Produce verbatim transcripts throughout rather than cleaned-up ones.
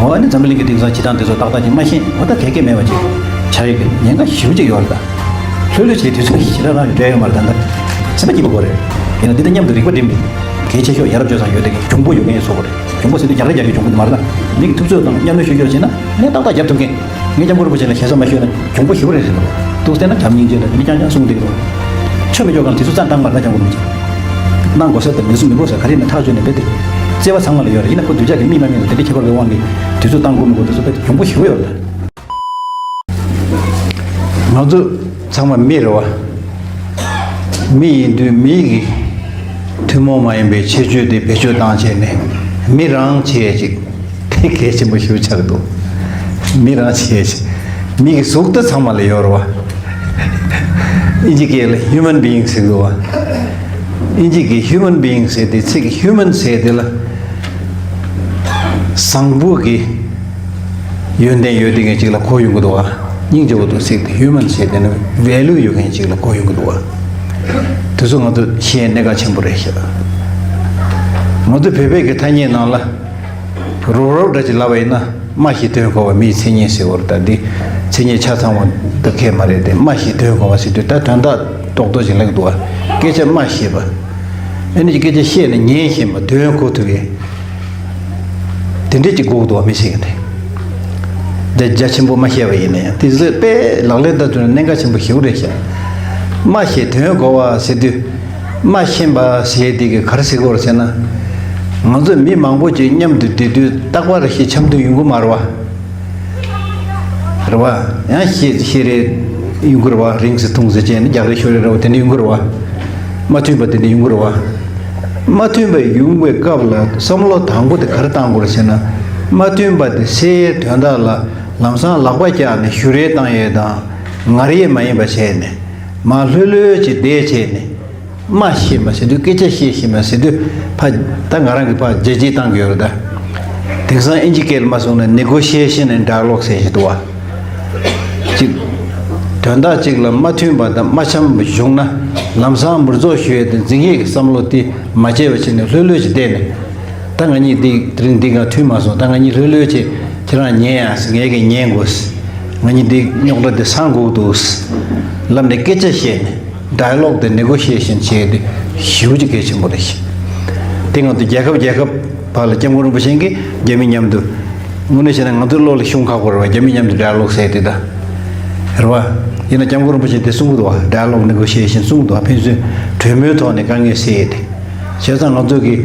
འོ་ནི་འཛམ་བུ་གླིང་གི་དེང་སང་བྱེད་སྟངས་དེ་ཚོ་ཏག་ཏག་ཅིག་མ་ཤེས། འོ་ད་གལ་གལ་མེད་པ་ཅིག་ཆགས་ཡོད་ཀྱི་ཉེན་ཁ་ཞེ་པོ་ཅིག་ཡོད་རེད་ད། ལྷོད་ལྷོད་བྱས་དུས་ཚོད་ཞེ་དྲག་རང་ལ་འབྲེལ་ཡོད་མ་རེད་ད། ད་སེམས་པ་སྐྱིད་པོ་དགོས་རེད། ཡིན་ན་འདི་ལྟ་མཉམ་དུ་རིག་པ་སྒྲིམ་པའི་གལ་ཆེ་ཤོས་ཡ་རབས་སྤྱོད་བཟང་ཡོད་དེ་གི་གྱོང་པོ་ཡོད་མཁན་བཟོ་དགོས་རེད། གྱོང་པོ་ཟེར་དུས་རྒྱག་རེས་རྒྱག་རྒྱུ་གྱོང་པོ་དེ་མ་རེད་ད། མི་གི་ཐུབ་ཚོད་དང་མཉམ་གནོན་ཞུ་རྒྱུ་བྱས་ན་ནས་ཏག་ཏག་རྒྱབ་ཐུབ་མཁན། ངས་སྐྱབས་མགོན་རིན་པོ་ཆེ་ལ་ཞེ་ས་མ་ཞུས་ན་གྱོང་པོ་ཞེ་པོ་རེད་ཟེར་འདུག་ཏུག་ཙེ་ན་བྱམས་སྙིང་རྗེ་ལ་མི་རྐྱང་རྐྱང་གསུངས་བསྡད་ཀྱི་འདུག་ཆོ་མི་ཆོ་གང་དུས་ཚོད་ཙང་བཏང་མ་རེད་ད། སྐྱབས་མགོན་རིན་པོ་ཆེ་གནང་དགོས་ས་དང་ནུས་སུ་མི་དགོས་ས་ག་རེ་ཡིན་ན་ཐག་གཅོད་ནས་རྦད་དེ་བརྩེ་བ་ཚང་མ་ལ་ཡོད་རེད། ཡིན་ན་ཁོ་གདུལ་བྱ་གི་མིག་མ་མིན་ལ་དེ་འདྲ་ཁྱད་པར་གྱི་དབང་གིས་དུས་ཚོད་བཏང་དགོས་མི་དགོས་དེ་ཚོ་རྦད་དེ་གྱོང་པོ་ཞེ་པོ་ཡོད་རེད་ད། ང་ཚོ་ཚང་མ་མི་རེད་བ། མི་ཡིན་དུས་མི་གི་ཐུན་མོང་མ་ཡིན་པའི་ཁྱད་ཆོས་དེ་བེད་སྤྱོད་བཏང་བྱས་ནས་མི་རང་བྱེད་ཡས་ཅིག་དེ་གལ་ཆེན་པོ་ཞེ་པོ་ཆགས་འདུག་མི་རང་བྱེད་ཡས་ཅིག་མི་གི་གཟུགས་དེ་ཚང་མ་ལ་ཡོད་རེད་བ། ཨིན་ཇི་སྐད་ལ་human being ཟེར་གི་འདུག་བ། ཨིན་ཇི་གི་human being ཟེར་དེ་ཚིག་human ཟེར་དེ་ལ་བཟང་པོ་གི་ཡོན་ཏན་ཡོད་དེ་མཁན་ཅིག་ལ་གོ་ཡོང་གི་འདུག་བ། སྙིང་རྗེ་བོ་དང་ཚིག་དེ་human ཟེར་དེ་ནི་value ཡོད་མཁན་ཅིག་ལ་གོ་ཡོང་གི་འདུག་བ། དེ་ཚོ་ང་ཚོ་ཤེས་གནད་འགག་ཆེན་པོ་རེད་ཤག་ང་ཚོ་བོད་པའི་གི་ཐ་སྙད་ནང་ལ་རོབ་རོབ་འདྲ་ཅིག་ལབ་པ་ཡིན་ན་སྨྲ་ཤེས་དོན་གོ་བ་མིའི་མཚན་ཉིད་ཟེར་བ་རེད་ད། འདི་མཚན་ཉིད་ཆ་ཚང་བ་ད་གས་མ་རེད་དེ། སྨྲ་ཤེས་དོན་གོ་བ་ཟེར་དུས་ད་དོན་དག་རྡོག་རྡོག་ཅིག་ལབ་ཀྱི་འདུག་བ། སྐད་ཆ་སྨྲ་ཤེས་པ། ཨ་ནི་སྐད་ཆ་བཤད་ནས་ཉན་ཤེས་པ། དོན་གོ་ཐུབ་པའི། དེ་འདྲས་ཅིག་དགོས་འདུག་བ་མི་ཞིག་གིས་ནི། འདི་རྒྱ་ཆེན་པོ་མ་བཤད་པ་ཡིན་ན་ཡང་དེ་ཚོས་དཔེ་ལག་ལེན་བསྟར་ཐུབ་ན་གནད་འགག་ཆེན་པོ་ཞེ་པོ་རེད་ཤག་སྨྲ་ཤེས་དོན་གོ་བ་ཟེར་དུས། སྨྲ་ཤེས་པ་ཟེར་དེ་གི་ག་རེ་ཟེར་དགོས་རེད་ཟེར་ན། ང་ཚོ་མི་མང་པོ་ཅིག་མཉམ་དུ་བསྡད་དུས་རྟག་པར་ཞེ་འཆམ་དུ་ཡོང་གི་མ་རེད་བ། རེད་བ། ཡང་ཤེས་ཤེས་རེ་ཡོང་གི་རེད་བ། རིང་ཟེར་ཐུང་ཟེར་བྱས་ནས་རྒྱག་རེས་ཤོར་རེ་རེ་བ་དེ་འདྲ་ཡོང་གི་རེད་བ། མ་མཐུན་པ་དེ་འདྲ་ཡོང་གི་རེད་བ། མ་མཐུན་པ་ཡོང་བའི་སྐབས་ལ་བསམ་བློ་དང་པོ་དེ་ག་རེ་བཏང་དགོས་རེད་ཟེར་ན། མ་མཐུན་པ་དེ་སེལ་ཡའི་དོན་དག་ལ་ལམ་སང་ལག་པ་བཀྱག་ནས་ཞུ་རེས་བཏང་ཡས་དང་ངར་ཡས་མ་ཡིན་པ་བྱས་ནས་མར་ལྷོད་ལྷོད་ཅིག་བསྡད་བྱས་ནས། སྨྲ་ཤེས་པ་ཟེར་དུས་སྐད་ཆ་བཤད་ཤེས་པ་ཟེར་དུས་ཕ་ད་ང་རང་གིས་ཕར་རྒྱ་སྐྱེད་བཏང་གི་ཡོད་རེད་ད། དེང་སང་ཨིན་ཇི་སྐད་ལ་མ་སོང་ན་negotiation and dialogue ཟེར་ཞིག་འདུག་བ། གཅིག་དོན་དག་གཅིག་ལ་མ་མཐུན་པ་དང་མ་འཆམ་པ་བྱུང་ན་ལམ་སང་མུར་རྫོགས་ཞུ་ཡས་དེ་འཛིང་ཡས་ཀྱི་བསམ་བློ་དེ་མ་བྱས་པ་བྱས་ནས་ལྷོད་ལྷོད་ཅིག་བསྡད་ནས། ད་ང་གཉིས་འདི་དེ་རིང་འདི་ག་མཐུན་མ་སོང་། ད་ང་གཉིས་ལྷོད་ལྷོད་བྱས་ཁྱེད་རང་ཉན་ཡ་ཟེར། ངས་ཀྱིས་ཉན་དགོས། ང་གཉིས་འདི་རྙོག་དྲ་འདི་སངས་དགོས་འདུག་ལབ་ནས་སྐད་ཆ་བཤད་ནས་dialogue དང་negotiation བྱས་ཏེ་ཞེ་པོ་ཅིག་གལ་ཆེན་པོ་རེད། དེ་ང་ཚོ་རྒྱལ་ཁབ་རྒྱལ་ཁབ་བར་ལ་སྐྱབས་མགོན་རིན་པོ་ཆེ་གིས་རྒྱ་མི་མཉམ་དུ་དངོས་གནས་བྱས་ན་ང་ཚོའི་བློ་ལ་ཤོང་ཁག་པོ་རེད་བ། རྒྱ་མི་མཉམ་དུ་dialogue ཟེར་དེ་ད་རེད་བ། ཡིན་ན་སྐྱབས་མགོན་རིན་པོ་ཆེ་དེ་གསུང་གི་འདུག་བ། dialogue negotiation གསུང་གི་འདུག་བ། ཕན་ཚུན་གྲོས་མོལ་ཐོག་ནས་དཀའ་ངལ་སེལ་ཡས་དེ། བྱས་ཙང་ང་ཚོ་གི་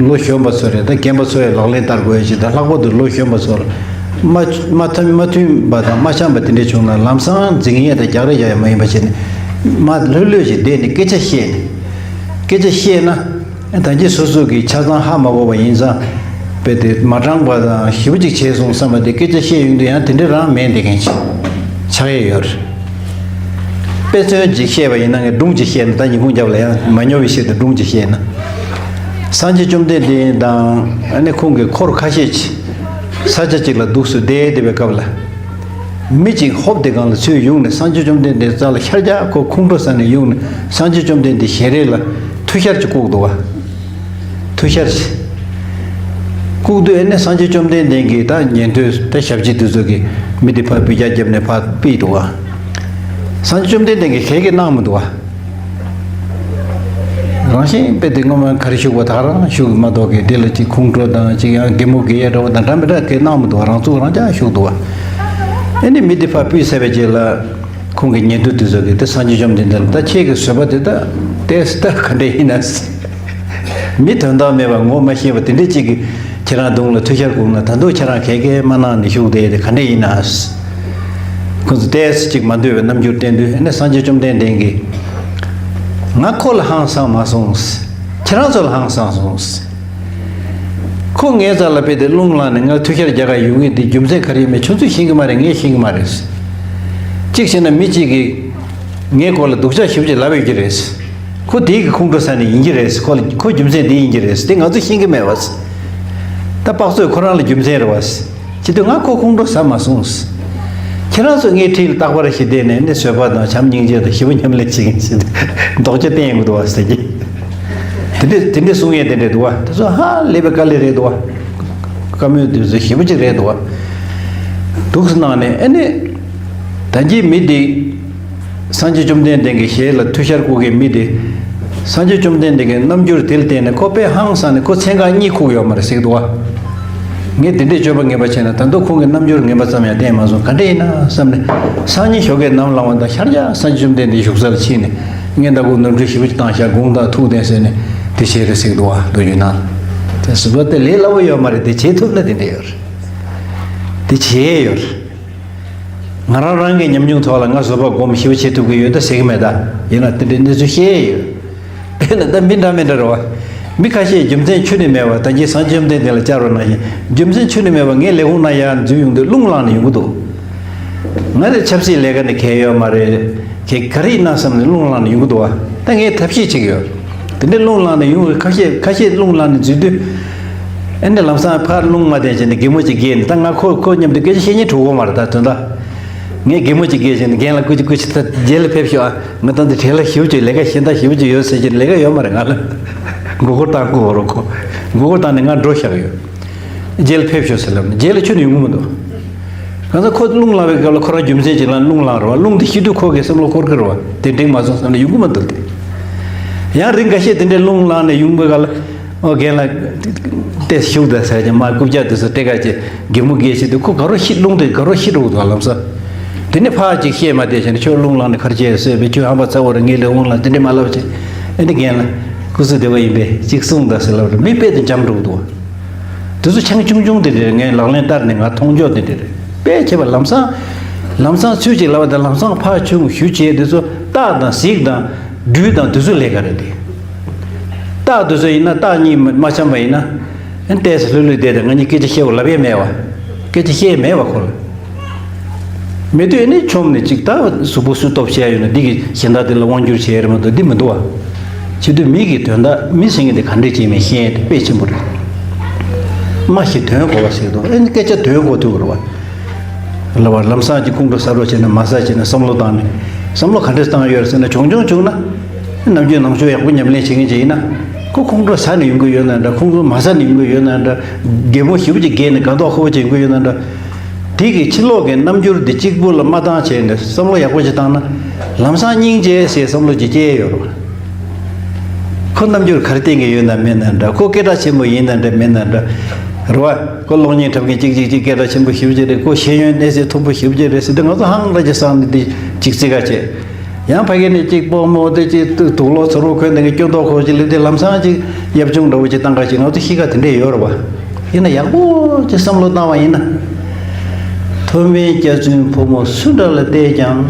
ལོ་གཞོན་པ་ཚོ་རེད་ད། རྒན་པ་ཚོ་ཡང་ལག་ལེན་བསྟར་དགོས་ཡ་ཅིག་དང་། ལྷག་པར་དུ་ལོ་གཞོན་པ་ཚོར་མ་མ་མཐུན་མ་མཐུན་པ་དང་མ་འཆམ་པ་དེ་འདྲ་བྱུང་ན་ལམ་སང་འཛིང་ཡས་དང་རྒྱག་རེས་རྒྱག་ཡས་མ་ཡིན་པ་བྱས་ནས་མ་ལྷོད་ལྷོད་ཅིག་བསྡད་ནས་སྐད་ཆ་བཤད་ནས། སྐད་ཆ་བཤད་ན་ད་གིན་སོ་སོ་གི་ཆ་ཚང་ཧ་མ་གོ་བ་ཡིན་ཙང་དཔེ་དེ་མ་དྲང་པ་དང་ཞེ་པོ་ཅིག་བྱས་སོང་བསམ་པ་དེ། སྐད་ཆ་བཤད་ཡོང་དུས་ཡང་དེ་འདྲ་རང་མེད་བསྡད་མཁན་ཅིག་ཆགས་ཡས་ཡོད་རེད། དཔེ་མཚོན་ཅིག་བཤད་པ་ཡིན་ན། ངས་སྒྲུང་ཅིག་བཤད་ན། ད་ཉིན་གུང་རྒྱབ་ལ་ཡང་མ་ཉོ་བའི་ཆེད་དུ་སྒྲུང་ཅིག་བཤད་ན། སངས་རྒྱས་བཅོམ་ལྡན་འདས་དང་ཨ་ནི་ཁོང་གི་འཁོར་ཁ་ཤས་ཅིག་ས་ཆ་ཅིག་ལ་འདུག་སེ་བསྡད་བསྡད་པའི་སྐབས་ལ། མི་ཅིག་ཧོབ་དེ་སྒང་ལ་ཚུར་ཡོང་ནས་སངས་རྒྱས་བཅོམ་ལྡན་འདས་རྩ་ལ་ཤར་རྒྱག་ཁོ་ཁོང་ཁྲོ་ཟ་ནས་ཡོང་ནས་སངས་རྒྱས་བཅོམ་ལྡན་འདས་ཞལ་རས་ལ་ཐུགས་ཤར་ཅིག་བཀུག་འདུག་བ། ཐུགས་ཤར་ཅིག་བཀུག་དུས་ཨ་ནི་སངས་རྒྱས་བཅོམ་ལྡན་འདས་ཀྱིས་ད་ཉན་ཐོས་ད་ཞབས་ཕྱི་དེ་ཚོ་གིས་མི་དེ་ཕར་འབུད་རྒྱག་བརྒྱབ་ནས་ཕར་ཕུད་འདུག་བ། སངས་རྒྱས་བཅོམ་ལྡན་འདས་ཀྱིས་ག་གེ་གནང་མི་འདུག་བ། རང་བཞིན་དཔེ་དེ་སྔོན་མ་ག་རེ་བཞུགས་པ་དག་རང་བཞུགས་མ་གཏོགས་ཀྱི་དེ་ལ་ཅིག་ཁོང་ཁྲོ་དང་ཅིག་ཡང་གད་མོ་བགད་ཡས་འདྲ་བོ་དང་འདྲ་མི་འདྲ་གེ་གནང་མི་འདུག་བ། རང་ཚུགས་རང་ཅག་བཞུགས་འདུག་བ། ཨ་ནི་མི་དེ་ཕར་ཕུད་ཚར་བའི་རྗེས་ལ་ཁོང་གི་ཉན་ཐོས་དེ་ཚོ་གིས་དེ་སངས་རྒྱས་བཅོམ་ལྡན་འདས་ལ་ད་ཁྱེད་ཀྱི་བཟོད་པ་དེ་ད་ཏོག་ཙམ་ད་ག་འདྲ་ཡིན་ན། མི་དོན་དག་མེད་པ་ངོ་མ་ཤེས་པ་དེ་འདྲ་ཅིག་གིས་ཁྱེད་རང་གདོང་ལ་ཐུགས་ཤར་བཀུག་ན་ད་དུང་ཁྱེད་རང་ག་གེ་མ་གནང་ནས་བཞུགས་བསྡད་དེ་ག་འདྲ་ཡིན་ན། ཁོ་ཚོ་ཏོག་ཙམ་ཅིག་མ་འདོད་པའི་རྣམ་འགྱུར་བསྟན་དུས་ཨ་ནི་སངས་རྒྱས་བཅོམ་ལྡན་འདས་ཀྱིས། ང་ཁོ་ལ་ཧང་སངས་མ་སོང་། ཁྱེད་རང་ཚོ་ལ་ཧང་སངས་སོང་། ཁོ་ངའི་རྩ་ལ་ཕེབས་ཏེ་རླུང་ལངས་ནས་ང་ཐུགས་ཤར་རྒྱག་ག་ཡོང་ངེས་དེ་རྒྱུ་མཚན་ག་རེ་ཡིན་མིན་ཁྱོད་ཚོས་ཤེས་ཀྱི་མ་རེད། ངས་ཤེས་ཀྱི་མ་རེད། གཅིག་བྱས་ན་མི་གཅིག་གིས་ངའི་སྐོར་ལ་སྡུག་ཅག་ཞེ་པོ་ཅིག་ལབ་ཡོད་ཀྱི་རེད། ཁོ་དེའི་གི་ཁོང་ཁྲོ་ཟ་ནས་ཡིན་གྱི་རེད། ཁོ་ལ་ཁོ་རྒྱུ་མཚན་དེ་ཡིན་གྱི་རེད། དེ་ང་ཚོས་ཤེས་ཀྱི་མེད་པ། ད་དཔག་ཚོད་ཁོ་རང་ལ་རྒྱུ་མཚན་རེད་པ། བྱེད་དུས་ང་ཁོ་ཁོང་ཁྲོ་ཟ་མ་སོང་། ཁྱེད་རང་ཚོ་ངའི་འཁྲིས་ལ་རྟག་པར་ཞིག་བསྡད་ནས་ནི་བཟོད་པ་དང་བྱམས་སྙིང་རྗེ་དང་ཞི་བ་མཉམ་ལས་བྱེད་མཁན་ཞིག་འདུག་ཅག་བསྟན་ཡོང་གི་འདུག་བ་ཟེར་གྱི། དེ་འདྲས་དེ་འདྲས་གསུང་ཡས་དེ་འདྲས་འདུག་བ། དེ་ཚོ་ཧ་ལས་པའི་དཀའ་ལས་རེད་འདུག་བ། བཀའ་མོལ་དུས་ཚོད་ཞེ་པོ་ཅིག་རེད་འདུག་བ། འདུག་སེ་གནང་ནས་ཨ་ནི། ད་གིན་མི་དེ། སངས་རྒྱས་བཅོམ་ལྡན་འདས་ཀྱི་ཞལ་ལ་ཐུགས་ཤར་བསྐུར་མཁན་མི་དེ། སངས་རྒྱས་བཅོམ་ལྡན་འདས་ཀྱི་རྣམ་འགྱུར་དེ་ལ་བལྟས་ནས་ཁོ་དཔེ་ཧང་སངས་ནས་ཁོ་མཚན་གང་གཉིད་ཁུག་ཡོད་མ་རེད་ཟེར་གྱི་འདུག་བ། ངས་དེ་འདྲའི་སྤྱོད་པ་ངན་པ་བྱས་ན་ད་དུང་ཁོང་གི་རྣམ་འགྱུར་ངན་པ་ཙམ་ཡང་བསྟན་མ་སོང་ག་འདྲ་ཡིན་ན་བསམ་ནས། སང་ཉིན་ཞོགས་ཀས་ནམ་ལངས་པ་དང་ཤར་རྒྱག་སངས་རྒྱས་བཅོམ་ལྡན་འདས་བཞུགས་ས་ལ་ཕྱིན་ནས་སྔོན་ད་གུ་ནོར་འཁྲུལ་ཞེ་པོ་ཅིག་བཏང་ཤག་དགོངས་དག་ཐུགས་བདེན་ཟེར་ནས་དེ་བྱས་རེད་ཟེར་གྱི་འདུག་བ། ལོ་རྒྱུས་ནང་། དེ་ཟུར་པ་དེ་ལས་སླ་བོ་ཡོད་མ་རེད། དེ་བྱེད་ཐུབ་ན་དེ་འདྲ་ཡོད་རེད། དེ་བྱེད་ཡས་ཡོད་རེད། ང་རང་རང་གི་ཉམས་མྱོང་ཐོག་ལ་ང་བཟོད་པ་སྒོམ་ཞེ་པོ་བྱེད་ཐུབ་ཀྱི་ཡོད་ད་ཟེར་གྱི་མེད་ད། ཡིན་ན་དེ་འདྲའི་གནས་ཚུལ་བཤད་ཡས་ཡོད། དཔེར་ན་ད་མི་འདྲ་མི་འདྲ་རེད་བ། མི་ཁ་ཤས་རྒྱུ་མཚན་ཁྱོན་ནས་མེད་པ་ད་གིན་སངས་རྒྱས་བཅོམ་ལྡན་འདས་ལ་བཅར་བ་ནང་བཞིན་རྒྱུ་མཚན་ཁྱོན་ནས་མེད་པ་ངའི་ལས་ཁུངས་ནང་ཡར་འཛུལ་ཡོང་དུས་རླུང་ལངས་ནས་ཡོང་གི་འདུག་ང་རེ་ཆབ་སྲིད་ལས་ཀ་ནས་གལ་ཡོད་མ་རེད། གལ་ག་རེ་ཡིན་ན་བསམ་ནས་རླུང་ལངས་ནས་ཡོང་གི་འདུག་བ། ད་ངས་ཐབས་ཤེས་བྱེད་ཀྱི་ཡོད། དེ་འདྲའི་རླུང་ལངས་ནས་ཡོང་བའི་ཁ་ཤས་ཁ་ཤས་རླུང་ལངས་ནས་འཛུལ་དུས། ཨ་ནི་ལམ་སང་ཕར་རླུང་མ་བསྟན་བྱས་ནས་གད་མོ་ཅིག་བགད་ནས་ད་ང་ཁོ་ཁོ་མཉམ་དུ་སྐད་ཆ་བཤད་སྙིང་བྲོ་གི་མ་རེད་ད་དོན་དག་ངས་གད་མོ་ཅིག་བགད་བྱས་ནས་རྒན་ལགས་སྐུ་མཁྱེན་སྐུ་མཁྱེན་ད་རྗེས་ལ་ཕེབས་ཤོག་ཨ། ང་ད་འདི་གྲས་ལ་ཞིབ་ཅིག་ལས་ཀ་གཞན་དག་ཞིབ་ཅིག་ཡོད་ཟེར་གྱི་ལས་ཀ་ཡོད་མ་རེད་ང་ལ། མགོ་སྐོར་བཏང་དགོས་རོགས་ཁོ། མགོ་སྐོར་བཏང་ནས་ང་འགྲོ་བཞག་ཡོད། རྗེས་ལ་ཕེབས་ཤོག་ཟེར་ལབ་ནས་རྗེས་ལ་ཁྱོན་ནས་ཡོང་གི་མི་འདུག་གང་ཟག་ཁོ་རླུང་ལངས་པའི་སྐབས་ལ་ཁོ་རང་རྒྱུ་མཚན་ཅིག་ལ་རླུང་ལངས་རེད་བ། རླུང་དེ་ཤི་དུས་ཁོ་གི་བསམ་བློ་འཁོར་གི་རེད་བ། དེ་འགྲིག་མ་སོང་བསམ་ནས་ཡོང་གི་མི་འདུག་སྟེ། ཡང་རིང་འགའ་ཤས་དེ་འདྲའི་རླུང་ལངས་ནས་ཡོང་པའི་སྐབས་ལ། ཨོ་རྒན་ལགས། ཏེ་བཞུགས་དང་ཟེར་ཀྱང་མ་རྐུབ་བཀྱག་དེ་ཚོ་སྟེ་ག་ཅེ་གད་མོ་བགད་བྱེད་དུས་ཁོ་དགའ་རོགས་ཤི་རླུང་དེ་དགའ་རོགས་ཤི་འགྲོ་འདུག་ལམ་སང་། དེ་ནས་ཕར་ཅིག་བཤད་མ་བསྡད་བྱས་ནས་ཁྱོད་རླུང་ལངས་ནས་ག་རེ་བྱས་ཟེར་བས་ཁྱོད་ཧམ་པ་ཚ་བོ་རེད། ངའི་ལས་འོང་ལ་དེ་འདྲས་མ་ལབ་བྱས། ཨེ་འདི་རྒན་ལགས། སྐུ་གཟུགས་བདེ་བོ་ཡིན་པས་ཅིག་གསུངས་དང་ཟེར་ལབ་རེད། མི་དཔེ་དེ་འཇམ་འགྲོ་འདུག་དེ་ཚོ་ཆང་ཆུང་ཆུང་དེ་རེད། ངས་ལག་ལེན་བསྟར་ནས་ང་མཐོང་ཕྱོགས་དེ་འདྲས་རེད། དཔེ་བྱས་པ་ལམ་སང་། ལམ་སང་ཚུལ་ཅིག་ལབ་པ་དང་ལམ་སང་ཕར་ཆུང་ཞུ་བྱས་དེ་ཚོ་སྟག་དང་གཟིག་དང་སྦྲུལ་དང་དེ་ཚོ་ལས་ཀ་རེད་དེ། སྟག་དེ་ཚོ་ཡིན་ན་སྟག་གཉིས་མ་འཆམ་པ་ཡིན་ན། ཨན་ཏོག་ཙམ་ལྷོད་ལྷོད་བསྡད་དང་ང་གཉིས་སྐད་ཆ་བཤད་པ་ལབ་ཡས་མེད་བ། སྐད་ཆ་བཤད་ཡས་མེད་བ་ཁོ་ལ། མེད་དུས་ཨ་ནི་ཆོམ་ནས་ཅིག་ད་གཟུགས་པོ་སུས་སྟོབས་ཆེ་ཡ་ཡོད་ན་འདི་གི་གཞན་དག་དེ་ལ་དབང་བསྒྱུར་བྱེད་ཡ་རེད་མ་གཏོགས་འདི་མི་འདུག་བ། བྱེད་དུས་མི་གི་དོན་དག་མི་ཟེར་མཁན་དེ་ག་འདྲས་བྱེད་མིན་ཤེས་ཡ་དེ་དཔེ་ཆེན་པོ་རེད། སྨྲ་ཤེས་དོན་གོ་བ་ཟེར་དུས་ཨ་ནི་སྐད་ཆ་དོན་གོ་ཐུབ་དགོས་རེད་བ། ལབ་པ་ལམ་སང་གཅིག་ཁོང་ཁྲོ་ཟ་རོགས་བྱས་ན་མ་ཟ་བྱས་ན་བསམ་བློ་བཏང་ནས་བསམ་བློ་ག་འདྲས་བཏང་ཡོད་ཟེར་ན་བྱུང་བྱུང་བྱུང་ན། ནམ་རྒྱུན་ནང་ཆོས་ཡག་པོ་ཉམས་ལེན་བྱེད་མཁན་ཅིག་ཡིན་ན། ཁོ་ཁོང་ཁྲོ་ཟ་ནས་ཡོང་གི་ཡོད་ན་འདྲ། ཁོང་ཁྲོ་མ་ཟ་ནས་ཡོང་གི་ཡོད་ན་འདྲ། གད་མོ་ཞེ་པོ་ཅིག་བགད་ནས་དགའ་མདོག་ཁ་པོ་བྱེད་ཀྱི་ཡོད་ན་འདྲ། དེ་གི་ཕྱི་ལོགས་ཀྱི་རྣམ་འགྱུར་འདི་གཅིག་པུ་ལ་མ་བཏང་བྱས་ནས་བསམ་བློ་ཡག་པོ་ཅིག་བཏང་ན། ལམ་སང་སྙིང་རྗེ་ཟེར་བསམ་བློ་ཅིག་སྐྱེ་ཡོད་རེད། ཁོ་རྣམ་འགྱུར་ག་རེ་བསྟན་གྱི་ཡོད་ན་མེད་ན་འདྲ། ཁོ་སྐད་གྲགས་ཆེན་པོ་ཡིན་ན་འདྲ་མེད་ན་འདྲ། རེད་བ། ཁོ་གློག་བརྙན་འཁྲབ་མཁན་གཅིག་གཅིག་གཅིག་སྐད་གྲགས་ཆེན་པོ་ཞེ་པོ་ཅིག་རེད། ཁོ་ཤེས་ཡོན་གནས་ཚད་མཐོན་པོ་ཞེ་པོ་ཅིག་རེད་ཟེར་དུས་ང་ཚོ་ཧང་ལ་ཅིག་སང་ནས་འདི་གཅིག་བརྩི་ཁ་བྱེད། ཡང་ཕ་གི་ནས་གཅིག་སྤོ་མོ་དེ་གཅིག་དུག་ལོག་ཚུར་རུ་འཁོན་དེ་གི་སྐྱོན་ཐོག་ཁོ་ཅིག་སླེབས་དེ་ལམ་སང་གཅིག་ཡབ་ཆུང་འདྲ་བོ་ཅིག་བཏང་ཁ་ཅིག་ང་ཚོ་གཤིས་ཀ་དེ་འདྲས་ཡོད་རེད་བ། ཡིན་ན་ཡག་པོ་ཅིག་བསམ་བློ་བཏང་བ་ཡིན་ན། མཐོ་དམན་སྐྱ་བཙུན་ཕོ་མོ་སུ་འདྲ་ལ་བལྟས་ཀྱང་།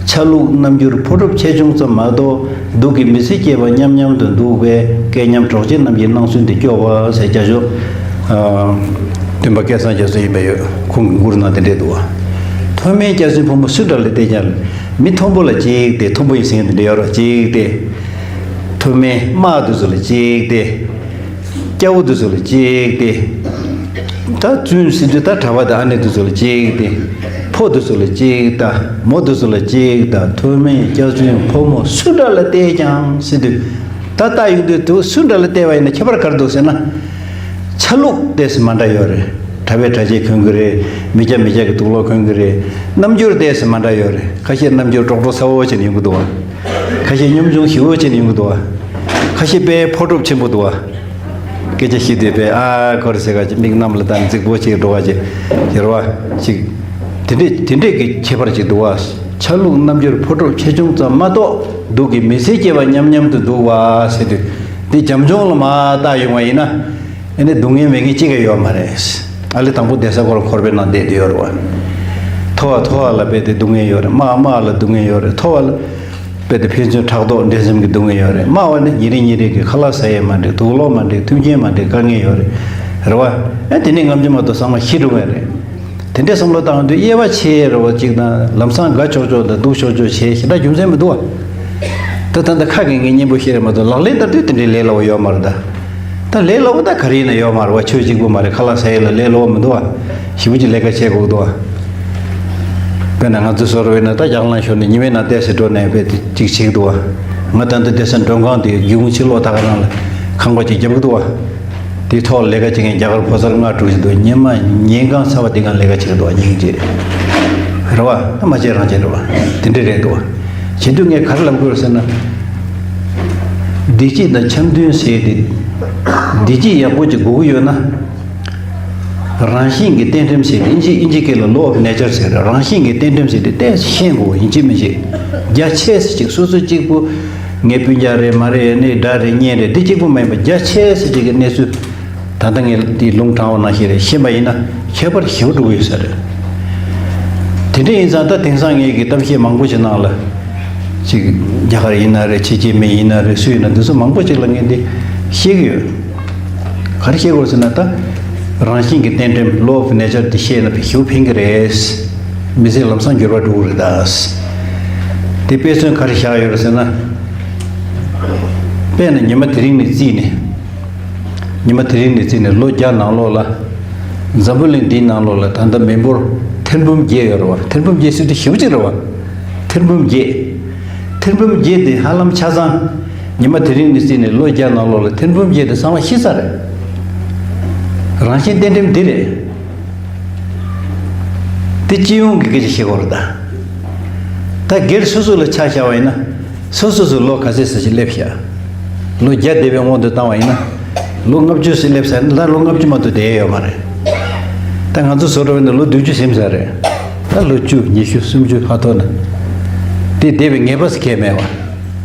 ཆ་ལུགས་རྣམ་འགྱུར་ཕོ་གྲུབ་ཆེ་ཆུང་ཙམ་མ་གཏོགས། སྡུག་གི་མི་ཚེ་སྐྱེལ་བ་མཉམ་མཉམ་དུ་འདུག་པས། སྐལ་མཉམ་གྲོགས་མཆེད་རྣམས་ཀྱི་སྣང་ཚུལ་འདི་སྐྱོ་བ་ཟེར་རྒྱ་ཤོག་ཨ། སྟོན་པ་སྐལ་བཟང་རྒྱ་མཚོ་ཡིན་པ་ཡོད། ཁོང་གི་མགུར་ནང་དེ་འདྲས་འདུག་བ། མཐོ་དམན་སྐྱ་བཙུན་ཕོ་མོ་སུ་འདྲ་ལ་བལྟས་ཀྱང་། མི་མཐོན་པོ་ལ་གཅིག་སྟེ། མཐོན་པོ་ཡིན་ཟེར་མཁན་དེ་འདྲ་ཡོད་རེད་གཅིག་སྟེ། མཐོ་དམན་དམག་དེ་ཚོ་ལ་གཅིག་སྟེ། སྐྱ་བོ་དེ་ཚོ་ལ་གཅིག་སྟེ། ད་བཙུན་ཟེར་དུས་ད་གྲྭ་པ་དང་ཨ་ནེ་དེ་ཚོ་ལ་གཅིག་སྟེ། ཕོ་དེ་ཚོ་ལ་གཅིག་ད། མོ་དེ་ཚོ་ལ་གཅིག་ད། མཐོ་དམན་སྐྱ་བཙུན་ཕོ་མོ་སུ་འདྲ་ལ་བལྟས་ཀྱང་ཟེར་དུས། ད་ལྟ་ཡོང་དུས་དུ་སུ་འདྲ་ལ་བལྟས་པ་ཡིན་ན་ཁྱད་པར་ག་རེ་འདུག་ཟེར་ན། ཆ་ལུགས་ཏོག་ཙམ་མ་འདྲ་ཡོད་རེད། གྲྭ་པས་གྲྭ་ཆས་གོན་གི་རེད། མི་སྐྱ་མི་སྐྱ་གི་དུག་ལོག་གོན་གི་རེད། རྣམ་འགྱུར་ཏོག་ཙམ་མ་འདྲ་ཡོད་རེད། ཁ་ཤས་རྣམ་འགྱུར་དྲོག་དྲོག་ཚ་བོ་བྱས་ནས་ཡོང་གི་འདུག་བ། ཁ་ཤས་སྙོམ་ཆུང་ཞེ་པོ་བྱས་ནས་ཡོང་གི་འདུག་བ། ཁ་ཤས་དཔེ་ཕོ་གྲུབ་ཆེན་པོ་འདུག་བ། སྐད་ཆ་བཤད་དུས་དཔེ་ཨ་ཁོ་རེ་ཟེར་ག་ཅིག་མིག་གནམ་ལ་བལྟས་རྫིག་པོ་ཅིག་འགྲོ་ག་ཅིག་ཡོད་རེད་བ། ཅིག་དེ་འདྲས་དེ་འདྲས་ཀྱི་ཁྱད་པར་ཅིག་འདུག་བ། ཆ་ལུགས་རྣམ་འགྱུར་ཕོ་གྲུབ་ཆེ་ཆུང་ཙམ་མ་གཏོགས་སྡུག་གི་མི་ཚེ་སྐྱེལ་བ་མཉམ་མཉམ་དུ་འདུག་བ་ཟེར་དུས། འདི་བྱམས་སྐྱོང་ལ་མ་བལྟ་ཡོང་བ་ཡིན་ན། ཨ་ནི་སྡུག་བསྔལ་མེད་མཁན་གཅིག་ཀྱང་ཡོད་མ་རེད། ཨ་ལེ་དང་པོ་བསྡད་ས་ཁོ་རང་འཁོར་བའི་ནང་བསྡད་དུ་ཡོད་རེད་བ། མཐོ་བ་མཐོ་བ་ལ་དཔེ་དེ་སྡུག་བསྔལ་ཡོད་རེད། དམའ་དམའ་ལ་སྡུག་བསྔལ་ཡོད་རེད། མཐོ་བ་ལ་དཔེ་དེ་ཕན་ཚུན་ཕྲག་དོག་འགྲན་སེམས་ཀྱི་སྡུག་བསྔལ་ཡོད་རེད། དམའ་བ་ནི་ཉིན་རེ་ཉིན་རེ་གི་ཁ་ལག་ཟ་ཡས་མ་འགྲིག་དུག་ལོག་མ་འགྲིག་མཐུན་རྐྱེན་མ་འགྲིག་དཀའ་ངལ་ཡོད་རེད། རེད་བ། ཨ་དེ་ནི་ངམ་ཆུ་མ་གཏོགས་ཚང་མ་ཤི་འགྲོ་བས་རེད། དེ་འདྲའི་བསམ་བློ་བཏང་དུས་དབྱེ་བ་ཕྱེ་རེ་བ་གཅིག་དང་ལམ་སང་དགའ་ཆོག་ཆོག་དང་སྡུག་ཆོག་ཆོག་བྱས་ཞེ་དྲག་རྒྱུ་མཚན་མི་འདུག་བ། ད་ད་ལྟ་ཁ་གི་ངས་སྙན་པོ་བཤད་རེད་མ་གཏོགས་ལག་ལེན་བསྟར་དུས་དེ་འདྲའི་ལས་སླ་བོ་ཡོད་མ་རེད་ད། ད་ལས་སླ་བོ་ད་ག་རེ་ཡིན་ན་ཡོད་མ་རེད་བ། ཆོས་གཅིག་པུ་མ་རེད། ཁ་ལག་ཟ་ཡས་ལ་ལས་སླ་བོ་མི་འདུག་བ། ཞེ་པོ་ཅིག་ལས་ཀ་བྱེད་དགོས་འདུག་བ། དཔེར་ན་ང་ཚོའི་བཟོ་འདྲ་ཡིན་ན་ད་རྒྱ་གར་ནང་ཞོར་ནས་ཉི་མའི་ནང་བསྡད་ཟེར་འགྲོ་ནས་དཔེ་དེ་གཅིག་བྱེད་ཀྱི་འདུག་བ། ང་ད་ལྟ་བསྡད་ས་མགྲོན་ཁང་དེ་སྒེའུ་ཁུང་ཕྱི་ལོགས་ད་ག་རང་ལ་ཁང་པ་ཅིག་རྒྱབ་ཀྱི་འདུག་བ། འདི་ཐོག་ལས་ཀ་བྱེད་མཁན་རྒྱ་གར་ཕོ་གསར་ལྔ་དྲུག་ཞིག་འདུག་ཉི་མ་ཉིན་གང་ཚ་བ་འདི་གང་ལས་ཀ་བྱེད་ཀྱི་འདུག་སྙིང་རྗེ་རེད་བ། ད་མ་བྱས་རང་བྱས་རེད་བ། དེ་འདྲ་རེད་འདུག་བྱེད་དུས་ངས་ག་རེ་ལབ་དགོས་རེད་ཟེར་ན། བདེ་སྐྱིད་དང་འཆམ་མཐུན་ཟེར་ཏེ། བདེ་སྐྱིད་ཡག་པོ་ཅིག་དགོས་ཀྱི་ཡོད་ན། རང་བཞིན་གྱི་རྟེན་འབྲེལ་ཟེར་ཏེ་ཨིན་ཇི་ཨིན་ཇི་སྐད་ལ་law of nature ཟེར་རེད། རང་བཞིན་གྱི་རྟེན་འབྲེལ་ཟེར་ཏེ་ཏོག་ཙམ་ཤེས་དགོས་ཡིན་གཅིག་མིན་གཅིག་རྒྱ་ཆེ་ས་ཅིག་སོ་སོ་གཅིག་པུ། ངའི་སྤུན་ཀྱག་རེད་མ་རེད་ནི་དགྲ་རེད་གཉེན་རེད་འདི་གཅིག་པུ་མ་ཡིན་པ་རྒྱ་ཆེ་ས་ཅིག་གི་གནས་ཚུལ། ད་ལྟ་ངས་འདི་ལུང་དྲངས་པ་ནང་བཞིན་རེད་ཤེས་པ་ཡིན་ན་ཁྱད་པར་ཞེ་པོ་འགྲོ་གི་ཡོད་ས་རེད། དེ་འདྲ་ཡིན་ཙང་ད་དེང་སང་ངས་ཀྱི་གཏམ་བཤད་མང་པོ་ཞིག་ནང་ལ། ཅིག་རྒྱ་གར་ཡིན་ན་རེད་ཕྱི་རྒྱལ་མི་ཡིན་ན་རེད་སུ་ཡིན་ན་འདི་ཚོ་མང་པོ་ཅིག་ལ་ངས་འདི་བཤད་ཀྱི་ཡོད། ག་རེ་བཤད་དགོས་ཟེར་ན་ད། རང་བཞིན་གྱི་རྟེན་འབྲེལ་law of nature དེ་ཤེས་ན་ཞེ་པོ་ཕན་གྱི་རེད། མི་ཚེ་ལམ་སང་འགྱུར་བ་འགྲོ་གི་རེད་ད། དེ་དཔེ་མཚོན་ག་རེ་བཞག་ཡོད་རེད་ཟེར་ན། དཔེར་ན་ཉི་མ་དེ་རིང་ནས་བརྩིས་ནས། ཉི་མ་དེ་རིང་ནས་བརྩིས་ནས་ལོ་བརྒྱ་ནང་ལོགས་ལ། འཛམ་བུ་གླིང་འདིའི་ནང་ལོགས་ལ་ད་ལྟ་མི་འབོར་ཐེར་འབུམ་བརྒྱད་ཡོད་རེད་བ། ཐེར་འབུམ་བརྒྱད་ཟེར་དུས་ཞེ་པོ་ཅིག་རེད་བ། ཐེར་འབུམ་བརྒྱད། ཐེར་འབུམ་བརྒྱད་དེ་ཧ་ལམ་ཆ་ཚང་། ཉི་མ་དེ་རིང་ནས་བརྩིས་ནས་ལོ་བརྒྱ་ནང་ལོགས་ལ་ཐེར་འབུམ་བརྒྱད་དེ་ཚང་མ་ཤི་ཚར་རེད། རང་བཞིན་རྟེན་འབྲེལ་འདི་རེད། དེ་སྤྱི་ཡོངས་ཀྱི་སྐད་ཆ་བཤད་དགོས་རེད་ད། ད་སྒེར་སོ་སོ་ལ་ཆ་བཞག་པ་ཡིན་ན། སོ་སོ་སོ་ལོ་ག་ཚོད་ཙམ་ཞིག་སླེབས་ཤག་ལོ་བརྒྱ་འདས་པའི་སྔོན་དུ་བཏང་བ་ཡིན་ན། ལོ་ལྔ་བཅུ་ཙམ་སླེབས་ཚར་ན་ད་ལོ་ལྔ་བཅུ་མ་གཏོགས་བསྡད་ཡོད་མ་རེད། ད་ང་ཚོ་བཟོ་འདྲ་བ་ཡིན་ན་ལོ་བདུན་ཅུ་ཟིན་ཚར་རེད། ད་ལོ་བཅུ་ཉི་ཤུ་སུམ་ཅུ་ཧ་ཐོག་ན། དེ་འདས་པའི་ངེས་པ་ཟེར་མཁན་མེད་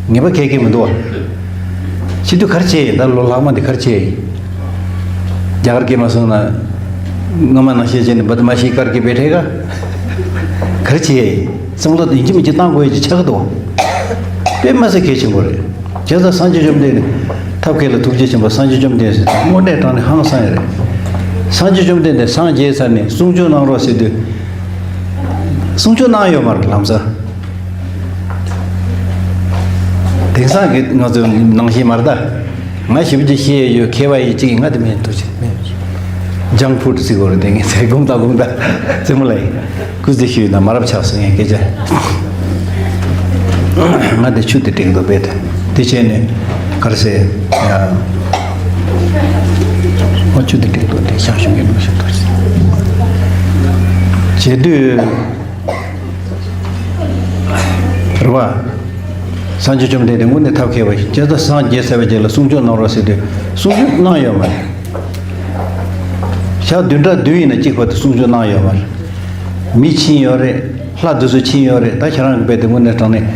པ། ངེས་པ་གང་ཡང་མི་འདུག་བ། བྱེད་དུས་ག་རེ་བྱས་ཡིན་ད་ལོ་ལྷག་མ་འདི་ག་རེ་བྱས་ཡིན། རྒྱ་གར་སྐད་མ་སོང་ན། སྔ་མ་ནང་བཤད་བྱས་ནས་བ་དུ་མ་ཤི་ཀར་གི་བེ་ཐེ་ག་ག་རེ་བྱས་ཡིན། བསམ་བློ་ཡིན་གཅིག་མིན་གཅིག་བཏང་དགོས་ཡ་ཅིག་ཆགས་ཀྱི་འདུག་དཔེ་མ་སྲིད་གལ་ཆེན་པོ་རེད། བྱས་ཙང་སངས་རྒྱས་བཅོམ་ལྡན་འདས་ཐབས་མཁས་ལ་ཐུགས་རྗེ་ཆེན་པོ་སངས་རྒྱས་བཅོམ་ལྡན་འདས་དངོས་གནས་དྲང་གནས་ཧང་སང་ཡ་རེད། སངས་རྒྱས་བཅོམ་ལྡན་འདས་སངས་རྒྱས་ཚར་ནས་གསུང་ཆོས་གནང་རོགས་ཟེར་དུས། གསུང་ཆོས་གནང་ཡོད་མ་རེད་ལམ་སང་། དེང་སང་གི་ང་ཚོ་ནང་བཞིན་མ་རེད་ད། ང་ཞིབ་ཅིག་ཤེས་ཡོད་མཁས་པ་ཡིན་གཅིག་ཡིན་ང་དེ་མིན་འདུག་ཅིག་མེད། ཇང་ཕུ་ཌི་ཟེར་དགོས་རེད་དེ་ངས་ཟེར་དགོངས་དག་དགོངས་དག་རྩེད་མོ་ལ་ཡིན། སྐུ་ཚེ་ཞུས་ན་མ་རབས་ཆགས་སོང་ངས་སྐད་ཆ། ང་དེ་ཆུ་དེ་སྒྲིག་འདུག་བས་དེ་བྱས་ནས་ག་རེ་ཟེར་ཡ། ཨོ་ཆུ་དེ་སྒྲིག་འདུག་དེ་ཤག་ཞུ་གི་འདུག་ཞུ་འདུག་བྱེད་དུས། རེད་བ། སངས་རྒྱས་བཅོམ་ལྡན་འདས་དངོས་གནས་ཐབས་མཁས་པ་ཞིག་བྱས་ཙང་སངས་རྒྱས་ཚར་བའི་རྗེས་ལ་གསུང་ཆོས་གནང་རོགས་ཟེར་དུས་གསུང་ཆོས་གནང་ཡོད་མ་རེད། ཞག་བདུན་ཕྲག་བདུན་ཡིན་ན་གཅིག་བར་དུ་གསུང་ཆོས་གནང་ཡོད་མ་རེད། མི་ཕྱིན་ཡོད་རེད། ལྷ་དེ་ཚོ་ཕྱིན་ཡོད་རེད། ད་ཁྱེད་རང་གི་དཔེ་དེ་དངོས་གནས་དྲང་གནས་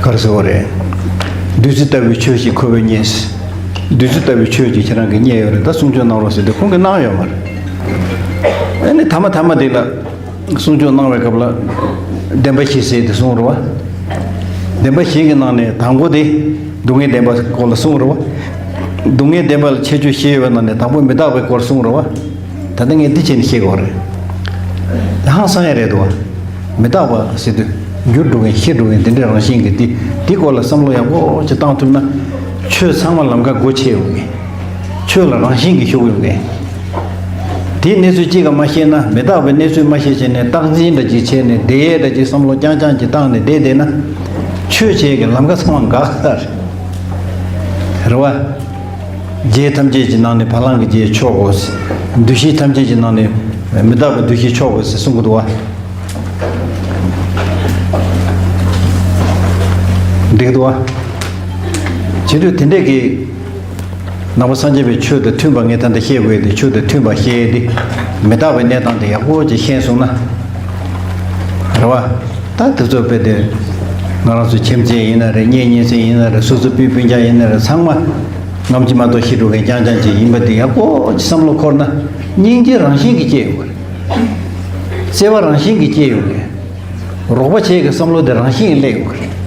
ག་རེ་ཟེར་དགོས་རེད། བདུད་རྩི་ལྟ་བུའི་ཆོས་ཤིག་ཁོ་བོས་རྙེད། བདུད་རྩི་ལྟ་བུའི་ཆོས་ཅིག་ཁྱེད་རང་གིས་རྙེད་ཡོད་རེད། ད་གསུང་ཆོས་གནང་རོགས་ཟེར་དུས་ཁོང་གིས་གནང་ཡོད་མ་རེད། ཨ་ནི་ཐ་མ་ཐ་མ་དེ་ལ། གསུང་ཆོས་གནང་བའི་སྐབས་ལ། བདེན་པ་བཞི་ཟེར་ཏེ་གསུངས་རེད་བ། བདེན་པ་བཞི་གི་ནང་ནས་དང་པོ་དེ། སྡུག་བསྔལ་བདེན་པ་སྐོར་ལ་གསུངས་རེད་བ། སྡུག་བསྔལ་བདེན་པ་ལ་ཁྱད་ཆོས་བཞི་ཡོད་པའི་ནང་ནས་དང་པོ་མི་རྟག་པའི་སྐོར་གསུངས་རེད་བ། ད་ལྟ་ངས་འདི་བྱས་ནས་བཤད་དགོས་རེད། ཧང་སང་ཡ་རེད་འདུག་བ། མི་རྟག་པ་ཟེར་དུས། འགྱུར་འགྲོ་མཁན་ཤི་འགྲོ་མཁན་འདི་འདྲའི་རང་བཞིན་གྱི་འདི་འདི་སྐོར་ལ་བསམ་བློ་ཡག་པོ་ཅིག་བཏང་ཐུབ་ན། ཆོས་ཚང་མ་ལམ་ཁ་སྒོ་ཕྱེ་ཡོང་གི། ཆོས་ལ་རང་བཞིན་གྱིས་ཞུགས་ཡོང་གི། དེའི་གནས་ཚུལ་གཅིག་ཀ་མ་ཤེས་ན་མི་རྟག་པའི་གནས་ཚུལ་མ་ཤེས་བྱས་ནས་རྟག་འཛིན་འདྲ་ཅིག་བྱས་ནས་བདེ་ཡས་འདྲ་ཅིག་བསམ་བློ་རྐྱང་རྐྱང་ཅིག་བཏང་ནས་བསྡད་བསྡད་ན། ཆོས་བྱེད་ཀྱི་ལམ་ཁ་ཚང་མ་འགག་ཚར། རེད་བ། རྒྱལ་ཐམས་ཅད་ཀྱི་ནང་ནས་བ་ལང་གི་རྒྱལ་མཆོག་གོ། འདུ་ཤེས་ཐམས་ཅད་ཀྱི་ནང་ནས་མི་རྟག་པའི་འདུ་ཤེས་མཆོག་གོ་ཟེར་གསུང་གི་འདུག་བ། འགྲིག་འདུག་བ། བྱེད་དུས་དེ་འདྲས་ཀྱི། ནང་པ་སངས་རྒྱས་པའི་ཆོས་དང་མཐུན་པ་ངས་ད་ལྟ་བཤད་དགོས་ཏེ་ཆོས་དང་མཐུན་པ་བཤད་དེ། མི་རྟག་པའི་གནས་སྟངས་དེ་ཡག་པོ་ཅིག་ཤེས་སོང་ན། རེད་བ། ད་དེ་ཚོ་དཔེ་དེ། ང་རང་ཚོ་ཁྱིམ་མཚེས་ཡིན་ན་རེད་གཉེན་ཉེ་ཚན་ཡིན་ན་རེད་སོ་སོ་སྤུན་སྤུན་ཀྱག་ཡིན་ན་རེད་ཚང་མ། ནམ་གྱི་མ་གཏོགས་ཤི་འགྲོ་མཁན་རྐྱང་རྐྱང་ཅིག་ཡིན་པ་དེ་ཡག་པོ་ཅིག་བསམ་བློ་འཁོར་ན། སྙིང་རྗེ་རང་བཞིན་གྱིས་སྐྱེ་ཡོང་བ་རེད། བརྩེ་བ་རང་བཞིན་གྱིས་སྐྱེ་ཡོང་གི། རོགས་པ་བྱེད་ཀྱི་བསམ་བློ་དེ་རང་བཞིན་གྱིས་སླེབས་ཡོང་གི་རེད།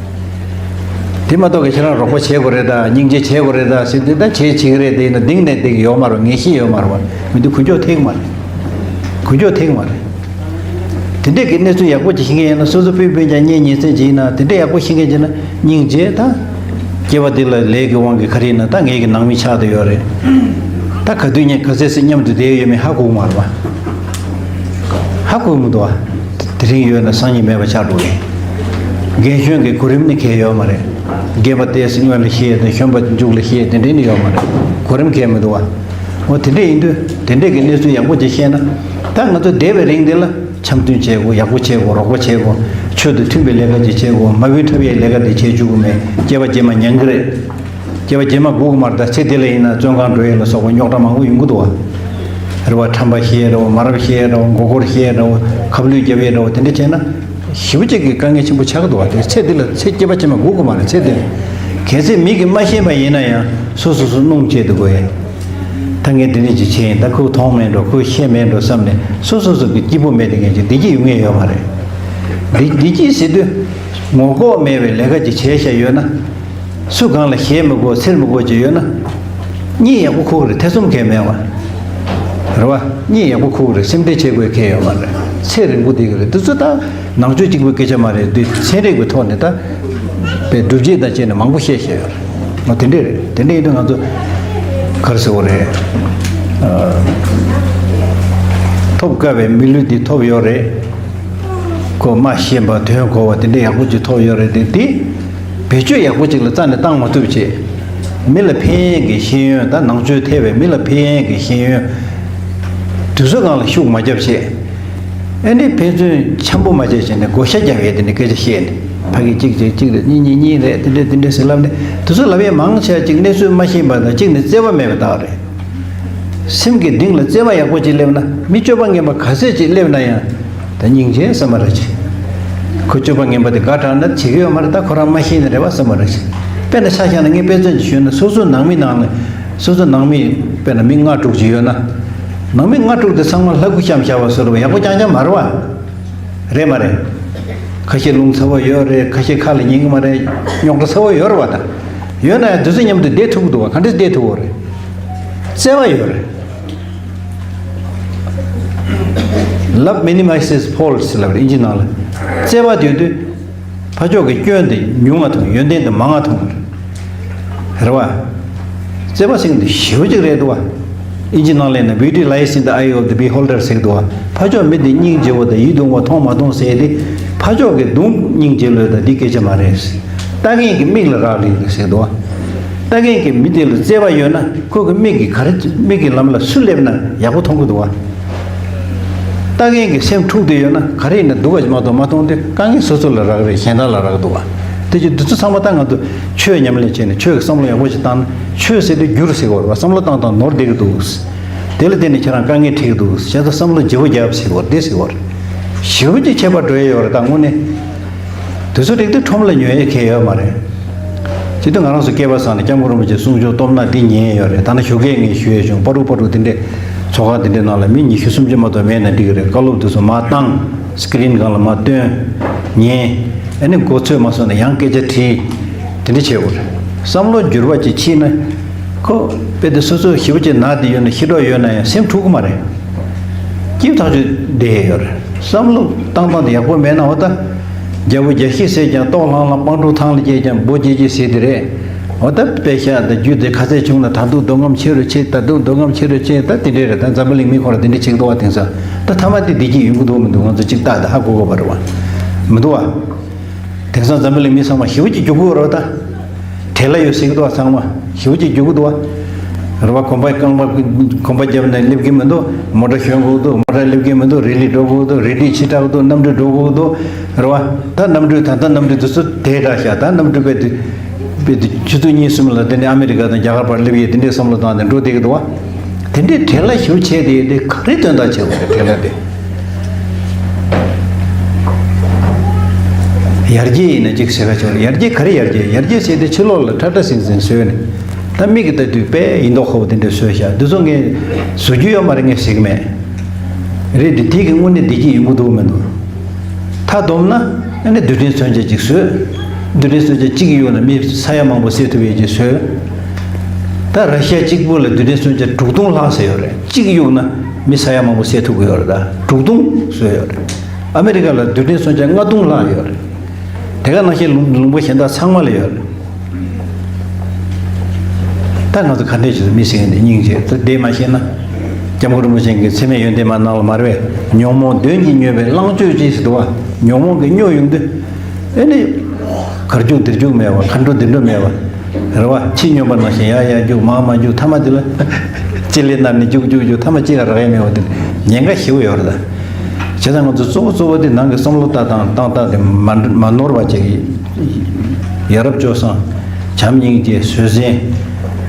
དེ་མ་གཏོགས་ཀྱི་ཁྱེད་རང་རོགས་པ་བྱེད་དགོས་རེད་ད་སྙིང་རྗེ་བྱེད་དགོས་རེད་ད་ཟེར་དུས་ད་བྱེད་བྱེད་ཀྱི་རེད་དེ་ཡིན་ན་གདེང་ནས་བསྡད་ཀྱི་ཡོད་མ་རེད་ངེས་ཤེས་ཡོད་མ་རེད་བ་མི་འདུག་གུ་མགྱོགས་ཐེག་མ་རེད། གུ་མགྱོགས་ཐེག་མ་རེད། དེ་འདྲས་ཀྱི་གནས་ཚུལ་ཡག་པོ་ཅིག་ཤེས་མཁན་ཡིན་ན་སོ་སོ་སྤུན་སྤུན་ཀྱག་གཉེན་ཉེ་ཚན་ཅིག་ཡིན་ན་དེ་འདྲས་ཡག་པོ་ཤེས་མཁན་ཅིག་ཡིན་ན་སྙིང་རྗེ་ད། སྐྱེ་བ་འདི་ལ་ལས་ཀྱི་དབང་གིས་ག་རེ་ཡིན་ན་ད་ངེད་ཀྱི་ནང་མི་ཆགས་བསྡད་ཡོད་རེད། ད་ག་དུས་ཉིན་ག་ཚོད་སྲིད་མཉམ་དུ་བསྡད་ཡོད་མེད་ཧ་གོ་གི་མ་རེད་བ། ཧ་གོ་མི་འདུག་བ། དེ་རིང་ཡོད་ན་སང་ཉིན་མེད་པ་ཆགས་འགྲོ་གི། རྒན་གཞོན་གྱི་གོ་རིམ་ནི་གལ་ཡོད་མ་རེད། རྒན་པ་ཏོག་ཙམ་སྔོན་ལ་བཤད་དང་གཞོན་པ་མཇུག་ལ་བཤད་དེ་འདྲས་ནི་ཡོད་མ་རེད། གོ་རིམ་གལ་མི་འདུག་བ། འོ་དེ་འདྲས་ཡིན་དུས་དེ་འདྲས་ཀྱི་གནས་ཚུལ་ཡག་པོ་ཅིག་ཤེས་ན། ད་ང་ཚོ་བསྡད་པའི་རིང་འདི་ལ་འཆམ་མཐུན་བྱེད་དགོས། ཡག་པོ་བྱེད་དགོས། རོགས་པ་བྱེད་དགོས། ཆོས་དང་མཐུན་པའི་ལས་ཀ་ཅིག་བྱེད་དགོས། མ་བུ་འཁྲབ་ཡའི་ལས་ཀ་འདི་བྱེད་བཅུག་གི་མེད། སྐྱེས་པ་རྗེས་མ་ཉན་གི་རེད། སྐྱེས་པ་རྗེས་མ་སྒུག་གི་མ་རེད། ད་ཚེ་འདི་ལ་ཡིན་ན་བཙོན་ཁང་འགྲོ་ཡས་ལ་སོགས་པ་རྙོག་དྲ་མང་པོ་ཡོང་གི་འདུག་བ། རེད་བ། ཁྲམ་པ་བཤད་རེད་བ། མ་རབས་བཤད་རེད་བ། མགོ་སྐོར་བཤད་རེད་བ། ཁ་བསླུས་རྒྱབ་ཡས་རེད་བ། དེ་འདྲ་བྱས་ན་ཞེ་པོ་ཅིག་གི་དཀའ་ངལ་ཆེན་པོ་ཆགས་ཀྱི་འདུག་བ། དེ་ཚེ་འདི་ལ་ཚེ་སྐྱེས་པ་རྗེས་མ་སྒུག་གི་མ་རེད། ཚེ་འདི་ལ་གལ་སྲིད་མི་གིས་མ་ཤེས་པ་ཡིན་ན་ཡང་སོ་སོ་སོ་སྣུམ་བྱས་འདུག་དགོས་ཡ། ད་ངས་འདི་འདྲ་ཅིག་བྱས་ཡིན། ད་ཁོས་མཐོང་མེད་འགྲོ། ཁོས་ཤེས་མེད་འགྲོ་བསམ་ནས་སོ་སོ་སོ་གི་སྐྱིད་པོ་མེད་དེ་ངས་ཅིག་བདེ་སྐྱིད་ཡོང་ངེས་ཡོད་མ་རེད། བདེ་བདེ་སྐྱིད་ཟེར་དུས་ངོ་ལྐོག་མེད་པའི་ལས་ཀ་ཅིག་བྱས་བཞག་ཡོད་ན། སུ་གང་ལ་ཞེད་མི་དགོས། འཚེར་མི་དགོས་ཅིག་ཡོད་ན། གཉིད་ཡག་པོ་ཁུག་རེད། ཐེ་ཚོམ་གང་མེད་པ། རེད་བ། གཉིད་ཡག་པོ་ཁུག་རེད། སེམས་ཁྲལ་བྱེད་དགོས་གལ་ཡོད་མ་རེད། ཚེ་རིང་པོ་བསྡད་ཀྱི་རེད། དེ་ཚོ་ད་ནང་ཆོས་གཅིག་པུའི་སྐད་ཆ་མ་རེད། འདི་ཚན་རིག་པའི་ཐོག་ནས་ད་པའི་སྒྲུབ་བྱེད་དང་བཅས་ནས་མང་པོ་བཤད་བཤད་ཡོད་རེད། ཨོ་དེ་འདྲས་རེད། དེ་འདྲས་ཡིན་དུས་ང་ཚོ་ག་རེ་ཟེར་དགོས་རེད། ཨ། ཐོབ་དཀའ་བའི་མི་ལུས་འདི་ཐོབ་ཡོད་རེད། ཁོ་སྨྲ་ཤེས་པ། དོན་གོ་བ། དེ་འདྲས་ཡག་པོ་ཅིག་ཐོབ་ཡོད་རེད། དེ་དེ་བེད་སྤྱོད་ཡག་པོ་ཅིག་ལ་རྩ་ནས་བཏང་མ་ཐུབ་བྱས། མི་ལ་ཕན་ཡས་ཀྱི་ཤེས་ཡོན། ད་ནང་ཆོས་ཐེ་བའི་མི་ལ་ཕན་ཡས་ཀྱི་ཤེས་ཡོན་དེ་ཚོ་སྒང་ལ་ཤུགས་མ་བརྒྱབ་བྱས། ཨ་ནི་ཕན་ཚུན་འཆམ་པོ་མ་བྱས་བྱས་ནས་བགོ་བཤའ་རྒྱག་ཡས་དེ་འདྲའི་སྐད་ཆ་བཤད་ནས། ཕ་གི་གཅིག་བྱས་གཅིག་རེད། གཉིས་གཉིས་གཉིས་རེད། དེ་འདྲས་དེ་འདྲས་ཟེར་ལབ་ནས། དེ་ཚོ་ལབ་ཡས་མང་ཆེ་བ་གཅིག་གནས་ཚུལ་མ་ཤེས་པ་དང་། གཅིག་ནི་བརྩེ་བ་མེད་པའི་རྟགས་རེད། སེམས་ཀྱི་གཏིང་ལ་བརྩེ་བ་ཡག་པོ་ཅིག་སླེབས་ན། མི་སྤྱོད་པ་ངན་པ་ག་ཚད་ཅིག་སླེབས་ན་ཡང་ད་སྙིང་རྗེ་བསམ་པ་རེད་ཅིག་ཁོ་སྤྱོད་པ་ངན་པ་དེ་དགའ་དྲགས་ན་བྱེད་ཀྱི་ཡོད་མ་རེད། ད་ཁོ་རང་མ་ཤེས་ནི་རེད་བ་བསམ་པ་རེད་ཅིག་དཔེར་ན་ཆ་བཞག་ན། ངས་དཔེ་མཚོན་ཅིག་ཞུས་ན། སོ་སོའི་ནང་མི་ནང་ལ། སོ་སོའི་ནང་མི་དཔེར་ན་མི་ལྔ་དྲུག་ཅིག་ཡོད་ན། ནང་མི་ལྔ་དྲུག་དེ་ཚང་མ་ལྷ་སྐུ་བཤམས་བཞག་པ་བཟོ་འདྲ་བོ་ཡག་པོ་རྐྱང་རྐྱང་མ་རེད་བ། རེད་མ་རེད། ཁ་ཤས་རླུང་ཚ་བོ་ཡོད་རེད། ཁ་ཤས་ཁ་ལ་ཉན་གྱི་མ་རེད། རྙོག་དྲ་ཚ་བོ་ཡོད་རེད་བ། ད་ཡོད་ན་ཡང་དེ་ཚོ་མཉམ་དུ་བསྡད་ཐུབ་ཀྱི་འདུག་བ། ག་འདྲས་བསྡད་ཐུབ་ཀྱི་རེད། བརྩེ་བ་ཡོད་རེད། Love minimizes faults ལབ་རེད། ཨིན་ཇི་ནང་ལ། བརྩེ་བ་ཡོད་དུས་ཕར་ཕྱོགས་ཀྱི་སྐྱོན་དེ་ཉུང་ང་མཐོང་། ཡོན་ཏན་དེ་མང་ང་མཐོང་གི་རེད། རེད་བ། བརྩེ་བ་ཟེར་མཁན་དེ་ཞེ་པོ་ཅིག་རེད་འདུག་བ། ཨིན་ཇི་ནང་ལ་ཡིན་ན། Beauty lies in the eye of the beholder ཟེར་གི་འདུག་བ། ཕར་ཕྱོགས་མི་དེ་སྙིང་རྗེ་བོ་དང་ཡིད་དུ་འོང་བ་མཐོང་མ་མཐོང་ཟེར་དེ། ཕར་ཕྱོགས་ཀྱི་གདོང་སྙིང་རྗེ་ལོས་དང་འདི་སྐད་ཆ་མ་རེད། ལྟ་མཁན་གྱི་མིག་ལ་རག་ལས་ཟེར་གི་འདུག་བ། ལྟ་མཁན་གྱི་མི་དེ་ལ་བརྩེ་བ་ཡོད་ན། ཁོ་གི་མིག་གིས་ག་རེ། མིག་གི་ལམ་ལ་སུ་སླེབས་ན་ཡག་པོ་མཐོང་གི་འདུག་བ། ལྟ་མཁན་གྱི་སེམས་འཁྲུག་བསྡད་ཡོད་ན། ག་རེ་ཡིན་ན་སྡུག་པ་ཞིག་མ་གཏོགས་མ་མཐོང་སྟེ། དཀའ་ངལ་སོ་སོ་ལ་རག་རེད། གཞན་དག་ལ་རག་འདུག་བ། དེ་ཅི་འདི་ཚོ་ཚང་མ་ད་ང་ཚོ་ཆོས་ཉམས་ལེན་བྱས་ནས། ཆོས་ཀྱི་བསམ་བློ་ཡག་པོ་ཞིག་བཏང་ན། ཆོས་ཟེར་དུས་འགྱུར་ཟེར་བ་རེད་བ། བསམ་བློ་བཏང་བཏང་ནོར་བསྡད་ཀྱི་འདུག་དེ་ལ་བརྟེན་ནས་ཁྱེད་རང་དཀའ་ངལ་འཕྲད་ཀྱི་འདུག་བྱས་ཙང་བསམ་བློ་ལྗིད་པོ་རྒྱབ་ཟེར་བ་རེད། དེ་ཟེར་བ་རེད། ཞེ་པོ་ཅིག་ཁྱད་པར་འགྲོ་ཡས་ཡོད་རེད། ད་དངོས་གནས། དེ་ཚོ་རིགས་དེ་ཁྲོམ་ལ་ཉོ་ཡས་གང་ཡོད་མ་རེད། སྤྱིར་དུ་ང་རང་ཚོ་སྐལ་པ་བཟང་ནས་སྐྱབས་མགོན་རིན་པོ་ཆེའི་གསུང་ཆོས་སྟོབས་ན་འདི་ཉན་ཡོད་རེད། ད་ནི་ཞོགས་ཀས་ངས་ཞུ་ཡས་བྱུང་། པ་རུ་པ་རུ་དེ་འདྲས་ཚོགས་ཁང་དེ་འདྲའི་ནང་ལ་མི་ཉི་ཤུ་སུམ་ཅུ་མ་གཏོགས་མེད་ན་འགྲིག་གི་རེད། བཀའ་སློབ་དེ་ཚོ་མར་བཏང་། སི་ཀི་རིན་སྒང་ལ་མར་སྟོན། ཉན། ཨ་ནི་མགོ་ཚོས་མ་སོང་ན་ཡང་སྐད་ཆ་དྲིས། དེ་འདྲ་བྱེད་དགོས་རེད། བསམ་བློ་འགྱུར་བ་ཅིག་ཕྱིན་ན། ཁོ་དཔེ་དེ་སོ་སོ་ཞེ་པོ་ཅིག་ན་བསྡད་ཡོད་ན། ཤི་གྲབས་ཡོད་ན་ཡང་སེམས་འཁྲུག་གི་མ་རེད། སྐྱིད་ཐག་ཆོད་བསྡད་ཡོད་རེད། བསམ་བློ་བཏང་སྟངས་དེ་ཡག་པོ་མེད་ན། འོ་ད། རྒྱལ་པོ་རྒྱལ་བཤད་ཟེར་ཀྱང་ལྟོགས་ལྷང་ལྷང་། སྤང་ཕྲུག་ཐང་ལ་སྐྱེས་ཀྱང་འབོ་སྐྱེས་སྐྱེས་ཟེར་དེ་རེད། འོ་ད་དཔེ་ཤག་དང་རྒྱུ་དེ་ག་ཚད་བྱུང་ན། ད་དུང་འདོད་རྔམ་ཆེ་རུ་ཆེ། ད་དུང་འདོད་རྔམ་ཆེ་རུ་ཆེ། ད་དེ་འདྲས་རེད། ད་འཛམ་བུ་གླིང་མི་ཁོ་རང་དེ་འདྲས་བྱེད་ཀྱི་འདུག་བ། དེང་སང་ད་ཐ་མ་དེ་བདེ་སྐྱིད་ཡོང་གི་འདུག་མི་འདུག་ང་ཚོ་གཅིག་ལྟ་དང་ཧ་གོ་དགོས་པ་རེད་བ། མི་འདུག་བ། དེང་སང་འཛམ་བུ་གླིང་མི་ཚང་མ་ཞེ་པོ་ཅིག་རྒྱུག་གི་ཡོད་རེད་ད། བྲེལ་བ་ཡོད་ཟེར་གི་འདུག་བ། ཚང་མ་ཞེ་པོ་ཅིག་རྒྱུག་གི་འདུག་བ། རེད་བ། གོམ་པ་རྐང་པ་གོམ་པ་བརྒྱབ་ནས་སླེབས་ཀྱི་མི་འདུག་མོ་ཊ་ཞོན་དགོས་ཀྱི་འདུག་མོ་ཊ་སླེབས་ཀྱི་མི་འདུག་རི་ལི་འགྲོ་དགོས་ཀྱི་འདུག་རི་ཁྲི་ཕྱི་དྲགས་ཀྱི་འདུག་གནམ་གྲུ་འགྲོ་དགོས་ཀྱི་འདུག་རེད་བ། ད་གནམ་གྲུ། ད་ལྟ་གནམ་གྲུ་དེ་ཚོ་དེ་འདྲ་ཤག་ད་གནམ་གྲུ་དཔེ་དེ་དཔེ་དེ་ཆུ་ཚོད་གཉིས་གསུམ་ལ་དེ་ནས་ཨ་མི་རི་ཀ་དང་རྒྱ་གར་བར་སླེབས་ཡས་དེ་འདྲའི་བསམ་བློ་བཏང་ནས་འགྲོ་བསྡད་ཀྱི་འདུག་བ། དེ་འདྲའི་བྲེལ་བ་ཞེ་པོ་བྱས་བསྡད་ཡས་དེ་ག་རེ་དོན་དག་བྱེད་དགོས་རེད། བྲེལ་བ་དེ། ཡར་རྒྱས་ཡིན་ན་གཅིག་ཟེར་ག་ཆོག་རེད། ཡར་རྒྱས་ག་རེ་ཡར་རྒྱས། ཡར་རྒྱས་ཟེར་དེ་ཕྱི་ལོགས་ལ་ཁྲ་ཁྲ་ཟིང་ཟིང་བཟོས་ནས། ད་མིག་གིས་ལྟ་དུས་དཔེ་ཡིན་མདོག་ཁ་པོ་དེ་འདྲ་བཟོས་ཤག་འདི་ཚོ་ངས་བཟོ་རྒྱུ་ཡོད་མ་རེད། ངས་ཟེར་གི་མེད། རེད་དེ། དེ་གི་དངོས་གནས་བདེ་སྐྱིད་ཡོང་གི་འདུག་མི་འདུག་མཐའ་བསྡོམས་ན་ཨ་ནི་རྡུལ་ཕྲན་མཚོན་ཆ་གཅིག་བཟོས། རྡུལ་ཕྲན་མཚོན་ཆ་གཅིག་གི་དབྱིབས་ལ་མི་ས་ཡ་མང་པོ་བསད་ཐུབ་ཡས་ཅིག་བཟོས། ད་ར་ཤི་ཡ་གཅིག་པུ་ལ་རྡུལ་ཕྲན་མཚོན་ཆ་དྲུག་སྟོང་ལྷག་ཟེར་ཡོད་རེད། གཅིག་གཡུགས་ན་མི་ས་ཡ་མང་པོ་བསད་ཐུབ་ཀྱི་ཡོད་རེད། ད་དྲུག་སྟོང་བཟོས་ཡོད་རེད། ཨ་མི་རི་ཀ་ལ་རྡུལ་ཕྲན་མཚོན་ཆ་ལྔ་སྟོང་ལྷག་ཡོད་རེད། དེ་ག་ནང་བཞིན་ལུང་ལུང་པ་གཞན་དག་ཚང་མ་ལ་ཡོད་རེད། ད་ང་ཚོ་ག་འདྲས་བྱས་མི་ཟེར་ནས་སྙིང་རྗེ་ད་བསྡད་མ་ཤེས་ན། སྐྱབས་མགོན་རིན་པོ་ཆེ་གི་འཚེ་མེད་ཡོན་ཏན་མ་ནང་ལ་མ་རེད་པས། ཉོན་མོངས་གདོན་གྱིས་མྱོས་པའི་གླང་སྤྱོད་ཅེས་ཟེར་འདུག་བ། ཉོན་མོངས་ཀྱིས་སྨྱོ་ཡོང་དུས། ཨེ་ནི། གར་རྒྱུག་འདིར་རྒྱུག་མེད་པ། གར་འགྲོ་འདིར་འགྲོ་མེད་པ། རེད་བ། ཕྱི་སྨྱོན་པ་ནང་བཞིན་ཡར་ཡར་རྒྱུག་མར་མར་རྒྱུག་མཐའ་མ་དེ་ལ། ཅི་ལས་ན་ནི་རྒྱུག་རྒྱུག་རྒྱུག་ཐ་མ་གཅིག་ལ་རག་ཡས་མེད་པ་དེ་ཉེན་ཁ་ཞེ་པོ་ཡོད་རེད་ད། བྱས་ཙང་ང་ཚོ་གཙོ་བོ་གཙོ་བོ་དེ་ནང་གི་བསམ་བློ་བཏང་སྟངས་བཏང་སྟངས་དེ་མ་མ་ནོར་བ་ཅིག་ཡ་རབས་སྤྱོད་བཟང་། བྱམས་སྙིང་རྗེ་བཟོད་བསྲན།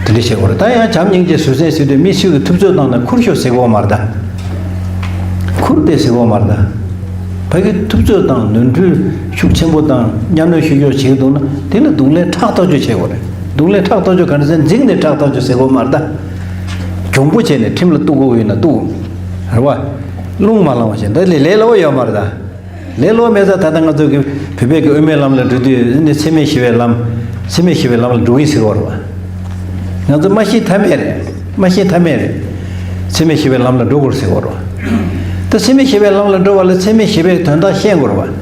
དེ་འདྲ་བྱེད་དགོས་རེད། ད་ཡང་བྱམས་སྙིང་རྗེ་བཟོད་བསྲན་ཟེར་དུས་མི་སུ་གི་ཐུབ་ཚོད་བཏང་ན་ཁུར་ཤོག་ཟེར་གོ་མ་རེད་ད། ཁུར་ཏེ་ཟེར་གོ་མ་རེད་ད། ཕ་གི་ཐུབ་ཚོད་དང་ནོར་འཁྲུལ་ཤུགས་ཆེན་པོ་དང་གཉའ་གནོན་ཤུགས་ཡོད་བྱེད་འདུག་ན་དེ་ལ་རྡུང་ལེན་ཕྲག་ཐོག་ཅོ་བྱེད་དགོས་རེད། རྡུང་ལེན་ཕྲག་ཐོག་ཅོ་ག་འདྲ་ཟེར་འཛིང་ནས་ཕྲག་ཐོག་ཅོ་ཟེར་དགོས་མ་རེད་ད། གྱོང་པོ་བྱས་ནས་ཁྲིམས་ལ་གཏུག་དགོས་ཡོད་ན་གཏུག་རེད་བ། རླུང་མ་ལངས་བ་བྱས་འདི་ལས་ལས་སླ་བོ་ཡོད་མ་རེད་ད། ལས་སླ་བོ་མེད་ཙང་ད་ལྟ་ང་ཚོ་གི་བོད་པའི་གི་དབུ་མའི་ལམ་ལ་འགྲོ་དུས་ནི་འཚེ་མེད་ཞི་བའི་ལམ། འཚེ་མེད་ཞི་བའི་ལམ་ལ་འགྲོ་གི་ཟེར་བ་རེད་བ། ང་ཚོ་མ་ཤེས་ཐབས་མེད་རེད། མ་ཤེས་ཐབས་མེད་རེད། འཚེ་མེད་ཞི་བའི་ལམ་ལ་འགྲོ་དགོས་ཟེར་བ་རེད་བ། ད་འཚེ་མེད་ཞི་བའི་ལམ་ལ་འགྲོ་བ་ལ་འཚེ་མེད་ཞི་བའི་དོན་དག་ཤེས་དགོས་རེད་བ།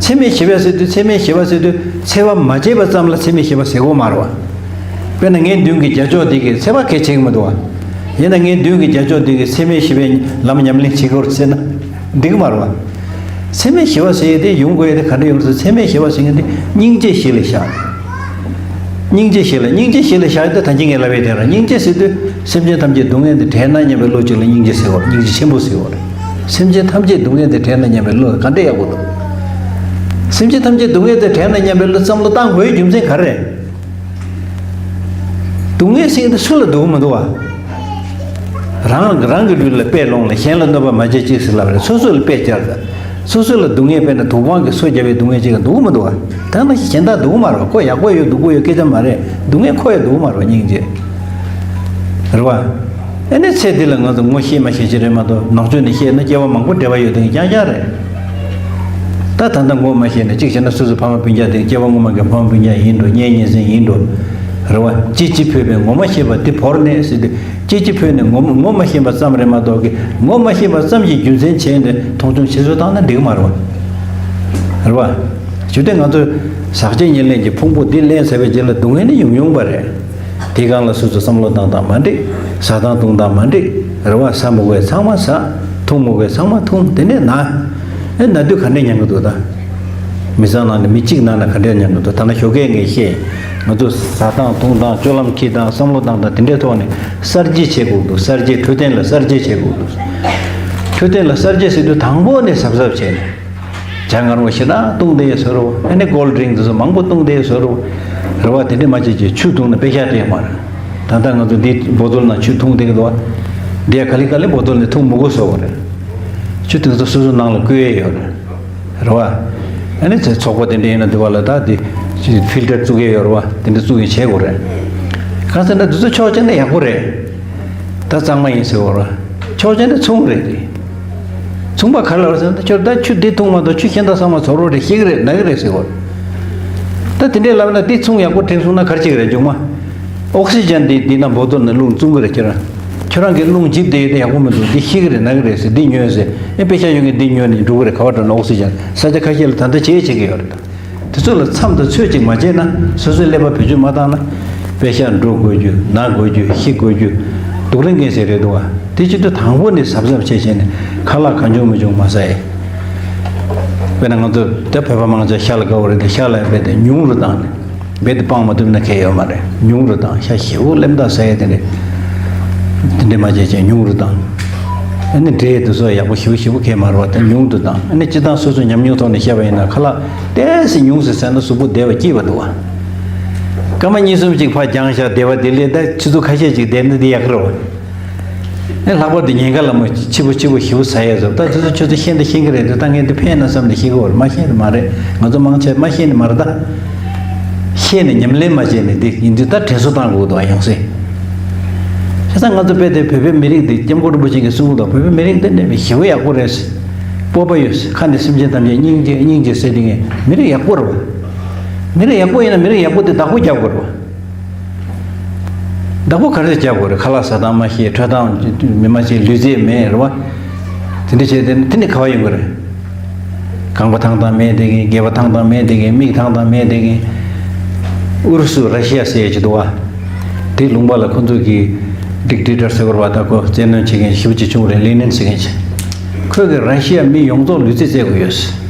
འཚེ་མེད་ཞི་བ་ཟེར་དུས་འཚེ་མེད་ཞི་བ་ཟེར་དུས་འཚེ་བ་མ་བྱས་པ་ཙམ་ལ་འཚེ་མེད་ཞི་བ་ཟེར་དགོས་མ་རེད་བ། དཔེར་ན་ངའི་མདུན་གྱི་རྒྱ་ཅོག་འདི་གིས་འཚེ་བ་གལ་ཆེ་གི་མི་འདུག་བ། ཡིན་ན་ངའི་མདུན་གྱི་རྒྱ་ཅོག་འདི་གིས་འཚེ་མེད་ཞི་བའི་ལམ་ཉམས་ལེན་བྱེད་དགོས་ཟེར་ན་འགྲིག་གི་མ་རེད་བ། འཚེ་མེད་ཞི་བ་ཟེར་ཡས་དེ་ཡོང་དགོས་ཡས་དེ་ག་འདྲ་ཡོང་ཟེར། འཚེ་མེད་ཞི་བ་ཟེར་མཁན་དེ་སྙིང་རྗེ་གཞི་ལ་བཞག་སྙིང་རྗེ་གཞི་ལ་སྙིང་རྗེ་གཞི་ལ་བཞག་ཡས་དེ་ད་གིན་ངས་ལབ་ཡས་དེ་རེད། སྙིང་རྗེ་ཟེར་དུས་སེམས་ཅན་ཐམས་ཅད་སྡུག་བསྔལ་འདི་བྲལ་ན་སྙམ་པའི་བློ་གཅིག་ལ་སྙིང་རྗེ་ཟེར་བ་རེད། སྙིང་རྗེ་ཆེན་པོ་ཟེར་བ་རེད། སེམས་ཅན་ཐམས་ཅད་སྡུག་བསྔལ་འདི་བྲལ་ན་སྙམ་པའི་བློ་ག་འདྲ་ཡག་པོ་འདུག་སེམས་ཅན་ཐམས་ཅད་སྡུག་བསྔལ་འདི་བྲལ་ན་སྙམ་པའི་བློ་བསམ་བློ་བཏང་དགོས་རྒྱུ་མཚན་ག་རེ་རེད། སྡུག་བསྔལ་ཟེར་དེ་སུ་ལ་སྡུག་མི་འདུག་བ། རང་རང་གི་ལུས་ལ་དཔེ་ལོངས་ལ་གཞན་ལ་གནོད་པ་མ་བྱེད་ཅིག་ཟེར་ལབ་རེད། སོ་སོ་ལ་དཔེ་བཅར་ད། སོ་སོ་ལ་སྡུག་བསྔལ་དཔེར་ན་དུག་སྦྲང་གིས་སོ་བརྒྱབ་པའི་སྡུག་བསྔལ་ཅིག་ག་འདུག་མི་འདུག་བ། ད་ནི་གཞན་དག་འདུག་མ་རེད་བ། ཁོ་ཡག་པོ་ཡོད་སྡུག་པོ་ཡོད་སྐད་ཆ་མ་རེད། སྡུག་བསྔལ་ཁོ་ཡང་འདུག་མ་རེད་བ། སྙིང་རྗེ་རེད་བ། ཨ་ནི་ཚེ་འདི་ལ་ང་ཚོ་ངོ་ཤེས་མ་ཤེས་ཅིག་རེད་མ་གཏོགས་ནང་ཆོས་ནས་བཤད་ན་སྐྱེ་བ་མང་པོ་འབྲེལ་བ་ཡོད་དེ་རྐྱང་རྐྱང་རེད། ད་ད་ལྟ་ངོ་མ་ཤེས་ན་གཅིག་བྱས་ན་སོ་སོའི་ཕ་མ་སྤུན་ཀྱག་དེ་སྐྱེ་བ་སྔོན་མ་གི་ཕ་མ་སྤུན་ཀྱག་ཡིན་འགྲོ། གཉེན་ཉེ་ཚན་ཡིན་འགྲོ། རེད་བ། ཅི་ཅི་ཕོད་པའི་ངོ་མ་ཤེས་པ་དེ་བོར་ནས་ཟེར་དུས། ཅི་ཅི་ཕོད་ནས་ངོ་ངོ་མ་ཤེས་པ་ཙམ་རེད་མ་གཏོགས་ཀི་ངོ་མ་ཤེས་པ་ཙམ་གྱི་རྒྱུ་མཚན་བྱས་ནས་མཐོང་ཆུང་བྱེད་སྲོལ་བཏང་ན་འགྲིག་མ་རེད་བ། རེད་བ། ཇི་སྟེ་ང་ཚོས་ཟག་བཅས་ཉེར་ལེན་གྱི་ཕུང་པོ་འདི་ལེན་ཚར་བའི་རྗེས་ལ་སྡུག་བསྔལ་ནི་ཡོང་ཡོང་པ་རེད། དེའི་སྒང་ལ་སོ་སོ་བསམ་བློ་བཏང་སྟངས་མ་འགྲིག་ཟ་སྟངས་འཐུང་སྟངས་མ་འགྲིག་རེད་བ། ཟ་མི་དགོས་ཚང་མ་ཟ། འཐུང་མི་དགོས་ཚང་མ་འཐུང་། དེ་ནས་ན། ཨེ་ན་དུས་ག་འདྲས་མྱང་གི་འདུག་ད། མི་ཚང་ནང་ནས་མི་གཅིག་ནང་ན་ག་འདྲས་མྱང་གི་འདུག་ད་ན་ཞོགས་ཀས་ངས་བཤད། ང་ཚོ་ཟ་སྟངས་འཐུང་སྟངས་སྤྱོད་ལམ་འཁྱེར་སྟངས་བསམ་བློ་བཏང་སྟངས་དེ་འདྲའི་ཐོག་ནས་གསར་བརྗེ་བྱེད་དགོས་འདུག་གསར་བརྗེ་འཕྲོད་བསྟེན་ལ་གསར་བརྗེ་བྱེད་དགོས་འདུག་འཕྲོད་བསྟེན་ལ་གསར་བརྗེ་ཟེར་དུས་དང་པོ་ནས་གཟབ་གཟབ་བྱས་ནས། ཇ་མངར་མོ་ཞེ་དྲག་བཏུང་བསྡད་ཡས་བཟོ་རོགས། ཨ་ནི་ཀོལ་ཌི་རིང་དེ་ཚོ་མང་པོ་བཏུང་བསྡད་ཡས་བཟོ་རོགས། རེད་བ། དེ་འདྲས་མ་བྱེད་ཅིག་ཆུ་བཏུང་ན་དཔེ་ཤ་སྤྲད་མ་རེད། ད་ལྟ་ང་ཚོ་འདི་བོ་ཏོལ་ནང་ཆུ་འཐུང་བསྡད་ཀྱི་འདུག་བ། འདི་ཡ་ག་ལེ་ག་ལེ་བོ་ཏོལ་ནས་འཐུང་མི་དགོས་བཟོ་བ་རེད། ཆུ་དེ་ཚོ་སོ་སོ་ནང་ལ་བསྐུར་ཡས་ཡོད་རེད། རེད་བ། ཨ་ནི་ཚེ་ཚོགས་པ་དེ་འདྲ་ཡིན་ན་འདི་བ་ལ་ད་འདི་ཕིལ་ཊར་བཙུགས་ཡས་ཡོད་རེད་བ། དེ་འདྲ་བཙུགས་ཡས་བྱེད་དགོས་རེད། གང་ཟེར་ན་འདི་ཚོ་ཕྱོགས་གཅིག་ནས་ཡག་པོ་རེད། ད་གཙང་མ་ཡིན་ཟེར་བ་རེད། ཕྱོགས་གཅིག་ནས་མཚུངས་རེད་དེ། མཚུངས་པ་ག་རེ་ལབ་ཟེར་ན་ད་ཁྱོད་ད་ཆུ་འདི་འཐུང་མ་གཏོགས་ཆུ་གཞན་དག་ཚང་མ་བཟོ་རོགས་རེད། ཤི་གི་རེད་ན་གི་རེད་ཟེར་བ་རེད། ད་དེ་འདྲས་ལབ་ན་འདི་ཚོང་ཡག་པོ་དྲན་སོང་ན་ག་རེ་བྱེད་ཀྱི་རེད་མཇུག་མ། ཨོག་སི་ཇན་འདི་འདི་ན་བོ་ཏོལ་ནས་རླུང་བཙུགས་ཀྱི་རེད་ཁྱེད་རང་། ཁྱོད་རང་གིས་རླུང་འཇིབ་བསྡད་ཡོད་དེ་ཡག་པོ་མི་འདུག་འདི་ཤི་གི་རེད་ན་གི་རེད་ཟེར་འདི་ཉོས་ཟེར། ཨེ་པེ་ཤ་ཡོད་མཁན་འདི་ཉོས་ནས་འགྲོ་གི་རེད། ག་བ་འགྲོ་ན་ཨོག་སི་ཇན་ས་ཆ་ཁ་ཤས་ལ་ད་ལྟ་བྱེད་བྱེད་ཀྱི་ཡོད་རེད་ད། དེ་ཚོ་ལ་མཚམས་དང་ཚོད་ཅིག་མ་བྱས་ན་སོ་སོའི་ཀླད་པ་བེད་སྤྱོད་མ་བཏང་ན། པེ་ཤ་འགྲོ་དགོས་རྒྱུ་ན་དགོས་རྒྱུ་ཤི་དགོས་རྒྱུ། སྡུག་ལས་ངན་ཟེར་རེད་འདུག་བ། དེ་བྱེད་དུས་དང་པོ་ནས་གཟབ་གཟབ་བྱས་བྱས་ནས་ཁ་ལག་གང་བྱུང་མི་བྱུང་མ་ཟ་ཡས། དཔེར་ན་ང་ཚོ་ད་བོད་པ་མང་ཆེ་ཤ་ལ་དགའ་བོ་རེད་དེ་ཤ་ལ་ཡང་རྦད་དེ་ཉུང་རུ་བཏང་ནས། རྦད་དེ་སྤང་མ་ཐུབ་ན་ཁེལ་ཡོད་མ་རེད། ཉུང་རུ་བཏང་། ཤ་ཞེ་པོ་ལེམ་ཐག་ཟ་ཡས་དེ་འདྲས། དེ་འདྲས་མ་བྱས་བྱས་ཉུང་རུ་བཏང་། ཨ་ནི་འབྲས་དེ་ཚོ་ཡག་པོ་ཞེ་པོ་ཞེ་པོ་ཁེལ་མ་རེད་བ། དེ་ཉུང་དུ་བཏང་། ཨ་ནི་སྤྱིར་བཏང་སོ་སོའི་ཉམས་མྱོང་ཐོག་ནས་བཤད་པ་ཡིན་ན་ཁ་ལག་ཏོག་ཙམ་ཉུང་ཙམ་ཟས་ན་གཟུགས་པོ་བདེ་བ་སྐྱིད་པ་འདུག་བ། སྐར་མ་གཉིས་གསུམ་ཅིག་ཕར་འགྱངས་བཞག་བདེ་བ་དེ་ལས་ད་ཆུ་ཚོད་ཁ་ཤས་ཅིག་བསྡད་ན་དེ་ཡག་གི་རེད་བ། ཨེ་ལྷག་པར་དུ་ཉིན་དཀར་ལ་མོ་ཕྱི་པོ་ཕྱི་པོ་ཞེ་པོ་ཟ་ཡས་བཟོ། ད་དེ་ཚོ་ཁྱོད་ཚོ་ཤེས་འདི་ཤེས་ཀྱི་རེད་དེ། ད་ངས་འདི་ཕན་ན་བསམ་ནས་ཤེས་ཀྱི་ཡོད་རེད། མ་ཤེས་ནི་མ་རེད། ང་ཚོ་མང་ཆེ་མ་ཤེས་ནི་མ་རེད་ད། ཤེས་ནས་ཉམས་ལེན་མ་བྱས་ནས་འདི་ཡིན་དུས་ད་དྲན་གསོ་བཏང་དགོས་འདུག་ཡང་སྲིད། བྱས་ཙང་ང་ཚོ་དཔེ་དེ་བོད་པའི་མི་རིགས་འདི་སྐྱབས་མགོན་རིན་པོ་ཆེ་གིས་གསུང་གི་འདུག་བོད་པའི་མི་རིགས་འདི་འདྲ་བའི་ཞེ་པོ་ཡག་པོ་རེད། སྤོབས་པ་ཡོད། ཁ་ནས་སེམས་ཅན་ཐམས་ཅད་སྙིང་རྗེ་སྙིང་རྗེ་ཟེར་དེ་ངས་མི་རིགས་ཡག་པོ་རེད་བ། མི་རིགས་ཡག་པོ་ཡིན་ན་མི་རིགས་ཡག་པོ་དེ་བདག་པོ་རྒྱག་དགོས་རེད་བ། བདག་པོ་ག་རེ་རྒྱག་དགོས་རེད། ཁ་ལག་ཟ་སྟངས་མ་ཤེས། འཕྲོད་སྟངས་མི་མ་ཤེས། ལུས་རྩལ་མེད་རེད་བ། དེ་འདྲ་བྱས་ཏེ་དེ་ནི་ག་བ་ཡོང་གི་རེད། རྐང་པ་ཐང་ཐང་མེད་དེ་གིན། སྒལ་པ་ཐང་ཐང་མེད་དེ་གིན། མིག་ཐང་ཐང་མེད་དེ་གིན། ཨུ་རུ་སུ་ར་ཤི་ཡ་ཟེར་ཡ་ཅིག་འདུག་བ། དེ་ལུང་པ་ལ་ཁོ་ཚོ་གི་ཌིག་ཊེ་ཊར་ཟེར་དགོས་རེད་བ། ད་ཁོ་བཙན་གནོན་བྱེད་མཁན་ཞེ་པོ་ཅིག་བྱུང་རེད། ལེ་ནིན་ཟེར་མཁན་ཅིག་ཁོས་གི་ར་ཤི་ཡ་མི་ཡོངས་རྫོགས་ལུས་རྩལ་རྩེད་དགོས་ཡོད།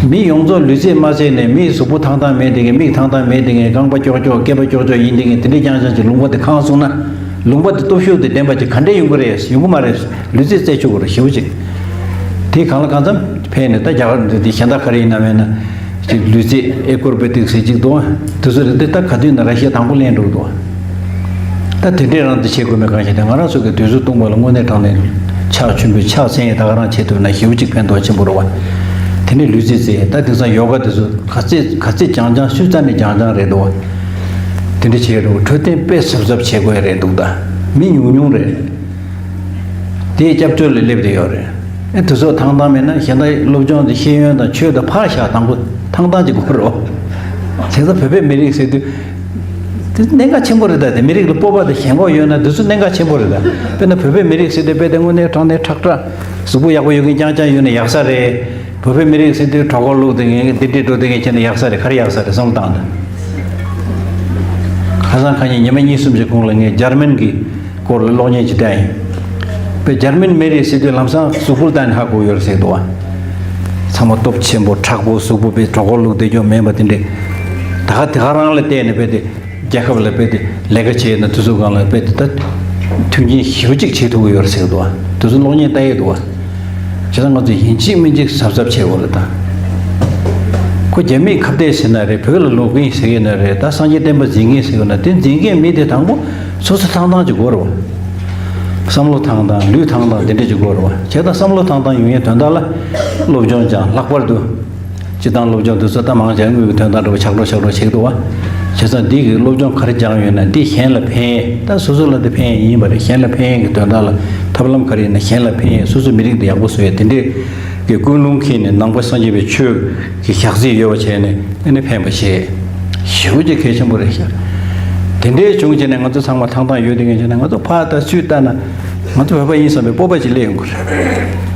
མི་ཡོངས་རྫོགས་ལུས་རྩལ་མ་རྩེས་ནས། མིའི་གཟུགས་པོ་ཐང་ཐང་མེད་དེ་གས། མིག་ཐང་ཐང་མེད་དེ་གས། རྐང་པ་ཀྱོག་ཀྱོག་སྐེད་པ་ཀྱོག་ཀྱོག་ཡིན་དེ་གས། དེ་འདྲས་རྐྱང་རྐྱང་ཅིག་ལུང་པ་དེ་གང་སོང་ན། ལུང་པ་དེ་སྟོབས་ཤུགས་དེ་ལྡན་པ་ཅིག་ག་འདྲས་ཡོང་གི་རེད། ཡོང་གི་མ་རེད། ལུས་རྩལ་རྩེད་ཆོག་གི་རེད། ཞེ་པོ་ཅིག་དེ་གང་ལ་གང་འཚམ་ཕན་ནས། ད་རྒྱ་གར་འདི་འདི་གཞན་དག་ག་རེ་ཡིན་ན་མེད་ན། ཅིག་ལུས་རྩལ་ཨེ་ཀོར་བེ་ཏིག་ཟེར་ཅིག་འདུག་དེ་ཚོ་རེད་དེ། ད་ག་དུས་ན་ར་ཤི་ཡ་དང་པོ་ལེན་འགྲོ་གི་འདུག་ད་དེ་འདྲས་རང་དེ་བྱེད་དགོས་མེད་གང་ཞིག་དེ། ང་རང་ཚོ་གི་དུས་ཚོད་སྟོང་པ་ལ་དངོས་གནས་དྲང་གནས་ཕྱག་མཆོད་འབུལ་ཕྱག་འཚལ་ཡས་ད་ག་རང་བྱེད་ཐུབ་ན་ཞེ་པོ་ཅིག་ཕན་ཐོགས་ཆེན་པོ་རེད་བ། དེ་ནས་ལུས་རྩལ་རྩེད་ཡས། ད་དེང་སང་ཡོ་ག་དེ་ཚོ་ག་ཚད་ག་ཚད་རྐྱང་རྐྱང་སུས་རྩ་ནས་རྐྱང་རྐྱང་རེད་འདུག་བ། དེ་འདྲས་བྱེད་རོགས། འཕྲོད་བསྟེན་དཔེ་གཟབ་གཟབ་བྱེད་དགོས་ཡ་རེད་འདུག་ད་མི་ཉུང་ཉུང་རེད། དེའི་སྐྱབས་བཅོལ་ལ་སླེབས་བསྡད་ཡོད་རེད། ཨེ་དེ་ཚོ་ཐང་ཐང་མེད་ན་གཞན་དག་སློབ་སྦྱོང་དེ་ཤེས་ཡོན་དང་ཆོས་དང་ཕར་བཞག་དང་པོ་ཐང་ཐང་ཅིག་དགོས་རེད་བ། བྱས་ཙང་བོད་པའི་མི་རིགས་ཟེར་དུས། དེ་གནད་འགག་ཆེན་པོ་རེད་ད། དེ་མི་རིགས་ལ་སྤོབས་པ་དང་ཞེན་ཁོག་ཡོད་ན་དེ་ཚོ་གནད་འགག་ཆེན་པོ་རེད་ད། དཔེར་ན་བོད་པའི་མི་རིགས་ཟེར་དུས་དཔེ་དེ་དངོས་གནས་དྲང་གནས་ཁྲག་ཁྲག་གཟུགས་པོ་ཡག་པོ་ཡོད་མཁན་རྐྱང་རྐྱང་ཡོད་ན་ཡག་ས་རེད། བོད་པའི་མི་རིགས་ཟེར་དུས་གྲོད་ཁོག་བླུགས་དེ་ངས་འདི་འདྲས་འགྲོ་དེ་ངས་བྱས་ན་ཡག་ས་རེད། ག་རེ་ཡག་ས་རེད་བསམ་བློ་བཏང་དང་། ཁ་སང་ཁ་ཉིན་ཉི་མ་གཉིས་གསུམ་ཞིག་གོང་ལ་ངས་འཇར་མན་གྱི་སྐོར་ལ་གློག་བརྙན་ཅིག་བལྟས་ཡིན། དཔེ་འཇར་མན་མི་རིགས་ཟེར་དུས་ལམ་སང་གཟུགས་པོ་ལ་བལྟས་ནས་ཧ་གོ་ཡོད་རེད་ཟེར་འདུག་བ། ཚང་མ་སྟོབས་ཆེན་པོ་མཁྲེགས་པོ། གཟུགས་པོ་དཔེ་གྲོད་ཁོག་བླུགས་བསྡད་རྒྱུ་མེད་པ་དེ་འདྲས། ད་ག་དེ་ག་རང་ལ་བལྟས་ནས་དཔེ་དེ། རྒྱལ་ཁབ་ལ་དཔེ་དེ་ལས་ཀ་བྱས་ན་དུས་ཚོད་སྒང་ལ་དཔེ་དེ་ད་མཐུན་རྐྱེན་ཞེ་པོ་ཅིག་བྱེད་ཐུབ་ཀྱི་ཡོད་རེད་ཟེར་གི་འདུག་བ། དེ་ཚོ་གློག་བརྙན་ལྟ་ཡི་འདུག་བ། བྱས་ཙང་ང་ཚོ་ཡིན་གཅིག་མིན་གཅིག་གཟབ་གཟབ་བྱེད་དགོས་རེད་ད། ཁོ་རྒྱ་མིས་ཁ་གཏད་ཟེར་ན་རེད། བོད་ལ་ལོག་གིན་ཟེར་གི་ན་རེད། ད་སངས་རྒྱས་བསྟན་པ་འཛིན་གིན་ཟེར་གི་ན། དེ་འཛིན་མཁན་མི་དེ་དང་པོ་སོ་སོ་ཐང་ཐང་ཅིག་དགོས་རེད་བ། བསམ་བློ་ཐང་ཐང་ལུས་ཐང་ཐང་དེ་འདྲ་ཅིག་དགོས་རེད་བ། བྱས་ཙང་བསམ་བློ་ཐང་ཐང་ཡོང་ཡའི་དོན་དག་ལ་སློབ་སྦྱོང་སྦྱང་། ལྷག་པར་དུ། སྤྱི་བཏང་སློབ་སྦྱོང་དེ་ཚོ་ད་མང་ཆེ་དངུལ་གྱི་དོན་དག་འདྲ་བོ་ཆག་འགྲོ་ཆག་འགྲོ་བྱེད་ཀྱི་འདུག་བ། བྱས་ཙང་འདི་གི་སློབ་སྦྱོང་ག་རེ་སྦྱངས་ཡོད་ན་འདི་གཞན་ལ་ཕན་ཡས། ད་སོ་སོ་ལ་འདི་ཕན་ཡས་ཡིན་པ་རེད། གཞན་ལ་ཕན་ཡས་ཀྱི་དོན་དག་ལ་ཐབས་ལམ་ག་རེ་ཡིན་ན་གཞན་ལ་ཕན་ཡས། སོ་སོའི་མི་རིགས་འདི་ཡག་པོ་བཟོ་ཡས་དེ་འདྲས་ཀྱི་ཀུན་སློང་འཁྱེར་ནས་ནང་པ་སངས་རྒྱས་པའི་ཆོས་ཀྱི་ཞག་རྩིས་ཡོད་པ་བྱས་ནས་ཨ་ནི་ཕན་པ་བྱེད། ཞེ་པོ་ཅིག་གལ་ཆེན་པོ་རེད་ཤག་དེ་འདྲས་བྱུང་བྱས་ནས་ང་ཚོ་ཚང་མ་ཐང་ཐང་ཡོད་དེ་ངས་བྱས་ན། ང་ཚོ་ཕར་ལྟ་ཚུར་ལྟ་ན་ང་ཚོ་བོད་པ་ཡིན་བསམ་པའི་སྤོབས་པ་ཅིག་སླེབས་ཡོང་གི་རེད།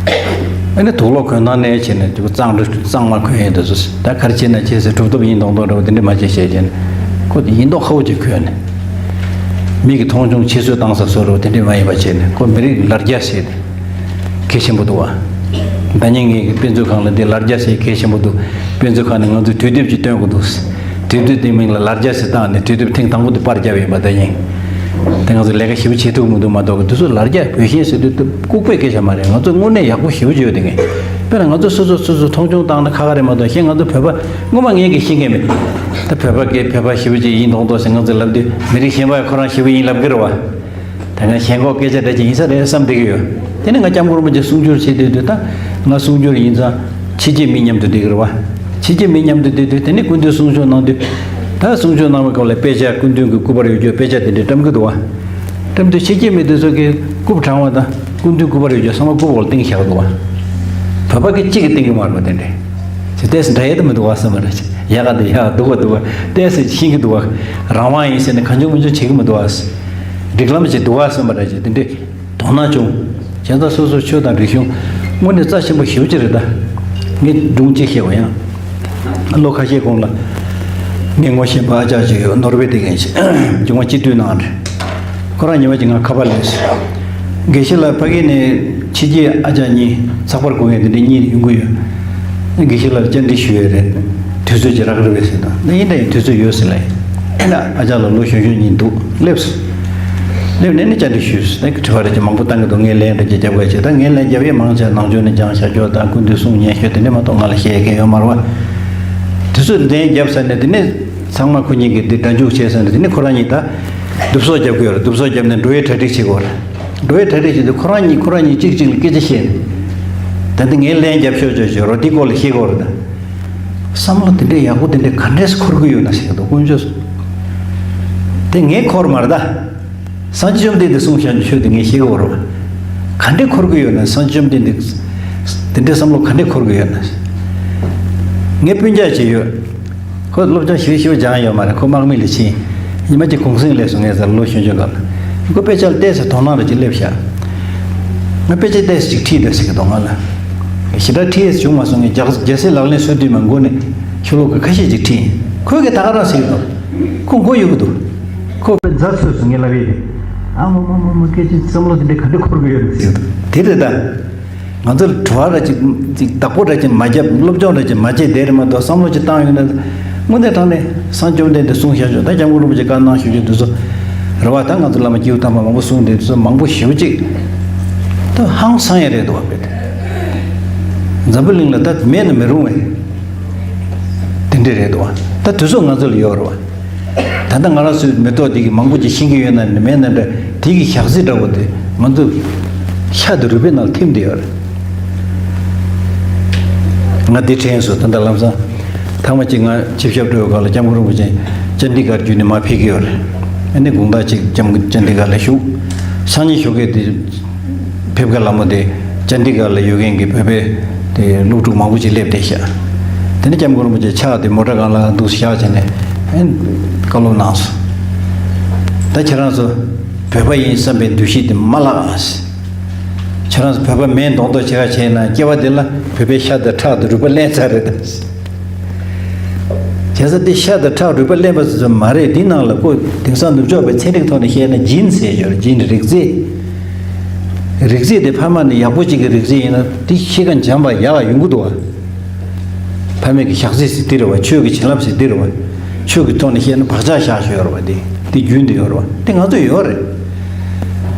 ཨ་ནི་དུག་ལོག་གོན་སྟངས་ནས་བྱས་ནས་དེ་གཙང་གཙང་མ་གོན་ཡས་འདི་ཚོ། ད་ག་རེ་བྱས་ན་བྱས་ཟེར། གྲུབ་ཐོབ་ཡིན་མདོག་མདོག་འདྲ་བོ་དེ་འདྲས་མ་བྱེད་བྱས་བྱས་ནས། ཁོ་དེ་ཡིན་མདོག་ཁ་པོ་ཅིག་གོན་ནས། མི་གི་མཐོང་ཆུང་ཕྱི་བཤོལ་བཏང་ས་བཟོ་འདྲ་བོ་དེ་འདྲས་མ་ཡིན་པ་བྱས་ནས། ཁོ་མི་རིགས་ལ་རྒྱ་ཟེར་ཏེ་གལ་ཆེན་པོ་འདུག་བ། ཟླ་ཉིན་ངེད་ཀྱི་དཔེ་མཛོད་ཁང་ལ་འདི་ལ་རྒྱ་ཟེར་གལ་ཆེན་པོ་འདུག་དཔེ་མཛོད་ཁང་ནས་ང་ཚོས་དུས་དེབ་ཅིག་སྟོན་དགོས་འདུག་དུས་དེབ་དེའི་མིང་ལ་ལ་རྒྱ་ཟེར་བཏགས་ནས་དུས་དེབ་ཐེངས་དང་པོ་དེ་པར་བརྒྱབ་ཡིན་པ། ད་ཡིན། དེ་ང་ཚོ་ལས་ཀ་ཞེ་པོ་བྱེད་ཐུབ་མི་འདུག་མ་གཏོགས་གི། དེ་ཚོ་ལ་རྒྱ་བོད་ཞེན་ཟེར་དུས་དེ་ལྐུགས་པའི་སྐད་ཆ་མ་རེད། ང་ཚོ་དངོས་གནས་ཡག་པོ་ཞེ་པོ་ཅིག་ཡོད་དེ། ངས་དཔེར་ན་ང་ཚོ་སོ་སོ་སོ་སོ་མཐོང་ཆུང་བཏང་ན་ཁག་ཁག་རེད་མ་གཏོགས། གཞན་ང་ཚོ་བོད་པ་སྔོན་མ་ངས་ཀྱི་ཤེས་མཁན་མེད། ད་བོད་པ་གིས་བོད་པ་ཞེ་པོ་ཅིག་ཡིན་མདོག་མདོག་ཟེར་ང་ཚོས་ལབ་དུས། མི་རིགས་གཞན་པ་ཡང་ཁོ་རང་ཞེ་པོ་ཡིན་ལབ་ཀྱི་རེད་བ། ད་ང་ཞེན་ཁོག་སྐད་ཆ་འདྲ་ཅིག་ཡིན་ས་རེད་བསམ་བསྡད་ཀྱི་ཡོད། དེ་ནས་ང་སྐྱབས་མགོན་རིན་པོ་ཆེ་གསུང་སྒྱུར་བྱེད་དུས་དུས། ད་ང་གསུང་སྒྱུར་ཡིན་ཙང་ཕྱི་རྒྱལ་མི་མཉམ་དུ་བསྡད་ཀྱི་རེད་བ། ཕྱི་རྒྱལ་མི་མཉམ་དུ་བསྡད་དུས་དེ་ནས་སྐུ་མདུན་གསུང་ཆོས་གནང་དུས། ད་གསུང་ཆོས་གནང་བའི་སྐབས་ལ་དཔེ་ཆ་སྐུ་མདུན་གྱི་སྐུ་པར་ཡོད་རྒྱུ་དཔེ་ཆ་དེ་འདྲ་བཀྲམ་གྱི་འདུག་བ། བཀྲམ་དུས་ཕྱི་རྒྱལ་མི་དེ་ཚོ་གིས་རྐུབ་བྲེགས་པ་དང་སྐུ་མདུན་སྐུ་པར་ཡོད་རྒྱུ་ཚང་མ་རྐུབ་འོག་ལ་བཏིང་བཞག་འདུག་བ། བོད་པ་གིས་གཅིག་གིས་བཏིང་གི་མ་རེད་པ། དེ་འདྲ་ཅིག་ཏོག་ཙམ་འདྲ་ཡས་དེ་མི་འདུག་བ་བསམ་པ་རེད། ཅིག་ཡག་ག་འདུག་ཡག་ག་འདུག་བ་འདུག་བ། ཏོག་ཙམ་ཤེས་ཀྱི་འདུག་བ། རང་དབང་ཡིན་ཟེར་ནས་གང་བྱུང་མང་བྱུང་བྱེད་ཀྱི་མི་འདུག་བ། སྒྲིག་ལམ་ཅིག་འདུག་བ་བསམ་པ་རེད། ཅིག་དེ་འདྲའི་དོ་སྣང་བྱུང་། བྱས་ཙང་སོ་སོའི་ཆོས་དང་རིག་གཞུང་དངོས་གནས་རྩ་ཆེན་པོ་ཞེ་པོ་ཅིག་རེད་ད། ངས་སྒྲུང་གཅིག་བཤད་པ་ཡང་། ལོ་ཁ་ཤས་གོང་ལ་ངས་ངོ་ཤེས་པ་ཨ་ཅག་ཅིག་ཡོད། ནོར་ཝེ་དེ་མཁན་ཞིག་སྒྲུང་བ་སྤྱི་འཐུས་གནང་རེད། ཁོ་རང་ཉི་མ་གཅིག་ང་ཁ་པར་སླེབས་སོང་། དགེ་བཤེས་ལགས། ཕ་གི་ནས་ཕྱི་རྒྱལ་ཨ་ཅག་གཉིས་ཚགས་པར་འགོད་མཁན་དེ་འདྲ་གཉིས་ཡོང་གི་ཡོད། དགེ་བཤེས་ལགས་ལ་བཅར་འདྲི་ཞུ་ཡས་རེད། དུས་ཚོད་ཅིག་རག་གི་རེད་པས་ཟེར་དང་། ད་ཡིན་ད་ཡིན། དུས་ཚོད་ཡོད་ཟེར་ལབ་ཡིན། ཨ་ཅག་ལགས་ལོ་གཞོན་གཞོན་གཉིས་འདུག་སླེབས་སོང་། སླེབས་ནས་ནི་བཅར་འདྲི་ཞུས་སོང་། ད་དྲི་བ་རེ་ཅིག་མང་པོ་བཏང་གི་འདུག་ངས་ལན་འདྲ་ཅིག་རྒྱབ་ག་བྱས། ད་ངས་ལན་རྒྱབ་ཡས་མང་ཆེ་ནང་ཆོས་ནས་སྦྱངས་བཞག་རྒྱུ་དང་། སྐུ་མདུན་གསུང་ཉན་ཞོར་དེ་འདྲ་མ་གཏོགས་ང་ལ་བཤད་མཁན་ཡོད་མ་རེད་པ། དུས་ཚོད་ལན་རྒྱབ་ཚར་ནས་དེ་ནས་ཚང་མ་ཁོ་གཉིས་ཀྱིས་འདི་སྒྲ་འཇུག་བྱས་ཚར་ནས་དེ་ནས་ཁོ་རང་གཉིས་ད་བསྡུ་གསོག་རྒྱབ་ཀྱི་ཡོད་རེད། བསྡུ་གསོག་རྒྱབ་ནས་འགྲོ་ཡས་གྲ་སྒྲིག་བྱེད་དགོས་རེད། འགྲོ་ཡས་གྲ་སྒྲིག་བྱེད་དུས་ཁོ་རང་གཉིས་ཁོ་རང་གཉིས་གཅིག་གཅིག་ལ་སྐད་ཆ་བཤད་ནས། ད་འདི་ངས་ལན་རྒྱབ་ཤོག་ཅོག་ཅོག་རོ། འདི་སྐོར་ལ་བཤད་དགོས་རེད་ད། བསམ་བློ་དེ་འདྲའི་ཡག་པོ་དེ་འདྲའི་ག་འདྲས་འཁོར་གི་ཡོད་ན་ཟེར་གི་འདུག་དཀོན་མཆོག་གསུམ། དེ་ངས་འཁོར་མ་རེད་ད། སངས་རྒྱས་བཅོམ་ལྡན་འདས་གསུངས་བཞག་རྒྱུ་ཆོས་དེ་ངས་བཤད་གི་ཡོད་རེད་པ། ག་འདྲས་འཁོར་གི་ཡོད་ན། སངས་རྒྱས་བཅོམ་ལྡན་འདས་དེ་འདྲའི་བསམ་བློ་ག་འདྲས་འཁོར་གི་ཡོད་ན། ངས་སྤུན་ཀྱག་ཅིག་ཡོད། ཁོ་སློབ་སྦྱོང་ཞེ་པོ་ཞེ་པོ་སྦྱངས་ཡོད་མ་རེད། ཁོ་དམག་མི་ལ་ཕྱིན། ཉི་མ་གཅིག་གུང་སེང་སླེབས་སོང་། ངས་ཟེར་ལོ་གཞོན་གཞོན་སྒང་ལ། ཁོ་དཔེ་ཆ་ལ་བལྟས་ཚེ་དོ་སྣང་རེ་ཅིག་སླེབས་ཤག་ང་དཔེ་ཆ་བལྟས་ཚེ་ཅིག་ཁྲིད་དང་ཟེར་གི་འདུག་ང་ལ། ཞེ་དྲག་ཁྲིད་ཡས་བྱུང་མ་སོང་། ངས་རྒྱ་རྒྱལ་སྲས་ལག་ལེན་སོ་བདུན་མ་མགོ་ནས་ཤོ་ལོ་ཀ་ཁ་ཤས་ཅིག་ཁྲིད་ཡིན། ཁོས་གི་ད་ག་རང་ཟེར་གི་འདུག་ཁོ་མགོ་ཡུ་གི་འདུག་ཁོ་དཔེ་མཛའ་ཚོས་སུ་ངས་ལབ་ཡས་དེ། ཨ་མ་མ་མ་མ། སྐད་ཆ་བསམ་བློ་དེ་འདྲའི་ག་འདྲ་འཁོར་གི་ཡོད་ཟེར་གི་འདུག་དེ་རེད་ད། ང་ཚོ་ལ་དྲི་བ་ར་ཅིག་ཅིག་བདག་པོ་ར་ཅིག་མ་བརྒྱབ། སློབ་སྦྱོང་ར་ཅིག་མ་བྱས་བསྡད་རེད་མ་གཏོགས། བསམ་བློ་ཅིག་བཏང་ཡོང་ན། དངོས་གནས་དྲང་གནས་སངས་བཅོམ་ལྡན་འདས་གསུངས་བཞག་ཆོག་ད་སྐྱབས་མགོན་རིན་པོ་ཆེ་བཀའ་གནང་ཞུ་རྒྱུ་དེ་ཚོ་རེད་བ། ད་ང་ཚོ་བླ་མ་སྐྱེས་བུ་དམ་པ་མང་པོ་གསུངས་དེ་ཚོ་མང་པོ་ཞེ་པོ་ཅིག་ད་ཧང་སང་ཡ་རེད་འདུག་བ། དཔེ་དེ་འཛམ་བུ་གླིང་ལ་ད་མེད་ན་མི་རུང་བས། དེ་འདྲས་རེད་འདུག་བ། ད་དུས་ཚོད་ང་ཚོ་ལ་ཡོད་རེད་བ། ད་ལྟ་ང་རང་ཚོའི་མེ་ཏོག་འདི་གི་མང་པོ་ཅིག་ཤེས་ཀྱི་ཡོད་ན་མེད་ན་འདྲ། དེ་གི་ཞག་ཚི་འདྲ་བོ་དེ་ང་ཚོ་ཤ་དང་རུས་པའི་ནང་ཐིམ་བསྡད་ཡོད་རེད། ང་འདི་དྲན་སོང་། ད་ལྟ་ལམ་སང་ཐེངས་མ་གཅིག་ང་ཆིབས་ཞབས་འགྲོ་བའི་སྐབས་ལ་སྐྱབས་མགོན་རིན་པོ་ཆེ་ཅན་ཌི་གར་བརྒྱུད་ནས་མར་ཕེབས་ཀྱི་ཡོད་རེད། ཨ་ནི་དགོང་དག་ཅིག་སྐྱབས་མགོན་ཅན་ཌི་གར་ལ་བཞུགས། སང་ཉིན་ཞོགས་ཀས་དེ་ཕེབས་ཀ་ལ་མོ་དེ་ཅན་ཌི་གར་ལ་ཡོད་མཁན་གྱི་བོད་པའི་དེ་སློབ་ཕྲུག་མང་པོ་ཅིག་སླེབས་བསྡད་ཤག་དེ་ནས་སྐྱབས་མགོན་རིན་པོ་ཆེ་ཕྱག་དེ་མོ་ཊ་སྒང་ལ་འདུག་སེ་བཞག་བྱས་ནས་ཨེ་བཀའ་སློབ་གནང་སོང་། ད་ཁྱེད་རང་ཚོ་བོད་པ་ཡིན་བསམ་པའི་འདུ་ཤེས་དེ་མ་བརླག་ཨ། ཁྱེད་རང་ཚོ་བོད་པ་མིན་མདོག་མདོག་བྱེད་ག་བྱས་ན་སྐྱེ་བ་འདི་ལ་བོད་པའི་ཤ་དང་ཁྲག་དང་རུས་པ་ལེན་ཚར་རེད་ད། བྱས་ཙང་འདི་ཤ་དང་ཁྲག་རུས་པ་ལེན་པ་ཙམ་མ་རེད། འདི་ནང་ལ་ཁོ་དེང་སང་ནུབ་ཕྱོགས་པའི་ཚན་རིག་ཐོག་ནས་བཤད་ན་ཇིན་ཟེར་ཡོད་རེད། ཇིན། རིགས་རྫས། རིགས་རྫས་དེ་ཕ་མ་ནས་ཡག་པོ་ཅིག་གི་རིགས་རྫས་ཡིན་ན་དེ་ཤི་ཁ་འཇམ་པ་ཡག་ག་ཡོང་གི་འདུག་བ། ཕ་མེས་ཀྱི་ཞག་ཚི་ཟེར་འདི་རེད་བ། ཆོས་ཀྱི་བྱིན་རླབས་ཟེར་འདི་རེད་བ། ཆོས་ཀྱི་ཐོག་ནས་བཤད་ན་བག་ཆགས་བཞག་ཤོས་ཡོད་རེད་བ། དེ་དེ་རྒྱུན་དུ་ཡོད་རེད་བ། དེ་ང་ཚོ་ཡོད་རེད།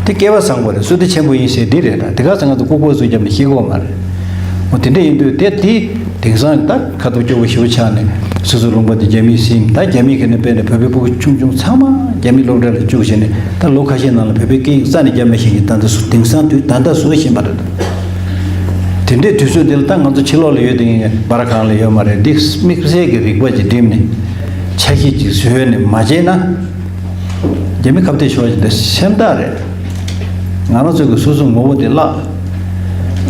དེ་སྐལ་བ་བཟང་པོ་རེད། བསོད་བདེ་ཆེན་པོ་ཡིན་ཟེར་འདི་རེད་ད། དེ་ག་ཚོད་ང་ཚོ་ལྐུགས་པ་བཟོས་རྒྱབ་ནས་ཤེས་གོ་མ་རེད། འོ་དེ་འདྲ་ཡིན་དུས་དེ་དེ་དེང་སང་ད་ཁ་ཐུག་སྐྱོ་བོ་ཞེ་པོ་ཆགས་ནས་སོ་སོའི་ལུང་པ་དེ་རྒྱ་མིས་ཟིན། ད་རྒྱ་མིས་ཁ་ནས་དཔེར་ན་བོད་པའི་ཕྲུ་གུ་ཆུང་ཆུང་ཚང་མ་རྒྱ་མིའི་སློབ་གྲྭ་ལ་བཅུག་བྱས་ནས་ད་ལོ་ཁ་ཤས་ནང་ལ་བོད་པའི་སྐད་ཡིག་རྩ་ནས་རྒྱབ་མ་ཤེས་མཁན། ད་ལྟ་སུ་དེང་སང་དུས་ད་ལྟ་བཟོ་བཞིན་པ་རེད། དེ་འདྲའི་དུས་ཚོད་འདི་ལ་ད་ང་ཚོ་ཕྱི་ལོགས་ལ་ཡོད་དེ་ངས་སྦར་གང་ལ་ཡོད་མ་རེད། འདི་དམིགས་བསལ་གྱི་རིག་པ་ཅིག་བསྒྲིམས་ནས་ཆ་ཤས་ཅིག་བཟོས་ནས་མ་བྱས་ན། རྒྱ་མི་ཁ་གཏད་ཤོར་བ་ཅིག་འདི་སེམས་ཐག་རེད། ང་རང་ཚོ་གི་སོ་སོའི་ངོ་བོ་དེ་བརླག་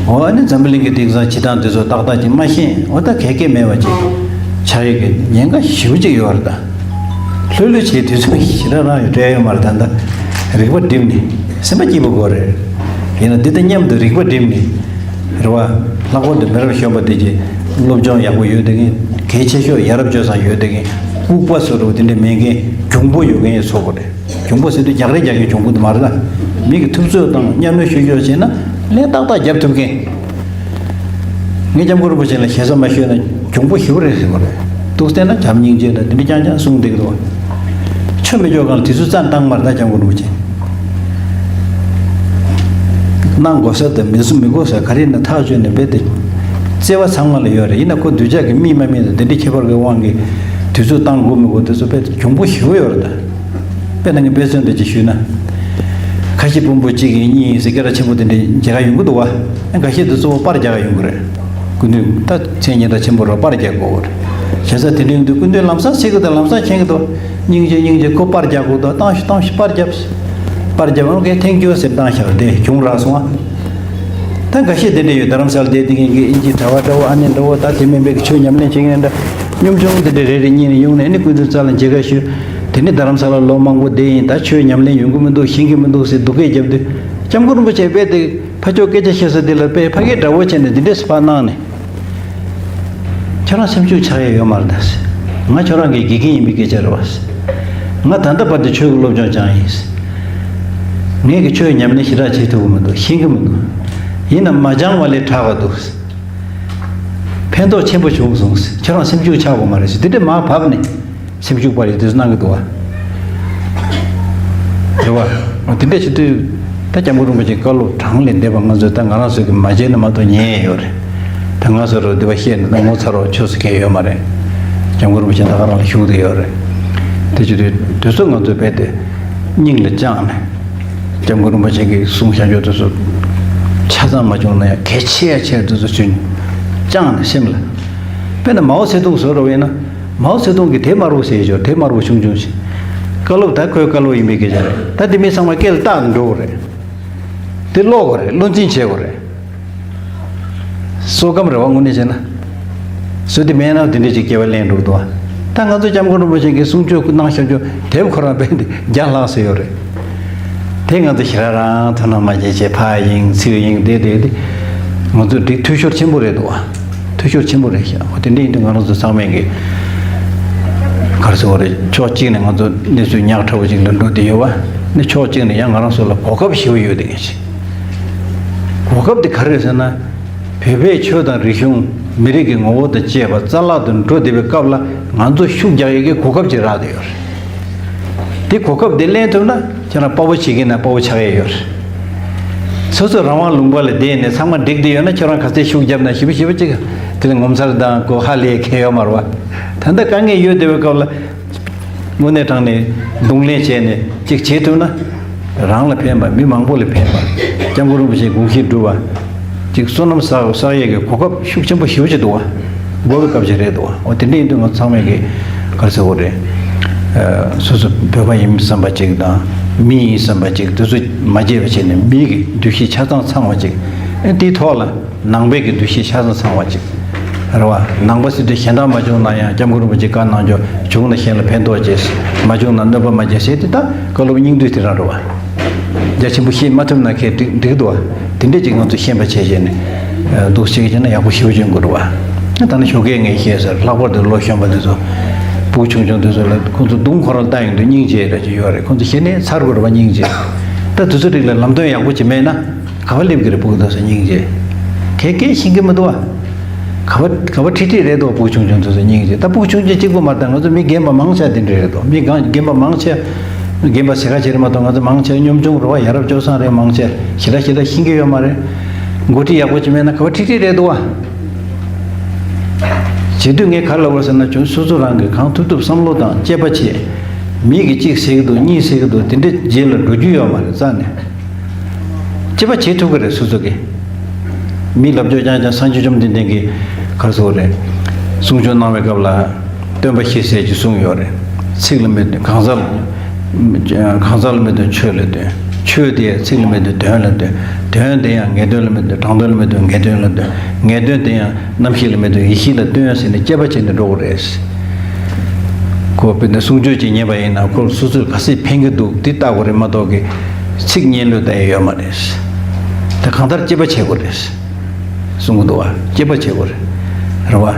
འོ་ཨ་ནི་འཛམ་བུ་གླིང་གི་དེང་སང་བྱེད་སྟངས་དེ་ཚོ་ཏག་ཏག་ཅིག་མ་ཤེས། འོ་ད་གལ་གལ་མེད་པ་ཅིག་ཆགས་ཡོད་ཀྱི་ཉེན་ཁ་ཞེ་པོ་ཅིག་ཡོད་རེད་ད། ལྷོད་ལྷོད་བྱས་དུས་ཚོད་ཞེ་དྲག་རང་ཡོད་སྤྲད་ཡོད་མ་རེད། ད་ལྟ་རིག་པ་བསྒྲིམས་ནས་སེམས་པ་སྐྱིད་པོ་དགོས་རེད། ཡིན་ན་འདི་དང་མཉམ་དུ་རིག་པ་བསྒྲིམས་ནས་རེད་བ། ལྷག་པར་དུ་མི་རབས་གཞོན་པ་དེ་གྱིས་སློབ་སྦྱོང་ཡག་པོ་ཡོད་དེ་གི་གལ་ཆེ་ཤོས་ཡ་རབས་སྤྱོད་བཟང་ཡོད་དེ་གི་ལྐུགས་པ་བཟོ་འདྲ་བོ་དེ་འདྲ་མེད་མཁན་གྱོང་པོ་ཡོད་མཁན་ཡིན་ཚོ་དགོས་རེད། གྱོང་པོ་ཟེར་དུས་རྒྱག་རེས་རྒྱག་མཁན་གྱོང་པོ་དེ་མ་རེད་ལ། མི་གི་ཐུབ་ཚོད་དང་མཉམ་ལས་ཤུགས་ཡོད་བྱས་ན་ལན་ཏག་ཏག་རྒྱབ་ཐུབ་མཁན། ངས་སྐྱབས་མགོན་རིན་པོ་ཆེ་ལ་ཞེ་ས་མ་ཞུས་ན་གྱོང་པོ་ཞེ་པོ་རེད་ཟེར་བ་རེད། འདུག་བལྟས་ན་བྱམས་སྙིང་རྗེ་དང་དེ་འདྲ་རྐྱང་རྐྱང་གསུངས་བསྡད་ཀྱི་འདུག་ཆོ་མི་ཆོ་སྒང་ལ་དུས་ཚོད་རྩ་བཏང་མ་རེད་ད་སྐྱབས་མགོན་རིན་པོ་ཆེ། གནང་དགོས་ས་དང་མི་གསུང་མི་དགོས་ས་ག་རེ་ཡིན་ན་ཐག་གཅོད་ནས་རྦད་དེ་བརྩེ་བ་ཚང་མ་ལ་ཡོད་རེད། ཡིན་ན་ཁོ་གདུལ་བྱ་གི་མི་མ་མི་དང་དེ་འདྲའི་ཁྱད་པར་གྱི་དབང་གིས་དུས་ཚོད་བཏང་དགོས་མི་དགོས་དེ་ཚོ་དཔེ་གྱོང་པོ་ཞེ་པོ་ཡོད་རེད་ད། དཔེར་ན་ངས་དཔེ་མཚོན་དེ་ཅིག་ཞུས་ན། ཁ་ཤས་དཔོན་པོ་གཅིག་ཡིན་གཉིས་ཡིན་ཟེར་སྐད་གྲགས་ཆེན་པོ་དེ་འདྲའི་མཇལ་ཁ་ཡོང་གི་འདུག་བ། འགའ་ཤས་དེ་གཙོ་བོ་པར་རྒྱག་ག་ཡོང་གི་རེད། སྐུ་མདུན་ད་མཚན་སྙན་གྲགས་ཆེན་པོ་རེད། པར་རྒྱག་དགོས་རེད། བྱས་ཙང་དེ་འདྲ་ཡོང་དུས་སྐུ་མདུན་ལམ་སང་གསན་གི་འདུག་ལམ་སང་མཁྱེན་གི་འདུག་སྙིང་རྗེ་སྙིང་རྗེ་ཁོ་པར་རྒྱག་དགོས་འདུག་བཏང་ཤོག་བཏང་ཤོག་པར་རྒྱབ། པར་རྒྱབ་འོང་གི་ཐེངས་རྒྱུ་ཟེར་བཏང་ཤག་དེ་གྱོང་རག་སོང་ཨ། ད་འགའ་ཤས་དེ་འདྲ་ཡོད། རྡ་རམ་ས་ལ་བསྡད་དེ་ངེད་ཀྱི་ཨིན་ཇི་གྲྭ་པ་འདྲ་བོ་ཨ་ནེ་འདྲ་བོ་ད་དེ་མིན་པའི་གི་ཆོས་ཉམས་ལེན་བྱེད་མཁན་འདྲ་གཉོམ་ཆུང་དེ་འདྲ་རེ་རེ་གཉིས་ནས་ཡོང་ནས་ཨ་ནི་སྐུ་མདུན་རྩ་ལ་མཇལ་ཁ་ཞུས། དེ་ནས་རྡ་རམ་ས་ལ་ལོ་མང་པོ་བསྡད་ཡིན། ད་ཆོས་ཉམས་ལེན་ཡོང་གི་མི་འདུག་ཤེས་ཀྱི་མི་འདུག་ཟེར་སྡུག་སྐད་བརྒྱབ་དུས་སྐྱབས་མགོན་རིན་པོ་ཆེ་རྦད་དེ་ཕ་ཕྱོགས་སྐད་ཆ་བཤད་ས་དེ་ལ་དཔེ་ཕ་སྐད་འདྲ་བོ་བྱས་ནས་འདི་འདྲས་སུ་ཕར་གནང་ནས། ཁྱོད་རང་སེམས་ཤུགས་ཆག་ཡས་ཡོད་མ་རེད་ད་ཟེར། ང་ཁྱོད་རང་གི་དགེ་རྒན་ཡིན་པའི་སྐད་ཆ་རེད་བ་ཟེར། ང་ད་ལྟ་བར་དུ་ཆོས་ཀྱི་སློབ་སྦྱོང་སྦྱངས་ཡིན་ཟེར། ངས་ཀྱི་ཆོས་ཉམས་ལེན་ཞེ་དྲག་བྱེད་ཐུབ་ཀྱི་མི་འདུག་ཤེས་ཀྱི་མི་འདུག་ཡིན་ནའང་མ་སྦྱངས་པ་ལས་དྲག་ག་འདུག་ཕན་ཐོགས་ཆེན་པོ་བྱུང་སོང་ཟེར། ཁྱོད་རང་སེམས་ཤུགས་ཆག་དགོས་མ་རེད་ཟེར། དེ་འདྲས་མར་བབས་ནས། སེམས་ཤུགས་སྤར་ཡས་དུས་སུ་གནང་གི་འདུག་བ། རེད་བ། འོ་དེ་འདྲ་བྱེད་དུས་ད་སྐྱབས་མགོན་རིན་པོ་ཆེའི་བཀའ་སློབ་གྲངས་ལས་འདས་པ་ང་ཚོས་ད་ང་རང་ཚོས་ཀྱི་མ་བྱས་ན་མ་གཏོགས་ཉན་ཡས་ཡོད་རེད། ད་ང་ཚོ་རུ་འདི་བ་བཤད་ནས་ད་ངོ་ཚ་རོགས་ཆོས་སུ་ཁེལ་ཡོད་མ་རེད། སྐྱབས་མགོན་རིན་པོ་ཆེ་ད་ག་རང་ལ་བཞུགས་བསྡད་ཡོད་རེད། དེ་བྱེད་དུས་དུས་ཚོད་ང་ཚོས་རྦད་དེ་སྙིང་ལ་བཅངས་ནས། སྐྱབས་མགོན་རིན་པོ་ཆེ་གིས་གསུངས་བཞག་རྒྱུ་དེ་ཚོ་ཆ་ཚང་མ་བྱུང་ན་ཡང་གལ་ཆེ་ཡ་ཆེ་དེ་ཚོ་ཚུན་བཅངས་ནས་སེམས་ལ། དཔེར་ན་མའོ་ཙེ་ཏུང་བཟོ་འདྲ་བ་ཡིན་ན། མའོ་ཙེ་ཏུང་གིས་དེབ་དམར་པོ་ཟེར་ཡོད་ཅོག་དེབ་དམར་པོ་ཆུང་ཆུང་ཞིག་བཀའ་སློབ་ད་ཁོའི་བཀའ་སློབ་ཡིན་པའི་སྐད་ཆ་རེད། ད་དེ་མིན་ཚང་མ་སྐད་ལ་བཏགས་ནས་འགྲོ་དགོས་རེད། དེ་ཀློག་དགོས་རེད། བློ་འཛིན་བྱེད་དགོས་རེད། བསོད་སྐམ་རེད་བ་དངོས་གནས་བྱས་ན། བཟོས་དེ་མེད་ན་དེ་འདྲས་ཅིག་སྐྱེ་བ་ལེན་འགྲོ་གི་འདུག་བ། ད་ང་ཚོ་སྐྱབས་མགོན་རིན་པོ་ཆེ་གིས་གསུང་ཆོས་གནང་བཞག་ཆོག་དེབ་ཁོ་རང་རྦད་དེ་བརྒྱ་ལྷག་ཙམ་ཡོད་རེད། དེ་ང་ཚོ་ཞེ་དྲག་རང་དོ་སྣང་མ་བྱས་བྱས་ཕར་ཡེངས་ཚུར་ཡེངས་བསྡད་བསྡད་དེ། ང་ཚོ་འགྲིག་འཐུས་ཤོར་ཆེན་པོ་རེད་འདུག་བ། འཐུས་ཤོར་ཆེན་པོ་རེད་ཤག་འོ་དེ་འདྲ་ཡིན་དུས་ང་རང་ཚོ་ཚང་མས་ཀྱི། ག་རེ་ཟེར་བ་རེད། ཕྱོགས་གཅིག་ནས་ང་ཚོ་གནས་ཚུལ་ཉག་ཕྲ་བོ་ཅིག་ལ་འགྲོ་བསྡད་ཡོད་བ། ནི་ཕྱོགས་གཅིག་ནས་ཡང་ང་རང་ཚོ་ལ་གོ་སྐབས་ཞེ་པོ་ཡོད་བསྡད་མཁན་ཞིག་གོ་སྐབས་དེ་ག་རེ་རེད་ཟེར་ན། བོད་པའི་ཆོས་དང་རིག་གཞུང་། མི་རིགས་ཀྱི་ངོ་བོ་དང་བཅས་པ་རྩ་བརླག་ཏུ་འགྲོ་བསྡད་པའི་སྐབས་ལ། ང་ཚོ་ཤུགས་རྒྱག་ཡས་ཀྱི་གོ་སྐབས་ཅིག་རག་བསྡད་ཡོད་རེད། དེ་གོ་སྐབས་དེ་ལེན་ཐུབ་ན་ཁྱེད་རང་དཔའ་བོ་བྱེད་ཀྱི་ན་དཔའ་བོ་ཆགས་ཡས་ཡོད་རེད། སོ་སོ་རང་དབང་ལུང་པ་ལ་བསྡད་ནས་ཚང་མ་འགྲིག་བསྡད་ཡོད་ན། ཁྱེད་རང་ག་ཚད་ཤུགས་བརྒྱབ་ན་ཞེ་པོ་ཞེ་པོ་ཅིག་དེ་ལ་ངོ་མཚར་དང་གོ་ཧ་ལས་ཁེལ་ཡོད་མ་རེད་བ། ད་ལྟ་དཀའ་ངལ་ཡོད་བསྡད་པའི་སྐབས་ལ། དངོས་གནས་དྲང་ནས་གདོང་ལེན་བྱས་ནས་ཅིག་བྱེད་ཐུབ་ན། རང་ལ་ཕན་པ། མི་མང་པོ་ལ་ཕན་པ། སྐྱབས་མགོན་རིན་པོ་ཆེའི་དགོངས་གཞི་འགྲུབ་པ། ཅིག་བསོད་ནམས་བསགས་བསགས་ཡས་ཀྱི་གོ་སྐབས་ཤུགས་ཆེན་པོ་ཞེ་པོ་ཅིག་འདུག་བ། དགོས་པའི་སྐབས་ཅིག་རེད་འདུག་བ། འོ་དེ་འདྲ་ཡིན་དུས་ང་ཚང་མས་ཀྱི་ག་རེ་ཟེར་དགོས་རེད། ཨ། སོ་སོ་བོད་པ་ཡིན་བསམ་པ་ཅིག་དང་། མི་ཡིན་བསམ་པ་ཅིག་དེ་ཚོ་མ་བརྗེད་པ་བྱས་ནས། མི་གི་འདུ་ཤེས་ཆ་ཚང་ཚང་བ་ཅིག་ཨེ། དེའི་ཐོག་ལ། ནང་པའི་གི་འདུ་ཤེས་ཆ་ཚང་ཚང་བ་ཅིག་རེད་བ། ནང་པ་ཟེར་དུས་གཞན་དག་མ་བྱུང་ན་ཡང་། སྐྱབས་མགོན་རིན་པོ་ཆེས་བཀའ་གནང་ཆོག་བྱུང་ན་གཞན་ལ་ཕན་ཐོགས་བྱེད། མ་བྱུང་ན་གནོད་པ་མ་བྱེད་ཟེར་དེ། ད་བཀའ་སློབ་སྙིང་བསྡུས་དེ་རང་རེད་བ། རྒྱ་ཆེན་པོ་བཤད་མ་ཐུབ་ན་ཁེ་འགྲིག་འགྲིག་འདུག་བ། དེ་འདྲས་ཅིག་ང་ཚོ་ཤེས་པ་བྱས་བྱས་ནས། ཨ། འདུག་བྱེད་ཀྱི་བྱས་ན་ཡག་པོ་ཞེ་པོ་ཅིག་ཡོང་གི་རེད་བ། ད་ནི་ཞོགས་ཀས་ངས་བཤད་ཟེར། ལྷག་པར་དུ་ལོ་གཞོན་པ་འདི་ཚོ། སྤུ་གུ་ཆུང་ཆུང་འདི་ཚོ་ལ། ཁོང་ཚོ་གདོང་ཁོ་རང་ལྟ་ཡོང་དུས་སྙིང་རྗེ་རེ་ཅིག་ཡོད་རེད། ཁོང་ཚོ་ཞེ་ནས་ཚར་དགོས་རེད་བ། སྙིང་རྗེ། ད་དེ་ཚོ་རིགས་ལ་ལམ་སྟོན་ཡག་པོ་ཅིག་མེད་ན། ག་པར་སླེབས་ཀྱི་རེད། སྤུ་གུ་དེ་ཚོ་སྙིང་རྗེ། གས་གས་ཤེས་ཀྱི་མི་འདུག་བ། ག་པར་ག་པར་ཁྲིད་ཁྲིད་རེད་འདུག་སྤུ་གུ་ཆུང་ཆུང་དེ་ཚོ་སྙིང་རྗེ། ད་སྤུ་གུ་ཆུང་ཆུང་གཅིག་པུ་མ་རེད། ད་ང་ཚོ་མི་རྒན་པ་མང་ཆེ་དེ་འདྲ་རེད་འདུག་མི་རྒན་རྒན་པ་མང་ཆེ། རྒན་པ་ཟེར་ཁ་ཆེ་རེད་མ་གཏོགས། ང་ཚོ་མང་ཆེ་གཉོམ་ཆུང་རེད་བ། ཡ་རབས་སྤྱོད་བཟང་རེད། མང་ཆེ་ཞེ་དྲག་ཞེ་དྲག་ཤེས་ཀྱི་ཡོད་མ་རེད། འགོ་ཁྲིད་ཡག་པོ་ཅིག་མེད་ན་ག་པར་ཁྲིད་ཁྲིད་རེད་འདུག་བ། བྱེད་དུས་ངས་ག་རེ་ལབ་པ་ཟེར་ན། ཁྱོད་སོ་སོ་རང་གིས་གང་ཐུབ་ཐུབ་བསམ་བློ་དང་དཔྱད་པ་བྱེད། མི་གིས་གཅིག་ཟེར་གྱི་འདུག་གཉིས་ཟེར་གྱི་འདུག་དེ་འདྲ་རྗེས་ལ་འགྲོ་རྒྱུ་ཡོད་མ་རེད། རྩ་ནས། དཔྱད་པ་བྱེད་ཐུབ་ཀྱི་རེད། སོ་སོ་གིས། མི་ལབ་ཕྱོགས་རྐྱང་རྐྱང་། སངས་རྒྱས་བཅོམ་ལྡན་འདས་ཀྱིས་ག་རེ་ཟེར་དགོས་རེད། གསུང་ཆོས་གནང་བའི་སྐབས་ལ། སྟོན་པ་བཞི་ཟེར་གྱི་གསུངས་ཡོད་རེད། ཚིག་ལ་མི་གང་ཟག་ལ། གང་ཟག་ལ་མི་སྟོན། ཆོས་ལ་སྟོན། ཆོས་དེ་ཡང་ཚིག་ལ་མི་སྟོན། དོན་ལ་སྟོན། དོན་དེ་ཡང་ངེས་དོན་ལ་མི་སྟོན། དྲང་དོན་ལ་མི་སྟོན། ངེས་དོན་ལ་སྟོན། ངེས་དོན་དེ་ཡང་རྣམ་ཤེས་ལ་མི་སྟོན། ཡེ་ཤེས་ལ་སྟོན་ཟེར་ནས་དཔྱད་པ་བྱས་ནས་འགྲོ་དགོས་རེད། ཁོ་དཔེར་ན་གསུང་ཆོས་ཅིག་ཉན་པ་ཡིན་ན། ཁོ་ལ་སོ་སོས་ག་ཚོད་ཕན་གྱི་འདུག་དེ་ལྟ་དགོས་རེད་མ་གཏོགས་ཀྱི། ཚིག་སྙན་ལོས་ལྟ་ཡ་ཡོད་མ་རེད། དེ་གང་ལྟར་དཔྱད་པ་བྱེད་དགོས་རེད། གསུང་གི་འདུག་བ། དཔྱད་པ་བྱེད་དགོས་རེད། རེད་བ།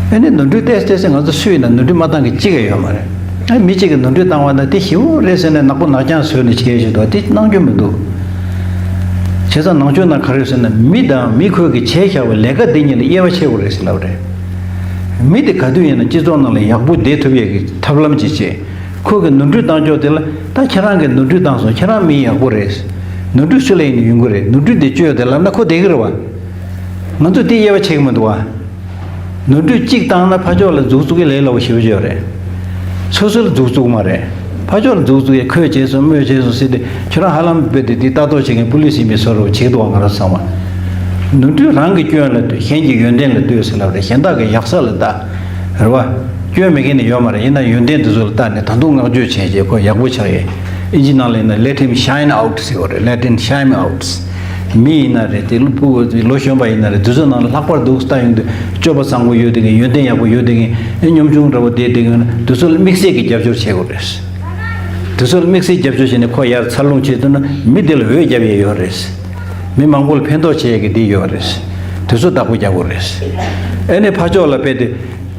ཨ་ནི་ནོར་འཁྲུལ་ཏོག་ཙམ་ཏོག་ཙམ། ང་ཚོ་སུ་ཡིན་ན་ནོར་འཁྲུལ་མ་བཏང་གི་གཅིག་ཡང་ཡོད་མ་རེད། ཨ། མི་གཅིག་གིས་ནོར་འཁྲུལ་བཏང་བ་ན་དེ་ཞེ་པོ་རེད་ཟེར་ནས་ནག་པོ་ནག་རྐྱང་བཟོས་ནས་བྱས་བཞིན་འདུག་དེ་གནང་རྒྱུ་མི་འདུག་བྱས་ཙང་ནང་ཆོས་ནང་ག་རེ་ཡོད་ཟེར་ན། མི་དང་མི་ཁོས་ཀྱིས་བྱས་བཞག་པའི་ལས་ཀ་འདི་གཉིས་ལ་དབྱེ་བ་ཕྱེ་དགོས་རེད་ཟེར་ལབ་རེད། མི་དེ་ག་དུས་ཡིན་ན་སྤྱི་ཚོགས་ནང་ལ་ཡག་པོ་བསྡད་ཐུབ་ཡས་ཀྱི་ཐབས་ལམ་ཅིག་བྱེད། ཁོ་གིས་ནོར་འཁྲུལ་བཏང་ཕྱོགས་དེ་ལ། ད་ཁྱེད་རང་གིས་ནོར་འཁྲུལ་བཏང་སོང་། ཁྱེད་རང་མི་ཡག་པོ་རེད། ནོར་འཁྲུལ་སུ་ལ་ཡིན་ན་ཡོང་གི་རེད། ནོར་འཁྲུལ་དེ་བཅོས་ཏེ་ལབ་ན་ཁོ་བསྡད་ཀྱི་རེད་བ། ང་ཚོས་དེ་དབྱེ་བ་ཕྱེ་གི་མི་འདུག་བ། ནོར་འཁྲུལ་གཅིག་བཏང་ན་ཕར་ཕྱོགས་ལ་མཛུབ་བཙུགས་ཀྱི་ལས་སླ་པོ་ཞེ་པོ་ཅིག་ཡོད་རེད། སོ་སོ་ལ་མཛུབ་བཙུགས་མ་རེད། ཕར་ཕྱོགས་ལ་མཛུབ་བཙུགས་ཡས། ཁོས་བྱས་སོང་། མོས་བྱས་སོང་ཟེར་ཏེ། ཁྱོད་རང་ཧ་ལམ་རྦད་དེ་དེ་ལྟ་རྟོག་བྱེད་མཁན་པུ་ལིས་ཡིན་པའི་བཟོ་འདྲ་བྱེད་ཀྱི་འདུག་བ། ང་རང་ཚང་མ། ནོར་འཁྲུལ་རང་གི་སྐྱོན་ལ་ལྟོས། གཞན་གྱི་ཡོན་ཏན་ལ་ལྟོས་ཟེར་ལབ་རེད། གཞན་དག་གི་ཡག་ས་ལ་ལྟ། རེད་བ། སྐྱོན་མེད་མཁན་ནི་ཡོད་མ་རེད། ཡིན་ན་ཡོན་ཏན་དེ་ཚོ་ལ་ལྟ་ནས་ད་དུང་བསྔགས་བརྗོད་བྱས་རྗེས་ཁོ་ཡག་པོ་ཆགས་ཡས། ཨིན་ཇི་ནང་ལ་ཡིན་ན། Let him shine out ཟེར་བ་རེད། Let him shine out། མི་ཡིན་ན་རེད། དེ་ལོ་ཕྲུ་གུ། ལོ་གཞོན་པ་ཡིན་ན་རེད། དེ་ཚོ་ནང་ལ་ལྷག་པར་དུ་ལྟ་ཡོང་དུས་སྤྱོད་པ་བཟང་པོ་ཡོད་བསྡད་མཁན། ཡོན་ཏན་ཡག་པོ་ཡོད་བསྡད་མཁན། ཨེ། གཉོམ་ཆུང་འདྲ་པོ་བསྡད་བསྡད་མཁན། དེ་ཚོ་ལ་དམིགས་བསལ་གྱི་རྒྱབ་སྐྱོར་བྱེད་དགོས་རེད། དེ་ཚོ་ལ་དམིགས་བསལ་རྒྱབ་སྐྱོར་བྱས་ནས་ཁོ་ཡར་འཚར་ལོངས་བྱེད་ཐུབ་ན། མི་དེ་ལ་འོད་རྒྱབ་ཡས་ཡོད་རེད། མི་མང་པོ་ལ་ཕན་ཐོགས་བྱེད་ཡས་ཀྱི་དེ་ཡོད་རེད། དེ་ཚོ་བདག་པོ་རྒྱག་དགོས་རེད། ཨེ་ནས་ཕར་ཕྱོགས་ལ་རྦད་དེ།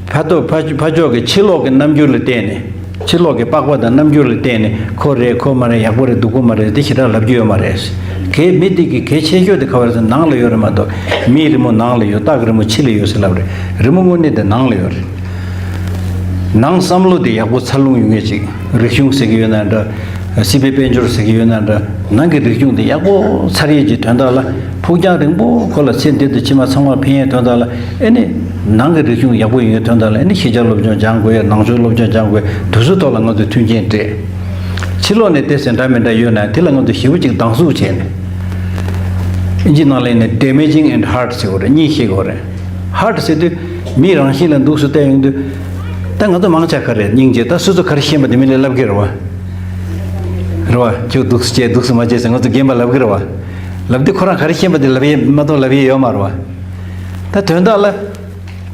ཕར་ཕྱོགས། ཕར་ཕྱོགས་ཀྱི་ཕྱི་ལོགས་ཀྱི་རྣམ་འགྱུར་ལ་བལྟས་ནས། ཕྱི་ལོགས་ཀྱི་པགས་པ་དང་རྣམ་འགྱུར་ལ་བལྟས་ནས། ཁོ་རེད། ཁོ་མ་རེད། ཡག་པོ་རེད། སྡུག་པོ་མ་རེད། དེ་ཞེ་དྲག་ལབ་རྒྱུ་ཡོད་མ་རེད། གལ། མི་དེ་གི་གལ་ཆེ་ཤོས་དེ་ག་པར་ཟེར། ནང་ལ་ཡོད་རེད་མ་གཏོགས། མིའི་རི་མོ་ནང་ལ་ཡོད། སྟག་གི་རི་མོ་ཕྱི་ལ་ཡོད་ཟེར་ལབ་རེད། རི་མོ་དངོས་གནས་དེ་ནང་ལ་ཡོད་རེད། ནང་བསམ་བློ་དེ་ཡག་པོ་འཚར་ལོངས་ཡོང་ངེས་ཅིག་རིག་གཞུང་ཟེར་གྱི་ཡོད་ན་འདྲ། སྲིད་པའི་དཔལ་འབྱོར་ཟེར་གྱི་ཡོད་ན་འདྲ། ནང་གི་རིག་གཞུང་དེ་ཡག་པོ་འཚར་ཡས་ཀྱི་དོན་དག་ལ། ཕུགས་རྒྱང་རིང་པོ་ཁོ་ལ་ཚེ་འདི་དང་ཕྱི་མ་ཚང་མར་ཕན་ཡས་དོན་དག་ལ། ཨེ་ནི་ནང་གི་རིག་གཞུང་ཡག་པོ་ཡོང་ཡས་དོན་དག་ལ། ཨེ་ནི་ཤེས་བྱ་སློབ་སྦྱོང་སྦྱང་དགོས་ཡས། ནང་ཆོས་སློབ་སྦྱོང་སྦྱང་དགོས་ཡས། དེ་ཚོའི་ཐོག་ལ་ང་ཚོས་མཐུན་རྐྱེན་སྤྲད། ཕྱི་ལོགས་ནས་ཏོག་ཙམ་འདྲ་མི་འདྲ་ཡོད་ན། དེ་ལ་ང་ཚོས་ཞེ་པོ་ཅིག་སྡང་ཟུག་བྱས་ནས། ཨིན་ཇི་ནང་ལ་ཡིན་ན་damaging and hurt ཟེར་གྱི་ཡོད་རེད། གཉིས་བཤད་ཀྱི་ཡོད་རེད། Hurt ཟེར་དུས་མིའི་རང་བཞིན་ལ་འདུག་སེ་བལྟས་ཡོང་དུས། ད་ང་ཚོ་མང་ཆེ་ག་རེ། སྙིང་རྗེ། ད་སོ་སོ་ག་རེ་ཤེས་པ་དེ་མི་ལ་ལབ་ཀྱི་རེད་བ། རེད་བ། ཁྱོད་འདུག་སེ་བྱས། འདུག་སེ་མ་བྱས་ཟེར་ང་ཚོ་རྒན་པ་ལབ་ཀྱི་རེད་བ། ལབ་དུས་ཁོ་རང་ག་རེ་ཤེས་པ་དེ་ལབ་ཡས་མ་གཏོགས་ལབ་ཡས་ཡོད་མ་རེད་བ། ད་དོན་དག་ལ།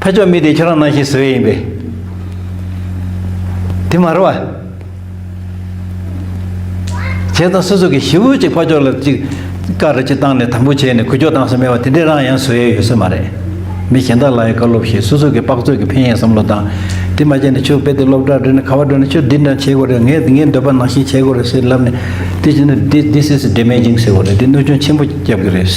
ཕར་ཕྱོགས་མི་དེ་ཁྱོད་རང་ནང་བཞིན་བཟོ་ཡས་ཡིན་པས། དེ་མ་རེད་བ། བྱས་ཙང་སོ་སོ་གིས་ཞེ་པོ་ཅིག་ཕར་ཕྱོགས་ལ་ཅིག་བཀའ་རེ་ཅིག་བཏང་ནས་དམ་པོ་བྱས་ནས་འགུལ་སྐྱོད་བཏང་ས་མེད་པ་དེ་འདྲས་རང་ཡང་བཟོ་ཡས་ཡོད་ས་མ་རེད། མི་གཞན་དག་ལ་ཡང་བཀའ་སློབ་བྱེད། སོ་སོ་གི་དཔག་ཚོད་ཀྱི་ཕན་ཡས་བསམ་བློ་བཏང་། དེ་མ་བྱས་ནས་ཁྱོད་རྦད་དེ་སློབ་གྲྭ་འགྲོ་ནས་ག་པར་འགྲོ་ནས་ཁྱོད་འདི་འདྲ་བྱེད་དགོས་རེད། ངས་ངའི་འདོད་པ་ནང་བཞིན་བྱེད་དགོས་རེད་ཟེར་ལབ་ནས། དེ་བྱས་ན་འདི། this is damaging ཟེར་དགོས་རེད། འདི་གནོད་སྐྱོན་ཆེན་པོ་རྒྱབ་ཀྱི་རེད།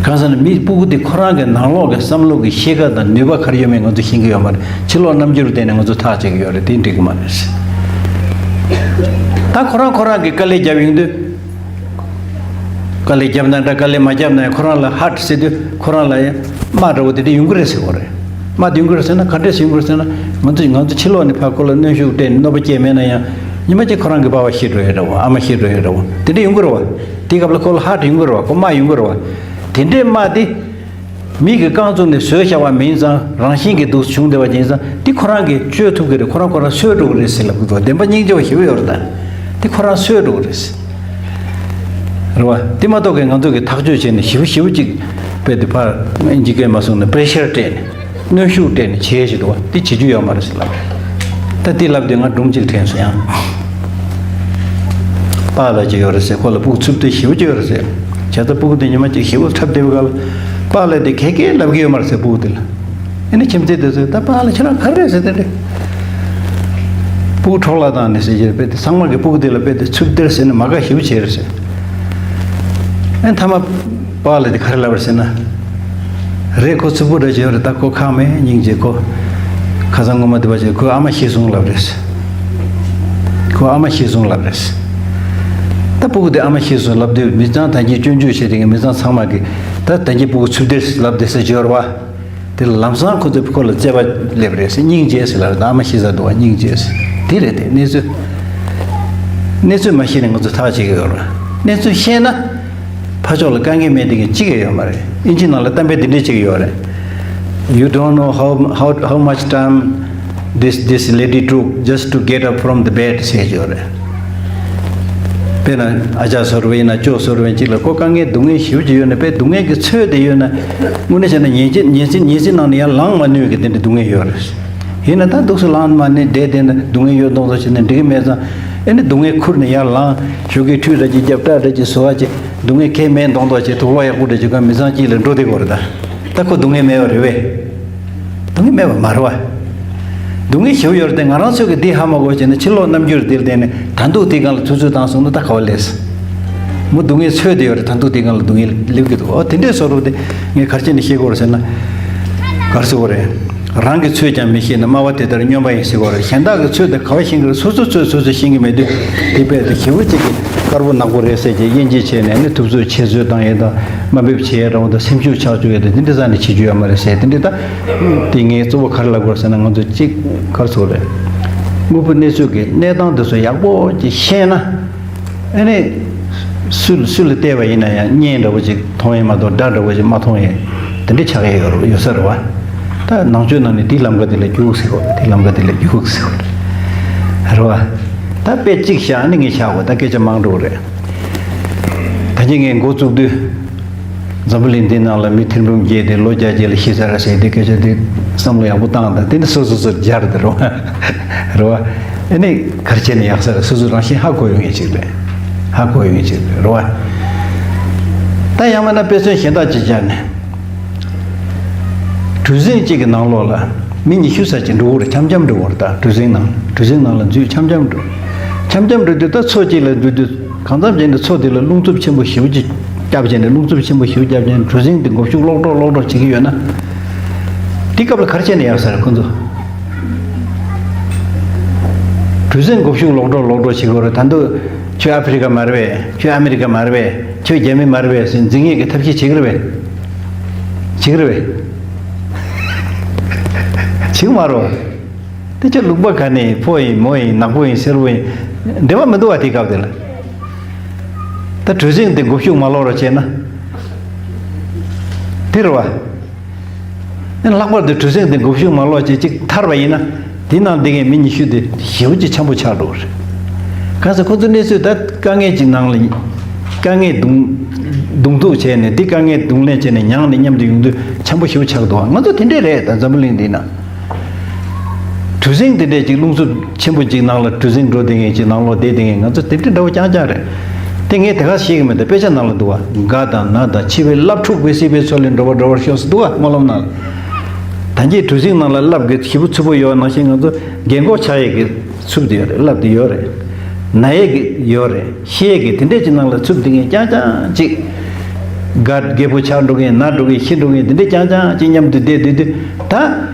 གང་ཟེར་ན་མི་སྤུ་གུ་དེ་ཁོ་རང་གི་ནང་ལོགས་ཀྱི་བསམ་བློ་གི་ཤེས་ཀ་དང་ནུས་པ་ག་རེ་ཡོད་མེད་ང་ཚོ་ཤེས་ཀྱི་ཡོད་མ་རེད། ཕྱི་ལོགས་རྣམ་འགྱུར་བལྟས་ནས་ང་ཚོ་ཐག་བཅད་ཀྱི་ཡོད་རེད། དེ་འགྲིག་གི་མ་རེད། ད་ཁོ་རང་ཁོ་རང་གི་དཀའ་ལས་བརྒྱབ་ཡོང་དུས། དཀའ་ལས་བརྒྱབ་ན་འདྲ་དཀའ་ལས་མ་བརྒྱབ་ན་ཡང་ཁོ་རང་ལ་ཧར་ཊི་ཟེར་དུས་ཁོ་རང་ལ་ཡང་རྨ་འདྲ་བོ་དེ་འདྲ་ཡོང་གི་རེད་ཟེར་གོ་རེད། རྨ་དེ་ཡོང་གི་རེད་ཟེར་ན་ག་འདྲས་ཡོང་གི་རེད་ཟེར་ན། ང་ཚོ་ང་ཚོ་ཕྱི་ལོགས་ནས་ཕར་ཁོ་ལ་གནོན་ཤུགས་སྤྲད་ནས་གནོད་པ་སྐྱེལ་མེད་ན་ཡང་ཉི་མ་གཅིག་ཁོ་རང་གི་པ་ཕ་ཤི་འགྲོ་ཡས་འདྲ་བོ་ཨ་མ་ཤི་འགྲོ་ཡས་འདྲ་བོ་དེ་འདྲ་ཡོང་གི་རེད་བ། དེ་སྐབས་ལ་ཁོ་ལ་ཧར་ཊི་ཡོང་གི་རེད་བ། ཁོ་རྨ་ཡོང་གི་རེད་བ། དེ་འདྲའི་རྨ་དེ། མི་གི་རྐང་བཙུགས་ནས་བཟོས་བཞག་པ་མིན་ཙང་རང་བཞིན་གྱིས་འདུག་བྱུང་བསྡད་པ་ཡིན་ཙང་དེ་ཁོ་རང་གིས་བཅོས་ཐུབ་ཀྱི་རེད། ཁོ་རང་ཁོ་རང་སོས་འགྲོ་གི་རེད་ཟེར་ལབ་ཀྱི་འདུག་བདེན་པ་སྙིང་རྗེ་བ་ཞེ་པོ་ཡོད་རེད་ད། དེ་ཁོ་རང་སོས་འགྲོ་གི་རེད། རེད་བ། དེ་མ་གཏོགས་ཀྱི་ང་ཚོ་གི་ཐག་གཅོད་བྱས་ནས་ཞེ་པོ་ཞེ་པོ་ཅིག་དཔེ་དེ་ཕར་ཨིན་ཇི་སྐད་མ་གསུངས་ནས་པེ་རེ་ཤར་སྤྲད་ནས་གནོན་ཤུགས་སྤྲད་ནས་བྱས་ཞེས་འདུག་བ། དེ་བྱེད་རྒྱུ་ཡོད་མ་རེད་ཟེར་ལབ་རེད། ད་དེ་ལབ་དུས་ང་སྒྲུང་གཅིག་དྲན་སོང་ཡང་། པཱ་ལགས་ཅིག་ཡོད་རེད་ཟེར། ཁོ་ལ་སྤུ་གུ་ཚུབ་བསྡད་ཞེ་པོ་ཅིག་ཡོད་རེད་ཟེར། བྱས་ཙང་སྤུ་གུ་དེ་ཉི་མ་གཅིག་ཞེ་པོ་འཁྲབ་བསྡད་པའི་སྐབས་ལ་པཱ་ལགས་དེ་ག་གེ་ལབ་ཀྱི་ཡོད་མ་རེད་ཟེར་སྤུ་གུ་དེ་ལ། ཨེ་ནི་ཁྱིམ་མཚེས་དེ་ཚོས་ད་པཱ་ལགས་ཁྱེད་རང་ག་རེ་རེད་ཟེར་དེ་འདྲ། སྤུ་གུ་འཕྲོག་བརླག་བཏང་ནས་ཟེར་གྱི་རེད། དཔེ་དེ་ཚང་མ་གི་སྤུ་གུ་དེ་ལ་དཔེ་དེ་ཚུབ་བསྡད་ཟེར་ནས་མ་དགའ་ཞེ་པོ་བྱས་རེད་ཟེར། ཨེ་མཐའ་མ་པཱ་ལགས་དེ་ག་རེ་ལབ་རེད་ཟེར་ན། རེད་ཁོ་ཚུབ་པོ་འདྲ་བྱས་ཡོད་རེད། ད་ཁོ་ཁག་མེད་སྙིང་རྗེ། ཁོ་ཁ་སང་ངོ་མ་དེ་བ་བྱས་ཁོའི་ཨ་མ་ཤི་སོང་ལབ་རེད། ཁོའི་ཨ་མ་ཤི་སོང་ལབ་རེད། ད་སྤུ་གུ་དེ་ཨ་མ་ཤི་སོང་ལབ་དུས་མི་ཚང་ད་གིན་སྐྱོན་བརྗོད་བྱས་དེ་གི་མི་ཚང་ཚང་མ་གི་ད་ད་གིན་སྤུ་གུ་ཚུབ་བསྡད་ལབ་བསྡད་ས་བྱས་ཡོད་རེད་བ། དེ་ལ་ལམ་སང་ཁོ་ཚོས་ཁོ་ལ་བརྩེ་བ་སླེབས་རེད་ཟེར། སྙིང་རྗེ་ཟེར་ལབ་རེད། ཨ་མ་ཤི་ས་འདུག་བ། སྙིང་རྗེ་ཟེར། དེ་རེད་དེ་གནས་ཚུལ། གནས་ཚུལ་མ་ཤེས་ནས་ང་ཚོ་ཐག་བཅད་ཀྱི་ཡོད་རེད། གནས་ཚུལ་ཤེས་ན་ཕར་ཕྱོགས་ལ་དཀའ་ངལ་མེད་དེ་གི་གཅིག་ཡང་ཡོད་མ་རེད། ཨིན་ཇི་ནང་ལ་གཏམ་དཔེ་འདི་འདྲས་གཅིག་ཡོད་རེད། You don't know how, how, how much time this, this lady took just to get up from the bed ཟེར་གྱི་ཡོད་རེད། དཔེར་ན་ཨ་ཅག་བཟོ་འདྲ་བ་ཡིན་ན་ཅོ་བཟོ་འདྲ་བ་ཡིན་གཅིག་ལ་ཁོ་དཀའ་ངལ་སྡུག་བསྔལ་ཞེ་པོ་ཅིག་ཡོད་ནས་དཔེ་སྡུག་བསྔལ་གྱི་ཚོད་དེ་ཡོད་ན། དངོས་གནས་བྱས་ན་ཉིན་གཅིག་ཉིན་གཅིག་ཉིན་གཅིག་ནང་ནས་ཡར་ལངས་མ་ནུས་ཀྱི་དེ་འདྲའི་སྡུག་བསྔལ་ཡོད་རེད། ཡིན་ན་ད་འདུག་སེ་ལངས་མ་ནུས་བསྡད་བསྡད་ན་སྡུག་བསྔལ་ཡོད་མདོག་མདོག་བྱས་ནས་འགྲིག་གི་མེད་ཙང་། ཨེ་ནི་སྡུག་བསྔལ་ཁུར་ནས་ཡར་ལངས། ཞོགས་ཀས་ཁྲུས་འདྲ་ཅིག་བརྒྱབ། སྐྲ་འདྲ་ཅིག་བཟོ་བ་ཅིག་སྡུག་བསྔལ་གང་ཡང་མེད་མདོག་མདོག་བྱས། དུག་ལོག་ཡག་པོ་འདྲ་ཅིག་གོན། མི་ཚང་དཀྱིལ་ལ་འགྲོ་བསྡད་ཀྱི་ཡོད་རེད་ད། ད་ཁོ་སྡུག་བསྔལ་མེད་པ་རེད་པས། སྡུག་བསྔལ་མེད་པ་མ་རེད་པ། སྡུག་བསྔལ་ཞེ་པོ་ཡོད་རེད་དེ། ང་རང་ཚོས་ཀྱིས་འདི་ཧ་མ་གོ་བྱས་ནས་ཕྱི་ལོགས་རྣམ་འགྱུར་འདིར་བལྟས་ནས་ད་འདུག་དེའི་སྒང་ལ་ཐུབ་ཚོད་བཏང་སོང་ན་ད་ག་བ་ལས། མོ་སྡུག་བསྔལ་ཚོད་དེ་ཡོད་རེད། ད་འདུག་དེའི་སྒང་ལ་སྡུག་བསྔལ་སླེབས་ཀྱི་འདུག་ཨོ་དེ་འདྲའི་བཟོ་འདྲ་དེ་ངས་ག་རེ་བྱས་ནས་ཤེས་དགོས་རེད་ཟེར་ན། ག་རེ་ཟེར་དགོས་རེད། རང་གི་ཚོད་ཀྱང་མི་ཤེས་ན་སྨྲ་བ་དེ་ལྟར་སྨྱོན་པ་ཡིན་ཟེར་དགོས་རེད། གཞན་དག་གི་ཚོད་དེ་ག་བ་ཤེས་ཀྱི་རེད། སོ་སོའི་ཚོད་སོ་སོས་ཤེས་ཀྱི་མེད་དུས་དེ་དཔེ་དེ་ཞེ་པོ་གཅིག་གི་དཀར་པོ་ནག་པོ་རེད་ཟེར་གྱི་དབྱེ་འབྱེད་བྱས་ནས་ནི་ཐུབ་ཚོད་ཆེད་བཟོས་བཏང་ཡས་དང་དམའ་འབེབས་བྱེད་ཡས་འདྲ་བོ་དང་སེམས་ཤུགས་ཆག་བཅུག་ཡས་དང་དེ་འདྲ་རྩ་ནས་བྱེད་རྒྱུ་ཡོད་མ་རེད་ཟེར། དེ་འདྲ་ད་དེ་ངས་གཙོ་བོ་ག་རེ་ལབ་དགོས་རེད་ཟེར་ན། ང་ཚོ་གཅིག་ག་རེ་ཟེར་དགོས་རེད། དངོས་པོ་གནས་ཚུལ་གྱི་གནས་སྟངས་དེ་ཚོ་ཡག་པོ་ཅིག་ཤེས་ན། ཨ་ནི། སུ་སུ་ལ་བལྟས་པ་ཡིན་ན་ཡང་བརྙན་འདྲ་བོ་ཅིག་མཐོང་ཡས་མ་གཏོགས་སྒྲ་འདྲ་བོ་ཅིག་མ་མཐོང་ཡས་དེ་འདྲ་ཆགས་ཡས་ཡོད་རེད། ཡོད་ས་རེད་བ། ད་ནང་ཆོས་ནང་ནས་དེའི་ལམ་ཁ་དེ་ལ་རྒྱུགས་ཟེར་བ། དེའི་ལམ་ཁ་དེ་ལ་རྒྱུགས་ཟེར་བ་རེད་བ། ད་དཔེ་གཅིག་བཞག་ནི་ངས་བཞག་གོ། ད་སྐད་ཆ་མང་འགྲོ་གི་རེད། ད་གིན་ངས་འགོ་བཙུགས་དུས། འཛམ་བུ་གླིང་འདི་ནང་ལ་མི་ཐེར་འབུམ་བརྒྱད་དེ་ལོ་བརྒྱ་བརྒྱད་ལ་ཤི་ཚར་ཟེར་དེ་སྐད་ཆ་དེ་བསམ་བློ་ཡག་པོ་བཏང་དང་། དེ་ནི་སོ་སོ་སོར་སྦྱར་དེ་རོ། རེད་བ། ཨ་ནི་ག་རེ་བྱས་ནས་ཡག་ས་རེད། སོ་སོ་རང་བཞིན་ཧ་གོ་ཡོང་ངེས་ཅིག་རེད། ཧ་གོ་ཡོང་ངེས་ཅིག་རེད། རེད་བ། ད་ཡང་མིན་ན་དཔེ་མཚོན་གཞན་དག་ཅིག་བྱས་ནས། གྲུ་གཟིངས་གཅིག་གི་ནང་ལོགས་ལ་མི་ཉི་ཤུ་ཙམ་ཅིག་འགྲོ་གི་རེད། འཆམ་འཆམ་འགྲོ་གི་རེད། ད་གྲུ་གཟིངས་ནང་གྲུ་གཟིངས་ནང་ལ་འཛུལ་འཆམ་འཆམ་འགྲོ། འཆམ་འཆམ་འགྲོ་དུས་ད་མཚོ་གཅིག་ལ་འཛུལ་དུས། གང་འཚམ་བྱས་ནས་མཚོ་དེ་ལ་རླུང་འཚུབ་ཆེན་པོ་ཞེ་པོ་ཅིག་བརྒྱབ་བྱས་ནས། རླུང་འཚུབ་ཆེན་པོ་ཞེ་པོ་བརྒྱབ་བྱས་ནས་གྲུ་གཟིངས་དེ་འགོག་ཤུགས་ལོག་འགྲོ་ལོག་འགྲོ་བྱེད་ཀྱི་ཡོད་ན། དེ་སྐབས་ལ་ག་རེ་བྱས་ནས་ཡག་ས་རེད་ཁོ་ཚོ། གྲུ་གཟིངས་འགོག་ཤུགས་ལོག་འགྲོ་ལོག་འགྲོ་བྱེད་ཀྱི་ཡོད་རེད། ད་དུང་ཁྱོད་ཨ་ཕི་རི་ཀ་མ་རེད་པས། ཁྱོད་ཨ་མི་རི་ཀ་མ་རེད་པས། ཁྱོད་རྒྱ་མི་མ་རེད་པས་ཟེར་འཛིང་ཡས་ཀྱི་ཐབས་ཤེས་བྱེད་ཀྱི་རེད་པས། བྱེད་ཀྱི་རེད་པས། བྱེད་ཀྱི་མ་རེད། དེ་ཚོ་ལུང་པ་ག་ནས་ཕོ་ཡིན་མོ་ཡིན་ནག་པོ་ཡིན་སེར་པོ་ཡིན་འབྲེལ་བ་མི་འདུག་བ། དེ་སྐབས་དེ་ལ་ད་གྲུ་གཟིངས་དེ་འགུག་ཤུགས་མ་ལོག་རོགས་བྱས་ན་དེ་རེད་བ། ཨ་ནི་ལྷག་པར་དུ་གྲུ་གཟིངས་དེ་འགུག་ཤུགས་མ་ལོག་བྱས་ཅིག་ཐར་བ་ཡིན་ན་དེ་ནང་བསྡད་མཁན་མི་ཉི་ཤུ་དེ་ཞེ་པོ་ཅིག་འཆམ་པོ་ཆགས་འགྲོ་གི་རེད། གང་ཟེར་ཁོ་ཚོ་གནས་ཚུལ་ད་དཀའ་ངལ་ཅིག་ནང་ལ་དཀའ་ངལ་གདོང་གདོང་ཐུག་བྱས་ནས་དེ་དཀའ་ངལ་གདོང་ལེན་བྱས་ནས་མྱངས་ནས་མཉམ་དུ་ཡོང་དུས་འཆམ་པོ་ཞེ་པོ་ཆགས་འདུག་ང་ཚོ་དེ་འདྲས་རེད། ད་འཛམ་བུ་གླིང་འདི་ན། གྲུ་གཟིངས་དེ་འདྲས་ཅིག་རླུང་འཚུབ་ཆེན་པོ་ཅིག་ནང་ལ་གྲུ་གཟིངས་འགྲོ་བསྡད་མཁན་ཅིག་ནང་ལོགས་བསྡད་བསྡད་མཁན་ང་ཚོ་དེ་འདྲས་འདྲ་བོ་རྐྱང་རྐྱང་རེད། དེ་ངས་དེ་ག་ཤེས་ཀྱི་མེད། ད་དཔེ་ཆ་ནང་ལ་འདུག་བ། རྒ་དང་ན་དང་འཆི་བའི་རླབས་འཁྲུགས་པས་སྲིད་པའི་མཚོ་ལས་འགྲོ་བ་སྒྲོལ་བར་ཤོག་ཟེར་འདུག་བ་སྨོན་ལམ་ནང་ལ། ད་གིན་གྲུ་གཟིངས་ནང་ལ་རླབས་ཀྱི་ཞེ་པོ་འཚུབ་པོ་ཡོད་ནང་བཞིན་ང་ཚོ་རྒན་གོག་ཆགས་ཡས་ཀྱི་འཚུབ་དེ་ཡོད་རེད། རླབས་དེ་ཡོད་རེད། ན་ཡས་ཀྱི་ཡོད་རེད། ཤི་ཡས་ཀྱི་དེ་འདྲས་ཅིག་ནང་ལ་འཚུབ་བསྡད་མཁན་རྐྱང་རྐྱང་ཅིག་རྒད་རྒད་པོ་ཆགས་འགྲོ་གིན་ན་འགྲོ་གིན་ཤི་འགྲོ་གིན་དེ་འདྲས་རྐྱང་རྐྱང་ཅིག་མཉམ་དུ་བསྡད་བསྡད་དུས་ད།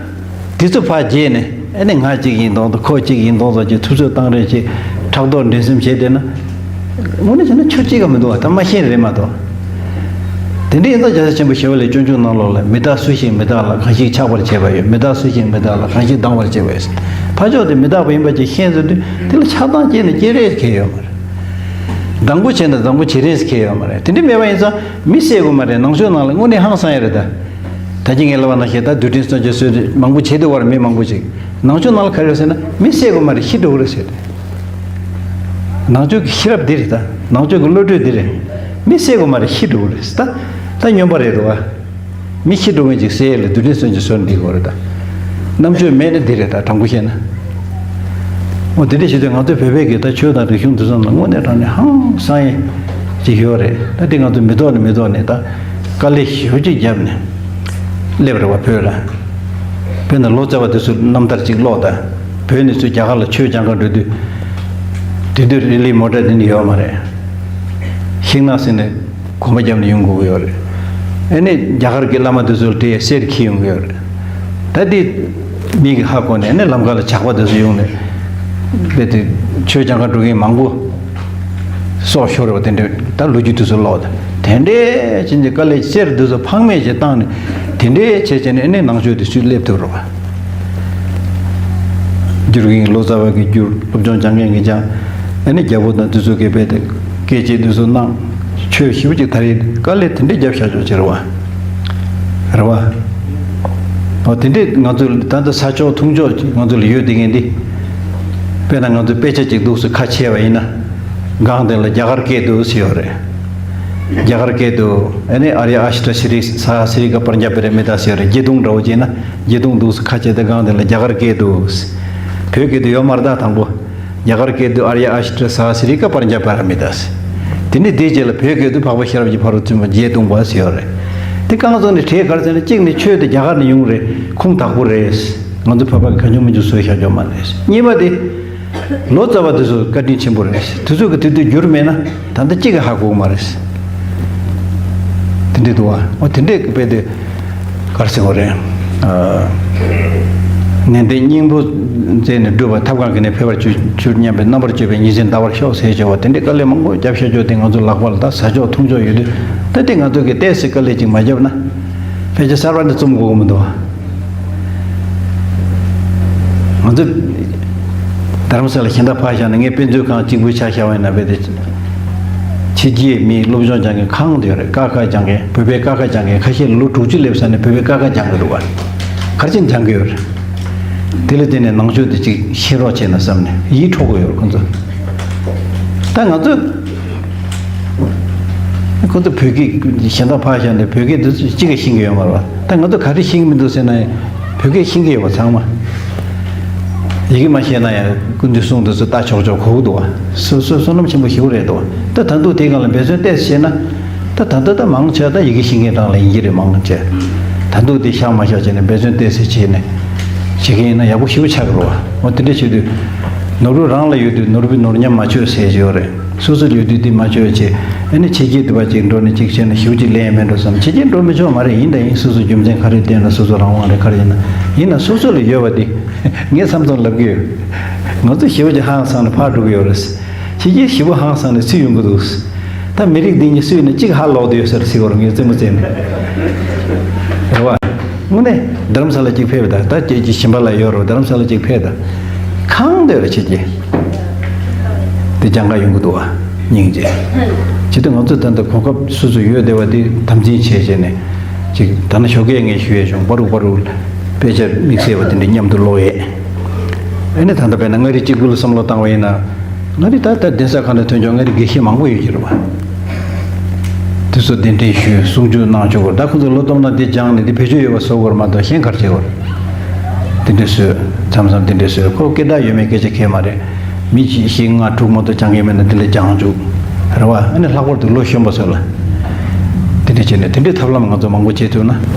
དེ་ཚོ་ཕར་བརྗེད་ནས་ཨ་ནི་ང་གཅིག་ཡིན་མདོག་མདོག་ཁོ་གཅིག་ཡིན་མདོག་མདོག་ཅིག་ཐུབ་ཚོད་བཏང་རེས་ཅིག་ཕྲག་དོག་འགྲན་སེམས་བྱས་བསྡད་ན། དངོས་གནས་བྱས་ན་ཆོས་གཅིག་ག་མི་འདུག་བ། ད་མ་ཤེས་རེད་མ་གཏོགས། དེ་འདྲའི་ཡིན་ཙང་རྒྱལ་སྲས་ཆེན་པོ་ཞི་བ་ལྷས་སྤྱོད་འཇུག་ནང་ལོགས་ལ་མི་རྟག་སུ་ཞིག་མི་རྟག་ལ་གང་ཞིག་ཆགས་པར་བྱེད་པ་ཡོད། མི་རྟག་སུ་ཞིག་མི་རྟག་ལ་གང་ཞིག་སྡང་བར་བྱེད་པ་ཡོད། ཕར་ཕྱོགས་དེ་མི་རྟག་པ་ཡིན་པ་ཅིག་ཤེས་ཟིན་དུས་དེ་ལ་ཆགས་སྡང་སྐྱེས་ནས་སྐྱེ་རེས་ཁེལ་ཡོད་མ་རེད། སྡང་པོ་བྱས་ན་བཟང་པོ་བྱེད་རེས་ཁེལ་ཡོད་མ་རེད། དེ་འདྲ་མེད་པ་ཡིན་ཙང་མི་བསད་དགོས་མ་རེད། ནང་ཆོས་ནང་ལ་དངོས་གནས་ཧང་སང་ཡ་རེད་ད། ད་ཅི་ངས་ལབ་པ་ནང་བཞིན་ད་རྡུལ་ཕྲན་བརྩོན་འགྲུས་སྲོལ་མང་པོ་བྱེད་དུ་བར་མི་མང་པོ་ཅིག་ནང་ཆོས་ནང་ལ་ག་རེ་ཟེར་ན་མི་བསད་དགོས་མ་རེད། ཤི་འགྲོ་གི་རེད་ཟེར་ཏེ། ནང་ཆོས་ཀྱི་ཤེས་རབ་འདི་རེད་ད། ནང་ཆོས་ཀྱི་བློ་གྲོས་འདི་རེད། མི་བསད་དགོས་མ་རེད། ཤི་འགྲོ་གི་རེད་ད། ད་སྨྱོན་པ་རེད་འདུག་བ། མི་ཤི་འགྲོ་མཁན་ཅིག་བསད་ཡས་ལ་རྡུལ་ཕྲན་བརྩོན་འགྲུས་སྲོལ་འདི་དགོས་རེད་ད། རྣམ་དཔྱོད་མེད་ན་འདི་རེད་ད། དྲང་པོ་བཤད་ན། འོ་དེ་འདྲ་བྱེད་དུས་ང་ཚོའི་བོད་པའི་གི་ད་ཆོས་དང་རིག་གཞུང་འདི་ཚོ་ནང་དངོས་གནས་དྲང་གནས་ཧང་སང་ཡས་ཅིག་ཡོད་རེད། ད་འདི་ང་ཚོ་མི་ཐོག་ནས་མི་ཐོག་ནས་ད་དཀའ་ལས་ཞེ་པོ་ཅིག་བརྒྱབ་ནས་སླེབས་རེད་བ་བོད་ལ། དཔེར་ན་ལོ་ཙཱ་བ་དེ་ཚོའི་རྣམ་ཐར་གཅིག་ཀློག་དང་། བོད་ནས་ཚུར་རྒྱ་གར་ལ་ཆོས་སྦྱང་གར་འགྲོ་དུས། དེ་དུས་རི་ལི་མོ་ཊ་དེ་འདྲ་ཡོད་མ་རེད། ཤིང་ནགས་ཟིན་ནས་གོམ་པ་བརྒྱབ་ནས་ཡོང་དགོས་ཀྱི་ཡོད་རེད། ཨ་ནི་རྒྱ་གར་གྱི་བླ་མ་དེ་ཚོ་ལ་དེ་གསེར་འཁྱེར་ཡོང་གི་ཡོད་རེད། ད་དེ་མིག་གིས་ཧ་གོ་ནས་ཨ་ནི་ལམ་ཁ་ལ་ཇག་པ་དེ་ཚོ་ཡོང་ནས། དཔེ་དེ་ཆོས་སྦྱང་གར་འགྲོ་མཁན་མང་པོ། སྲོག་ཤོར་བ་དེ་འདྲ་ད་ལོ་རྒྱུས་དེ་ཚོ་ཀློག་དང་། དེ་འདྲའི་ཕྱིན་ཆད་དཀའ་ལས་གསེར་འདི་ཚོ་ཕངས་མེད་ཅིག་བཏང་ནས་དེ་འདྲའི་བྱས་བྱས་ནས་ཨ་ནི་ནང་ཆོས་དེ་ཚུར་སླེབས་ཐུབ་རེད་བ། བསྒྱུར་མཁན་ལོ་ཙཱ་བ་གིས་བསྒྱུར། སློབ་སྦྱོང་སྦྱང་མཁན་གྱིས་སྦྱང་། ཨ་ནི་རྒྱལ་པོ་དང་དེ་ཚོ་གིས་རྦད་དེ་སྐད་ཆ་དེ་ཚོ་གནང་། ཆོས་ཞེ་པོ་ཅིག་ད་རེས་དཀའ་ལས་དེ་འདྲའི་རྒྱབ་བཞག་ཆོག་ཅིག་རེད་བ། རེད་བ། འོ་དེ་འདྲས་ང་ཚོ་ད་ལྟ་ས་ཕྱོགས་འཐུང་ཕྱོགས་ཅིག་ང་ཚོ་ལ་ཡོད་བསྡད་མཁན་འདི། དཔེར་ན་ང་ཚོ་དཔེ་ཆ་ཅིག་འདུག་སེ་ཁ་ཕྱེ་བ་ཡིན་ན། སྒང་དེ་ལ་རྒྱ་གར་སྐད་འདུག་སེ་ཡོད་རེད། རྒྱ་གར་སྐད་དུ་ཨ་ནི་ཨཱརྱ་ཨཱཤ་ཏྲ་ཤྲཱི་ས་ཧ་སྲཱི་ཀ་པྲཛྙཱ་པཱ་ར་མི་ཏཱ་ཟེར་ཡོད་རེད། བརྒྱད་སྟོང་འདྲ་བོ་བྱས་ན་བརྒྱད་སྟོང་འདུག་སེ་ཁ་ཕྱེ་སྟེ་སྒང་དེ་ལ་རྒྱ་གར་སྐད་འདུག་སེ། བོད་སྐད་དུ་ཡོད་མ་རེད་ད་དང་པོ། རྒྱ་གར་སྐད་དུ་ཨཱརྱ་ཨཱཤ་ཏྲ་ས་ཧ་སྲཱི་ཀ་པྲཛྙཱ་པཱ་ར་མི་ཏཱ་ཟེར། དེ་ནས་དེའི་རྗེས་ལ་བོད་སྐད་དུ་འཕགས་པ་ཤེས་རབ་ཀྱི་ཕ་རོལ་ཏུ་ཕྱིན་པ་བརྒྱད་སྟོང་པ་ཟེར་ཡོད་རེད། དེ་རྐང་བཙུགས་ནས་གྲས་ག་རེ་ཟེར་ན་གཅིག་ནི་ཆོས་དེ་རྒྱ་གར་ནས་ཡོང་རེད། ཁུངས་དག་པོ་རེད། ང་ཚོ་བོད་པ་གིས་གང་བྱུང་མང་བྱུང་བཟོས་བཞག་རྒྱུ་མ་རེད། གཉིས་པ་དེ། ལོ་ཙཱ་བ་དེ་ཚོ་བཀའ་དྲིན་ཆེན་པོ་རེད། དེ་ཚོ་གིས་དེ་དུས་བསྒྱུར་མེད་ན་ད་ལྟ་གཅིག་གིས་ཧ་གོ་གི་མ་རེད། དེ་འདྲས་འདུག་བ། འོ་དེ་འདྲས་ཀྱི་དཔེ་དེ། ག་རེ་ཟེར་དགོས་རེད། ཨ། ནན་ཏན་སྙིང་པོ་མཛད་ནས་སྒྲུབ་པ་ཐབས་གང་གིས་ནི་འཕེལ་བར་གྱུར་གྱུར་སྙམ་པའི་རྣམ་པར་དཔྱོད་པས་ཉིན་མཚན་འདའ་བར་ཤོག་ཟེར་བྱས་པ་དེ་འདྲའི་དཀའ་ལས་མང་པོ་བརྒྱབ་བཞག་རྒྱུ་དེ་ང་ཚོ་ལག་པ་ལ་ད་ཟ་ཕྱོགས་འཐུང་ཕྱོགས་ཡོད་དུས་ད་དེ་ང་ཚོ་གིས་ཏོག་ཙམ་དཀའ་ལས་ཅིག་མ་བརྒྱབ་ན་ཕལ་ཆེར་གསར་པ་འདི་རྩོམ་དགོས་ཀྱི་མི་འདུག་བ། ང་ཚོ་རྡ་རམ་ས་ལ་གཞན་དག་ཕར་བཞག་ན་ངས་དཔེ་མཛོད་ཁང་གཅིག་པུའི་ཆ་བཞག་པ་ཡིན་ན་དཔེ་དེ། ཕྱི་རྒྱལ་མིའི་སློབ་སྦྱོང་སྦྱང་མཁན་གང་དུ་ཡོད་རེད། ཀ་ཁ་སྦྱང་མཁན། བོད་པའི་ཀ་ཁ་སྦྱང་མཁན་ཁ་ཤས་ལོ་དྲུག་ཅུ་སླེབས་ས་ནས་བོད་པའི་ཀ་ཁ་སྦྱང་གི་འདུག་བ། ག་རེ་བྱས་ནས་སྦྱང་གི་ཡོད་རེད། དེ་ལ་བརྟེན་ནས་ནང་ཆོས་དེ་ཅིག་ཤེས་རོགས་བྱས་ན་བསམ་ནས་ཡིད་འཕྲོག་གི་ཡོད་རེད་ཁོང་ཚོ། ད་ང་ཚོ། ཁོ་ཚོ་བོད་སྐད་གཞན་དག་ཕར་བཞག་ནས་བོད་སྐད་འདི་ཚོ་གཅིག་ཀྱང་ཤེས་ཀྱི་ཡོད་མ་རེད་བ། ད་ང་ཚོ་ག་རེ་ཤེས་ཀྱི་མི་འདུག་ཟེར་ན་ཡང་བོད་སྐད་ཤེས་ཀྱི་ཡོད་པ་ཚང་མ། ཡི་གེ་མ་ཤེས་ན་ཡང་སྐུ་མདུན་གསུང་འདི་ཚོ་ལྟ་ཆོག་ཆོག་གོ་གི་འདུག་བ། སོ་སོའི་བསོད་ནམས་ཆེན་པོ་ཞེ་པོ་རེད་འདུག་བ། ད་ད་དུང་དེའི་སྒང་ལ་འབད་བརྩོན་ཏོག་ཙམ་བྱས་ན། ད་ད་ལྟ་ད་མང་ཆེ་བ་ད་ཡི་གེ་ཤེས་མཁན་རང་ལ་ཡིན་གྱི་རེད་མང་ཆེ། ད་དུང་དེ་བཞག་མ་བཞག་བྱས་ནས་འབད་བརྩོན་ཏོག་ཙམ་བྱས་ནས་བྱེད་མཁན་ཡིན་ན་ཡག་པོ་ཞེ་པོ་ཆགས་ཀྱི་རེད་བ། འོ་དེ་འདྲ་བྱེད་དུས་ནོར་བུ་རང་ལ་ཡོད་དུས་ནོར་བུས་ནོར་ཉམས་མ་བཅོས་ཟེར་གྱི་ཡོད་རེད། སོ་སོ་ཡོད་དུས་དེ་མ་བཅོས་བྱས། ཨ་ནི་ཕྱི་རྒྱལ་དུ་བ་ཅིག་འགྲོ་ནས་ཅིག་བྱས་ན་ཞེ་པོ་ཅིག་ལེན་ཡ་མེད་འགྲོ་བསམ། ཕྱི་རྒྱལ་འགྲོ་མི་ཆོག་མ་རེད། ཡིན་དང་ཡིན་སོ་སོ་རྒྱུ་མཚན་ག་རེ་བསྟན་ན་སོ་སོ་རང་དབང་རེད་ག་རེ་ཡིན་ན། ཡིན་ན་སོ་སོ་ལ་ཡོད་པ་དེ་ངས་མཚམས་མཚམས་ལབ་ཀྱི་ཡོད། ང་ཚོ་ཞེ་པོ་ཅིག་ཧང་སངས་ནས་ཕར་འགྲོ་གི་ཡོད་རེད། ཕྱི་རྒྱལ་ཞེ་པོ་ཧང་སངས་ནས་ཚུར་ཡོང་གི་འདུག་ད་མི་རིགས་འདི་གཉིས་སུ་ཡིན་ན་གཅིག་ཧ་ལོག་བསྡད་ཡོད་ས་རེད་ཟེར་བ་རེད་ངས་རྩེད་མོ་རྩེ་ནས། རེད་བ། དངོས་གནས་རྡ་རམ་ས་ལ་གཅིག་ཕེབས་དང་ད་ཁྱེད་ཀྱི་ཞིང་པ་ལ་ཡོད་རོགས་རྡ་རམ་ས་ལ་གཅིག་ཕེབས་དང་། གང་འདོད་རེད་ཁྱེད་ཀྱིས། དེ་སྦྱང་ག་ཡོང་གི་འདུག་བ། སྙིང་རྗེ། ཇི་ལྟར་ང་ཚོ་ད་ལྟ་གོ་སྐབས་སོ་སོ་ཡོད་བསྡད་པ་འདི་དམ་འཛིན་བྱས་བྱས་ནས། ཅིག་ད་ནི་ཞོགས་ཀས་ངས་ཞུ་ཡས་བྱུང་པ་རུག་པ་རུག་དཔེ་ཆ་དམིགས་བསལ་བ་དེ་འདྲ་མཉམ་དུ་ཀློག་ཡས། ཨ་ནི་ད་ལྟ་དཔེར་ན་མངའ་རིས་གཅིག་པུ་ལ་བསམ་བློ་བཏང་བ་ཡིན་ན། མངའ་རིས་ད་ལྟ་གདན་ས་ཁག་ནས་ཐོན་ཆོག་མངའ་རིས་དགེ་བཤེས་མང་པོ་ཡོད་ཀྱི་རེད་བ། དེ་ཚོ་གདན་འདྲེན་ཞུས་གསུང་ཆོས་གནང་ཆོག་གོ། ད་ཁོ་ཚོ་ལོ་སྟོང་ན་འདི་སྦྱངས་ནས་འདི་བེད་སྤྱོད་ཡོད་པ་བཟོ་དགོས་རེད་མ་གཏོགས་གཞན་ག་རེ་བྱེད་དགོས་རེད། དེ་འདྲས་བཟོས། མཚམས་མཚམས་དེ་འདྲས་བཟོས། ཁོ་སྐད་གྲགས་ཡོད་མེད་སྐད་ཆ་གང་ཡང་མ་རེད། མི་གཅིག་བཞི་ལྔ་དྲུག་མ་གཏོགས་སྦྱང་མཁན་མེད་ན་དེ་ལ་སྦྱང་བཅུག་རེད་བ། ཨ་ནི་ལྷག་པར་དུ་ལོ་གཞོན་པ་ཚོ་ལ། དེ་འདྲས་བྱས་ནས་དེ་འདྲས་ཐབས་ལམ་ང་ཚོ་མང་པོ་བྱེད་ཐུབ་ན།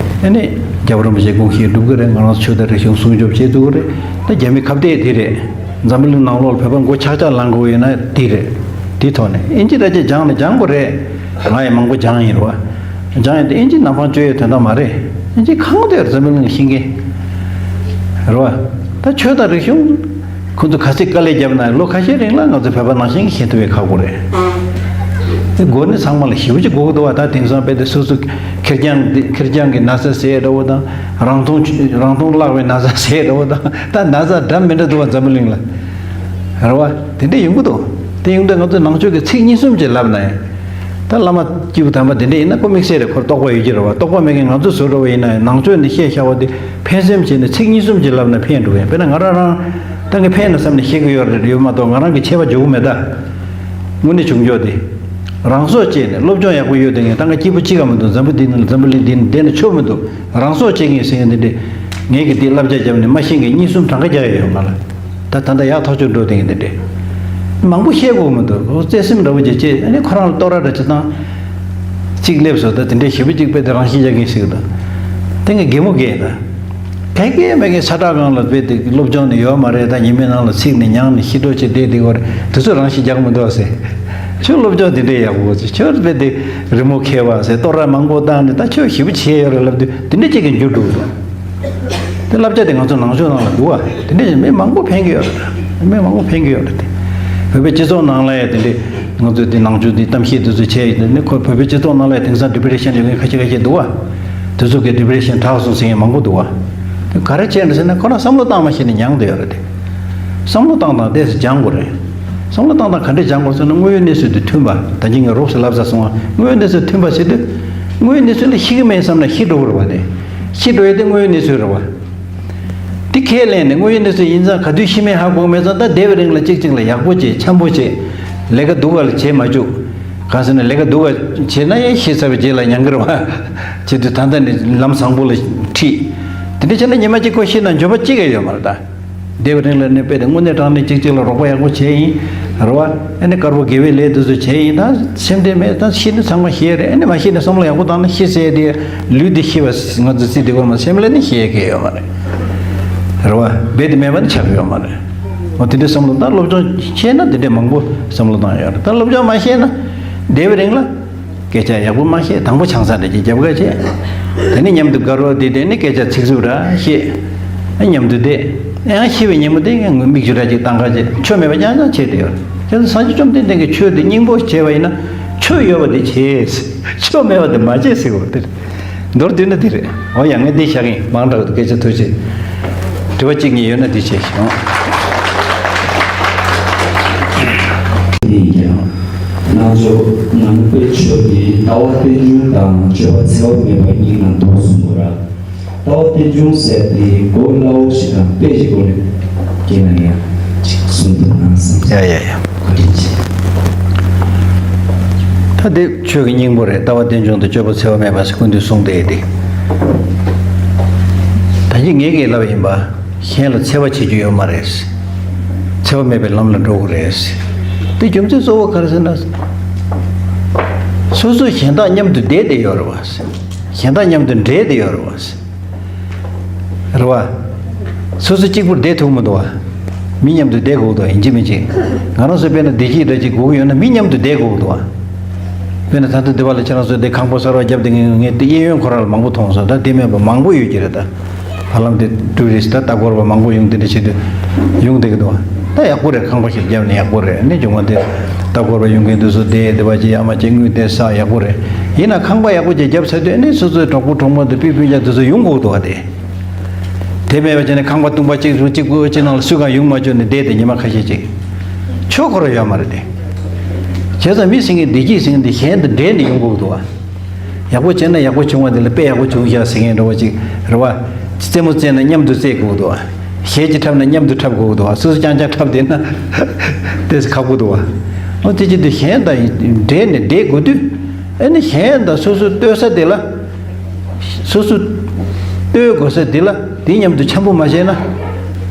ཨ་ནི་རྒྱལ་བ་རིན་པོ་ཆེའི་དགོངས་གཞི་འགྲུབ་གི་རེད། ང་རང་ཚོ་ཆོས་དང་རིག་གཞུང་སྲུང་སྐྱོབ་བྱེད་ཐུབ་གི་རེད། ད་རྒྱ་མི་ཁ་གཏད་དེ་རེད། འཛམ་བུ་གླིང་ནང་ལོགས་ལ་བོད་པ་མགོ་ཆག་ཆག་ལངས་དགོས་ཡོད་ན་དེ་རེད། དེ་ཐོག་ནས་ཨིན་ཇི་འདྲ་ཅིག་སྦྱངས་ན་སྦྱང་དགོས་རེད། ང་ཡང་མང་པོ་སྦྱངས་ཡིན་རེད་བ། སྦྱང་ཡ་དེ་ཨིན་ཇི་ནག་པང་བཅོས་ཡའི་དོན་དག་མ་རེད། ཨིན་ཇི་གང་དུ་ཡོད་རེད། འཛམ་བུ་གླིང་ལ་ཤེས་མཁན་རེད་བ། ད་ཆོས་དང་རིག་གཞུང་ཁོ་ཚོ་ག་ཚད་དཀའ་ལས་བརྒྱབ་ན་ལོ་ཁ་ཤས་རིང་ལ་ང་ཚོ་བོད་པ་ནང་བཞིན་ཤེས་ཐུབ་པའི་ཁག་པོ་རེད། དེ་སྒོ་ནས་ཚང་མ་ལ་ཞེ་པོ་ཅིག་དགོས་ཀྱི་འདུག་བ། ད་དེང་སང་དཔེ་དེ་སོ་སོ་ཁེར་རྐྱང་དེ་ཁེར་རྐྱང་གི་ན་ཚ་ཟས་འདྲ་བོ་དང་རང་མཐོང་རང་མཐོང་བརླག་པའི་ན་ཚ་ཟས་འདྲ་བོ་དང་ད་ན་ཚ་འདྲ་མི་འདྲ་འདུག་བ། འཛམ་བུ་གླིང་ལ་རེད་བ། དེ་འདྲ་ཡོང་གི་འདུག་དེ་ཡོང་དུས་ང་ཚོས་ནང་ཆོས་ཀྱི་ཚིག་གཉིས་གསུམ་ཅིག་ལབ་ན་ཡང་། ད་བླ་མ་སྐྱེས་བུ་དམ་པ་དེ་འདྲ་ཡིན་ན་ཁོ་དམིགས་བསལ་རེད། ཁོར་རྟོགས་པ་ཡོད་ཀྱི་རེད་བ། རྟོགས་པ་མེད་མཁན་ང་ཚོ་བཟོ་འདྲ་བ་ཡིན་ན་ཡང་ནང་ཆོས་འདི་བཤད་བཞག་པ་དེ་ཕན་སེམས་བྱས་ནས་ཚིག་གཉིས་གསུམ་ཅིག་ལབ་ན་ཕན་འགྲོ་གི་ཡིན། དཔེར་ན་ང་རང་རང་ད་ངས་ཕན་ན་བསམ་ནས་བཤད་གི་ཡོད་རེད། ཡོད་མ་གཏོགས་ང་རང་གི་ཆད་པ་འཇོག་གི་མེད་ད། དངོས་གནས་བྱུང་ཆོག་དེ། རང་སྲོག་བཅད་ནས་སློབ་སྦྱོང་ཡག་པོ་ཡོད་དེ་ངས་ད་ང་སྐྱིད་པོ་ཅི་ག་མི་འདུག་འཛམ་བུ་འདི་ནང་འཛམ་བུ་གླིང་འདི་ནང་བསྡད་ན་ཆོ་མི་འདུག་རང་སྲོག་བཅད་མཁན་ཟེར་མཁན་འདི་འདྲས། ངས་གི་འདི་བསླབ་བྱ་བརྒྱབ་ནས་མ་ཤེས་མཁན་གཉིས་གསུམ་གྲངས་ཀ་རྒྱག་ཡ་ཡོད་ང་ལ། ད་ད་ལྟ་ཡག་ཐག་ཆོད་འགྲོ་དེ་ངས་འདི་འདྲས། མང་པོ་བཤད་དགོས་མི་འདུག་ཁོ་བརྩེ་སེམས་འདྲ་བོ་ཅིག་བྱས་ཨ་ནི་ཁོ་རང་ལ་བསྟོད་ར་འདྲ་ཅིག་བཏང་། གཅིག་སླེབས་སོང་ད་དེ་འདྲས་ཞེ་པོ་ཅིག་དཔེ་དེ་རང་ཤི་རྒྱག་མཁན་ཞིག་དང་། དེ་ངས་གད་མོ་བགད་ད། ག་གེ་མེད་མཁན་ས་ཁྲ་སྒང་ལ་དཔེ་དེ་སློབ་སྦྱོང་ནི་ཡོད་མ་རེད། ད་ཉི་མའི་ནང་ལ་ཚིག་ནི་ཉང་ནི་ཤི་འགྲོ་ཆེ་བསྡད་དེ་གོ་རེད། དེ་ཚོ་རང་ཤི་རྒྱག་མི་འདུག་ཟེར། ཁྱོད་སློབ་སྦྱོང་དེ་འདྲས་ཡག་པོ་ཟེར། ཁྱོད་དཔེ་དེ་རི་མོ་མཁས་པ་ཟེར། བསྟོད་ར་མང་པོ་བཏང་ནས་ད་ཁྱོད་ཞེ་པོ་བྱས་ཡོད་རེད་ལབ་དུས་དེ་འདྲས་ཅིག་གི་འགྱུར་འགྲོ་གི་འདུག་དེ་བསླབ་བྱ་དེ་ང་ཚོ་ནང་ཆོས་ནང་ལ་འདུག་བ། དེ་འདྲས་ཀྱི་མི་མང་པོ་ཕན་གྱི་ཡོད་རེད། མི་མང་པོ་ཕན་གྱི་ཡོད་རེད་དེ། བོད་པའི་སྤྱི་ཚོགས་ནང་ལ་ཡང་དེ་འདྲས་ང་ཚོས་དེ་ནང་ཆོས་དེ་གཏམ་བཤད་དེ་ཚོ་བྱས་ཡོད་དེ་ནི་ཁོ་བོད་པའི་སྤྱི་ཚོགས་ནང་ལ་ཡང་དེང་སང་ཌི་པི་རེ་ཤན་ཡོད་མཁན་ཁ་ཤས་ཁ་ཤས་འདུག་བ། དེ་ཚོ་གི་ཌི་པི་རེ་ཤན་དྲག་སོང་ཟེར་མཁན་མང་པོ་འདུག་བ། དེ་ག་རེ་བྱས་འདྲ་ཟེར་ན་ཁོ་རང་བསམ་བློ་བཏང་མ་ཤེས་ནས་མྱངས་བསྡད་ཡོད་རེད་དེ། བསམ་བློ་བཏང་སྟངས་དེ་སྦྱང་དགོས་རེད། བསམ་བློ་བཏང་སྟངས་ག་འདྲས་སྦྱང་དགོས་ཟེར་ན་དངོས་ཡོད་གནས་ཚུལ་དེ་མཐུན་པ། ད་གིན་ངས་རོབ་ཙམ་ལབ་ཚར་སོང་བ། དངོས་ཡོད་གནས་ཚུལ་མཐུན་པ་ཟེར་དུས། དངོས་ཡོད་གནས་ཚུལ་ལ་ཤི་གི་མེད་བསམ་ན་ཤི་འགྲོ་གི་རེད་བ། དེ་ཤི་འགྲོ་ཡས་དེ་དངོས་ཡོད་གནས་ཚུལ་རེད་བ། དེ་ཁས་ལེན་ནས་དངོས་ཡོད་གནས་ཚུལ་ཡིན་ཙང་ག་དུས་ཤི་མིན་ཧ་གོ་མེད་ཙང་ད་བསྡད་པའི་རིང་ལ་གཅིག་གཅིག་ལ་ཡག་པོ་བྱེད། འཆམ་པོ་བྱེད། ལས་ཀ་སྡུག་ག་ལ་བྱེད་མ་བཅུག་གང་ཟེར་ན་ལས་ཀ་སྡུག་ག་བྱེད་ན་ཡང་ཤི་ཚར་བའི་རྗེས་ལ་མྱང་གི་རེད་བ། བྱེད་དུས་ད་ལྟ་ནས་ལམ་བཟང་པོ་ལ་ཁྲིད། དེ་འདྲ་བྱས་ན་ཉི་མ་གཅིག་ཁོ་ཤི་ན་འབྱོར་པ་གཅིག་ཀྱང་ཡོད་མ་རེད་ད། བསྡད་པའི་རིང་ལ་ནི་དཔེ་དེ་དངོས་གནས་དྲང་གནས་གཅིག་གཅིག་ལ་རོགས་པ་ཡག་པོ་བྱས་ཡིན། རེད་བ། ཨ་ནི་དཀར་པོ་དགེ་བའི་ལས་དེ་ཚོ་བྱས་ཡིན། ད་སེམས་བདེ་མེད་ད་ཤི་ནི་ཚང་མ་ཤེས་རེད། ཨ་ནི་མ་ཤི་ནི་བསམ་བློ་ཡག་པོ་བཏང་ན་ཤི་ཟེར་དེ་ལུས་འདི་ཤི་བ་ང་ཚོ་རྩིས་དེ་སྐོར་མ་སེམས་ལ་ནི་ཤེས་ཀྱི་ཡོད་མ་རེད། རེད་བ། རྦད་དེ་མེད་པ་ནི་ཆགས་ཀྱི་ཡོད་མ་རེད། འོ་དེ་འདྲའི་བསམ་བློ་ད་སློབ་སྦྱོང་ཤེས་ན་དེ་འདྲའི་མང་པོ་བསམ་བློ་བཏང་ཡོད་རེད། ད་སློབ་སྦྱོང་མ་ཤེས་ན་བསྡད་པའི་རིང་ལ། སྐད་ཆ་ཡག་པོ་མ་བཤད། དང་པོ་ཆང་ས་འདྲ་ཅིག་རྒྱབ་ཁ་བྱས། དེ་ནས་མཉམ་དུ་དགའ་རོགས་དེ་དེ་ནས་སྐད་ཆ་ཚིག་རྩུབ་འདྲ་བཤད། མཉམ་དུ་བསྡད། ཡང་ཤི་བའི་ཉིན་མོ་དེ་ངས་མིག་ཆུ་འདྲ་ཅིག་བཏང་ཁ་བྱས། ཆོ་མེད་པ་རྐྱང་རྐྱང་བྱས་བསྡད་ཡོད། བྱས་ཙང་སངས་རྒྱས་བཅོམ་ལྡན་འདས་ཀྱིས་ཆོས་དེ་སྙིང་པོ་བྱས་པ་ཡིན་ན་ཆོ་ཡོད་པ་དེ་བྱས། ཆོ་མེད་པ་དེ་མ་བྱས་ཟེར་བ་དེ་རེད། མདོར་བསྡུས་ན་དེ་རེད། འོ་ཡ་ངས་འདི་བཞག་གིན། མང་དྲགས་འདུག་སྐད་ཆ་ཐུགས་རྗེ་ཆེ། དྲི་བ་གཅིག་གཉིས་ཡོད་ན་འདི་བྱས་ཤོག་དེ་ཡིན་ཀྱང་། རྣལ་འབྱོར་ནང་པའི་ཆོས་ཀྱི་ལྟ་བ་རྟེན་འབྱུང་དང་སྤྱོད་པ་འཚེ་བ་མེད་པ་གཉིས་ནང་འདུ་གསུངས་པ་ར། ལྟ་བ་རྟེན་འབྱུང་ཟེར་དེ་གོ་སླ་བོ་ཞིག་དང་དཔེ་ཞིག་སྒོ་ནས་སྐྱེས་ན་ཡང་ཅིག་གསུང་ཐུབ་ན་བསམ། ཡ་ཡ་ཡ། བཀའ་དྲིན་ཆེ། ད་དེ་ཆོས་ཀྱི་སྙིང་པོ་རེད། ལྟ་བ་རྟེན་འབྱུང་དང་སྤྱོད་པ་འཚེ་བ་མེད་པ་ཟེར་ཀུན་འདུས་གསུངས་བསྡད་དེ། ད་གིན་ངས་ཀྱིས་ལབ་ཡིན་པ། གཞན་ལ་འཚེ་བ་བྱེད་རྒྱུ་ཡོད་མ་རེད། འཚེ་བ་མེད་པའི་ལམ་ལ་འགྲོ་དགོས་རེད། དེ་རྒྱུ་མཚན་གཙོ་བོ་ག་རེ་ཟེར་ན། སོ་སོ་གཞན་དག་མཉམ་དུ་བསྡད་བསྡད་ཡོད་རེད་བ། གཞན་དག་མཉམ་དུ་འདྲེས་བསྡད་ཡོད་རེད་བ། རེད་བ། སོ་སོ་གཅིག་པུར་བསྡད་ཐུབ་མི་འདུག་བ། མི་མཉམ་དུ་བསྡད་དགོས་འདུག་ཡིན་གཅིག་མིན་གཅིག་ང་རང་ཚོ་དཔེར་ན་བདེ་སྐྱིད་འདྲ་ཅིག་དགོས་ཀྱི་ཡོད་ན་མི་མཉམ་དུ་བསྡད་དགོས་འདུག་བ། དཔེར་ན་ད་ལྟ་འདི་བ་ལ་ཁྱེད་རང་ཚོ་འདི་ཁང་པ་གསར་བ་བརྒྱབ་བསྡད་མཁན་ངས་འདི་གཡས་གཡོན་ཁོ་རང་ལ་མང་པོ་མཐོང་སོང་། ད་དེ་མེད་པ་མང་པོ་ཡོད་ཀྱི་རེད་ད། ཧ་ལམ་དེ་ཊུ་རི་སི་ཊི་ད་ལྟ་སྐོར་བ་མང་པོ་ཡོང་དེ་འདྲ་བྱེད་དུས་ཡོང་བསྡད་ཀྱི་འདུག་ད་ཡག་པོ་རེད། ཁང་པ་ཞིག་བརྒྱབ་ནས་ཡག་པོ་རེད། ནི་བྱུང་བ་དེ་ལྟ་སྐོར་བ་ཡོང་མཁན་དེ་ཚོ་བསྡད་དེ་བ་ཅི་ཡག་མ་ཅི་དངུལ་དེ་བསགས་ཡག་པོ་རེད། ཡིན་ན་ཁང་པ་ཡག་པོ་ཅིག་བརྒྱབ་ཚར་དུས་ནི་སོ་སོའི་གྲོགས་པོ་གྲོགས་མོ་དེ་སྤུན་སྤུན་ཀྱག་དེ་ཚོ་ཡོང་དགོས་འདུག་བ། དེ་དེ་མེད་པ་བྱས་ནས་ཁང་པ་སྟོང་པ་གཅིག་རུ་གཅིག་པུ་གཅིག་ནང་ལ་སུ་གང་ཡོང་མ་བཅུག་ནས་བསྡད་དེ་ཉི་མ་ཁ་ཤས་ཅིག་ཆོས་ཁོ་རང་ཡོད་མ་རེད་དེ། བྱས་ཙང་མི་ཟེར་མཁན་བདེ་སྐྱིད་ཟེར་མཁན་དེ་གཞན་དང་འདྲེས་ནས་ཡོང་དགོས་འདུག་བ། ཡག་པོ་བྱས་ན་ཡག་པོ་བྱུང་བ་དེ་ལ་དཔེ་ཡག་པོ་བྱུང་ཤག་ཟེར་མཁན་འདྲ་བོ་ཅིག་རེད་བ། རྩེད་མོ་རྩེས་ན་མཉམ་དུ་རྩེད་དགོས་འདུག་བ། གཞས་ཅིག་འཁྲབ་ན་མཉམ་དུ་འཁྲབ་དགོས་འདུག་བ། སོ་སོ་རྐྱང་རྐྱང་འཁྲབ་བསྡད་ན་དེ་ཁག་པོ་འདུག་བ། ཨོ་དེ་ཅི་འདུག་གཞན་དང་འདྲེས་ནས་བསྡད་དགོས་དུས། ཨ་ནི་གཞན་དང་སོ་སོ་ལྟོས་ས་དེ་ལ། སོ་སོ་ལྟོས་དགོས་ས་དེ་ལ་དེ་མཉམ་དུ་འཆམ་པོ་མ་བྱས་ན་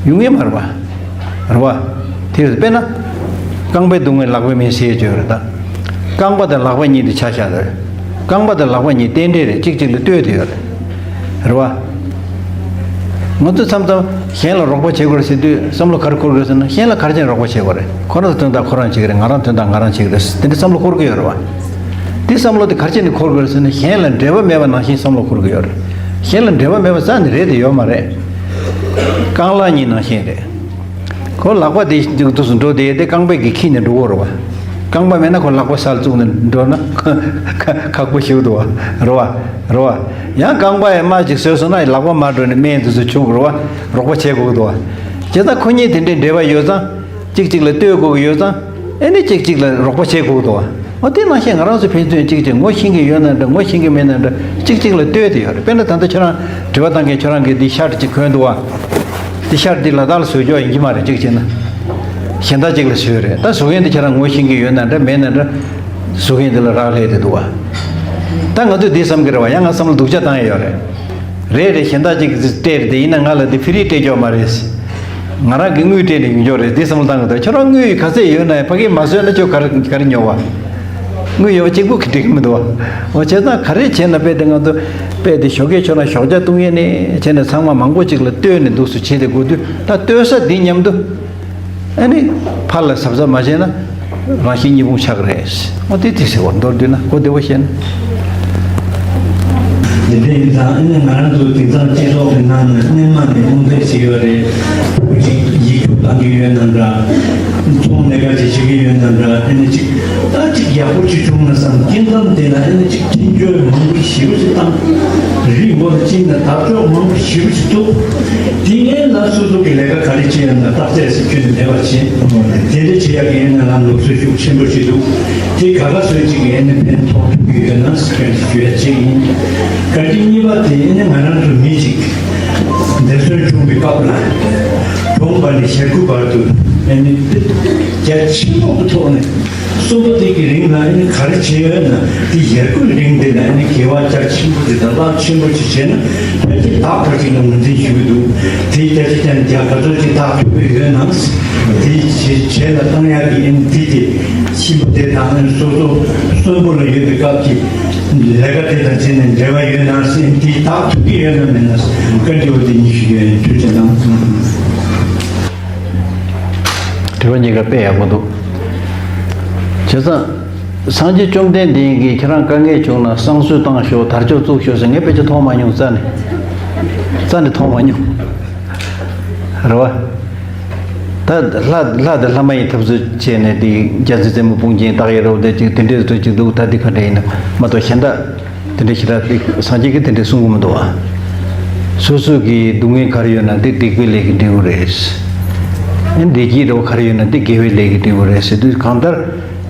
ཡོང་ངེས་མ་རེད་བ། རེད་བ། དེ་དཔེར་ན། རྐང་པའི་སྡུག་བསྔལ་ལག་པས་མི་སེལ་ཡོད་རེད་ད། རྐང་པ་དང་ལག་པ་གཉིས་དེ་ཆ་བཞག་རེད། རྐང་པ་དང་ལག་པ་གཉིས་རྟེན་འབྲེལ་རེད། གཅིག་གཅིག་ལ་ལྟོས་དེ་ཡོད་རེད། རེད་བ། ང་ཚོ་མཚམས་མཚམས་གཞན་ལ་རོགས་པ་བྱེད་དགོས་རེད་ཟེར་དུས་བསམ་བློ་ག་རེ་འཁོར་དགོས་ཟེར་ན་གཞན་ལ་ག་རེ་བྱས་ནས་རོགས་པ་བྱེད་དགོས་རེད། ཁོ་རང་ཚོ་དོན་དག་ཁོ་རང་བྱེད་ཀྱི་རེད། ང་རང་དོན་དག་ང་རང་བྱེད་ཀྱི་རེད། དེ་འདྲ་བསམ་བློ་འཁོར་གྱི་ཡོད་རེད་བ། འདི་བསམ་བློ་དེ་ག་རེ་བྱས་ནས་འཁོར་དགོས་རེད་ཟེར་ན། གཞན་ལ་འབྲེལ་བ་མེད་པ་ནང་བཞིན་བསམ་བློ་འཁོར་གྱི་ཡོད་རེད། གཞན་ལ་འབྲེལ་བ་མེད་པ་རྩ་ནས་རེད་དེ་ཡོད་མ་རེད། རྐང་ལག་གཉིས་ནང་བཞིན་རེད། ཁོ་ལག་པ་དེ་འདུག་ཏུ་འགྲོ་དེ་དེ་རྐང་པས་ཀྱིས་འཁྱེར་ནས་འགྲོ་གི་རེད་བ། རྐང་པ་མེད་ན་ཁོ་ལག་པ་སར་བཙུགས་ནས་འགྲོ་ན་ཁག་པོ་ཞིག་འདུག་བ། རེད་བ། རེད་བ། ཡང་རྐང་པ་ཡང་རྨ་ཅིག་བཟོས་སོང་ན་ལག་པ་མར་འགྲོ་ནས་སྨན་དེ་ཚོ་བྱུག་རེད་བ། རོགས་པ་བྱེད་དགོས་ཀྱི་འདུག་བ། བྱས་ཙང་ཁོ་གཉིས་དེ་འདྲའི་འབྲེལ་བ་ཡོད་ཙང་། གཅིག་གཅིག་ལ་ལྟོས་དགོས་ཀྱི་ཡོད་ཙང་། ཨེ་ནི་གཅིག་གཅིག་ལ་རོགས་པ་བྱེད་དགོས་ཀྱི་འདུག་བ། འོ་དེ་ནང་བཞིན་ང་རང་ཚོ་ཕན་ཚུན་གཅིག་གཅིག་ངོ་ཤེས་ཀྱི་ཡོད་ན་འདྲ། ངོ་ཤེས་ཀྱི་མེད་ན་འདྲ། གཅིག་གཅིག་ལ་ལྟོས་དེ་ཡོད་རེད། དཔེར་ན་ད་ལྟ་ཁྱོད་རང་དྲི་བ་བཏང་མཁན་ཁྱོད་རང་གིས་འདི་ཤར་གཅིག་གོན་འདུག་བ། འདི་ཤར་འདི་ལ་དྭགས་ལ་བཟོས་ཀྱོག་ཡིན་གྱི་མ་རེད། གཅིག་བྱས་ན། གཞན་དག་ཅིག་ལ་བཟོས་རེད། ད་བཟོ་མཁན་འདི་ཁྱེད་རང་ངོ་ཤེས་ཀྱི་ཡོད་ན་འདྲ་མེད་ན་འདྲ། བཟོ་མཁན་འདི་ལ་རག་ལས་དེ་འདུག་བ། ད་ང་ཚོས་འདི་བསམ་གྱི་རེད་བ། ཡང་ང་བསམ་བློ་སྡུག་ཅག་བཏང་ཡ་ཡོད་རེད། རེད་རེད། གཞན་དག་ཅིག་གིས་སྤྲད་རེད་དེ། ཡིན་ན་ང་ལ་དེ་ཕི་རི་སྤྲད་ཀྱོག་མ་རེད། ང་རང་གིས་དངུལ་སྤྲད་ནས་ཡོང་ཀྱོག་རེད། དེ་བསམ་བློ་བཏང་གི་འདུག་ཁྱོད་རང་དངུལ་ག་ཚད་ཡོད་ན་ཡང་ཕ་གིར་མ་བཟོས་ན་ཁྱོད་ག་རེ་ག་རེ་ཉོ་བ། དངུལ་ཡོད་པ་གཅིག་པུ་གིས་འགྲིག་གི་མི་འདུག་བ། འོ་བྱས་ཙང་ག་རེ་བྱས་ན་དཔེ་དེ་ང་ཚོ་དཔེ་དེ་ཞོགས་ཀས་ཁྱོད་རང་ཞོགས་ཇ་བཏུང་ཡས་ནས་བྱས་ནས་ཚང་མ་མང་པོ་ཅིག་ལ་ལྟོས་ནས་འདུག་སུ་བྱེད་དེ་དགོས་དུས། ད་ལྟོས་ས་འདི་མཉམ་དུ། ཨ་ནི་ཕར་ལ་གཟབ་གཟབ་མ་བྱས་ན་རང་བཞིན་གཉིས་ཕུང་ཆགས་ཀྱི་རེད། འོ་དེ་དེ་ཟེར་བ་མདོར་བསྡུས་ན་གོ་བདེ་བོ་བཤད་ན། དེ་འདྲ་ཡིན་ཙང་ཨ་ནི་ང་རང་ཚོ་དེང་སང་སྤྱི་ཚོགས་ཀྱི་ནང་ནས་སྔོན་མ་ནས་རྨོངས་དད་བྱེད་ཀྱི་ཡོད་རེད། བུ་གཅིག་ཡིག་རྒྱུགས་བཏང་གི་ཡོད་ན་འདྲ། ཚོང་ལས་ཀ་ཅིག་བྱེད་ཀྱི་ཡོད་ན་འདྲ། ཨ་ནི་གཅིག་ད་གཅིག་ཡག་པོ་ཅིག་བྱུང་ན་བསམ། སྐྱེ་ཁམས་དེ་ལ་ཨ་ནི་གཅིག་མཐུན་སྦྱོར་མང་པོ་ཞེ་པོ་ཅིག་བཏང་། རི་མགོ་ལ་གཅིག་ན་དར་ལྕོག་མང་པོ་ཞེ་པོ་ཅིག་འདུག་དེ་ངས་ལ་སོ་སོ་གི་ལས་ཀ་ག་རེ་བྱེད་ཡོད་ན་བརྟག་དཔྱད་ཟེར་ཁྱོན་ནས་མེད་པ་བྱེད། དེ་འདྲ་བྱེད་ཡག་གི་ཨ་ནི་ལམ་ལུགས་སྲོལ་ཤུགས་ཆེན་པོ་ཞིག་འདུག་དེ་ག་ག་སོ་ཅིག་གི་ཨ་ནི་ཕན་ཐོགས་ཐུབ་ཀྱི་ཡོད་ན་ཟེར་ཁྱོན་ནས་ཞུ་ཡ་གཅིག་ཡིན། ག་གི་གཉིས་པ་དེ་ཨ་ནི་ང་རང་ཚོ་མི་ཅིག་འདས་གསོན་བྱུང་བའི་སྐབས་ལ་གྲོངས་པ་ནས་ཞེ་དགུ་བར་དུ་ཨ་ནི་རྒྱ་ཆེན་པོ་གི་ཐོག་ནས། གསོན་པོ་དེ་གི་རིང་ལ་ཨ་ནི་ག་རེ་བྱས་ཡོད་ན། དེ་ཡར་སྐུལ་རིང་དེ་ལ་ཨ་ནི་དགེ་བ་རྒྱ་ཆེན་པོ་དེ་དང་རླབས་ཆེན་པོ་ཅིག་བྱས་ན། ཕལ་ཆེར་བདག་ཕལ་ཆེར་ལ་ངོས་འཛིན་ཞུ་གི་འདུག་དེ་རྒྱ་ཆེ་ཅན་རྒྱ་ག་ཚོད་ཅིག་བདག་ཐུབ་ཀྱི་ཡོད་ན། དེ་བྱས་བྱས་ལ་བཏང་ཡག་གི་ཨ་ནི་དེ་དེ་གཤིན་པོ་དེ་དང་ཨ་ནི་སོ་སོ་གསོན་པོ་ལ་ཡོད་པའི་སྐབས་ཀྱི་ལས་ཀ་དེ་དང་བྱས་ནས་འབྲེལ་བ་ཡོད་ན་ཟེར། དེ་བདག་ཐུབ་ཀྱི་ཡོད་ན་མེད་ན་བཀའ་འདྲི་བ་དེ་གཉིས་ཞུ་གི་ཡོད། ཐུགས་རྗེ་གནང་། དྲི་བ་གཉིས་ཀ་དཔེ་ཡག་པོ་འདུག་བྱས་ཙང་། སངས་རྒྱས་བཅོམ་ལྡན་འདས་ཀྱིས་ཁྱེད་རང་དཀའ་ངལ་བྱུང་ན་བསང་གསོལ་བཏང་ཤོག་དར་ལྕོག་བཙུགས་ཤོག་ཟེར། ངས་དཔེ་ཆ་མཐོང་མ་མྱོང་། རྩ་ནས། རྩ་ནས་མཐོང་མ་མྱོང་། རེད་བ། ད་ལྷ་ལྷ་དང་ལྷ་མ་ཡིན་འཐབ་རྩོད་བྱས་ནས་དེ་རྒྱལ་སྲས་རྩེ་མོ་དཔུང་ཅན་སྟག་ཡི་རི་བོ་དེ་ཅིག་དེ་འདྲའི་རྩོད་ཅིག་འདུག་ད་དེ་ག་འདྲ་ཡིན་ན་མ་གཏོགས་གཞན་དག་དེ་འདྲ་ཞེ་དྲག་དེ་སངས་རྒྱས་ཀྱིས་དེ་འདྲ་གསུང་གི་མི་འདུག་བ། སོ་སོ་གི་སྡུག་བསྔལ་ག་རེ་ཡོད་ན་དེ་སྡིག་པའི་ལས་ཀྱིས་འགྲིག་གི་རེད། བདེ་སྐྱིད་འདྲ་བོ་ག་རེ་ཡོད་ན་དེ་དགེ་བའི་ལས་ཀྱིས་འགྲིག་གི་རེད་ཟེར་དུས། གང་ལྟར་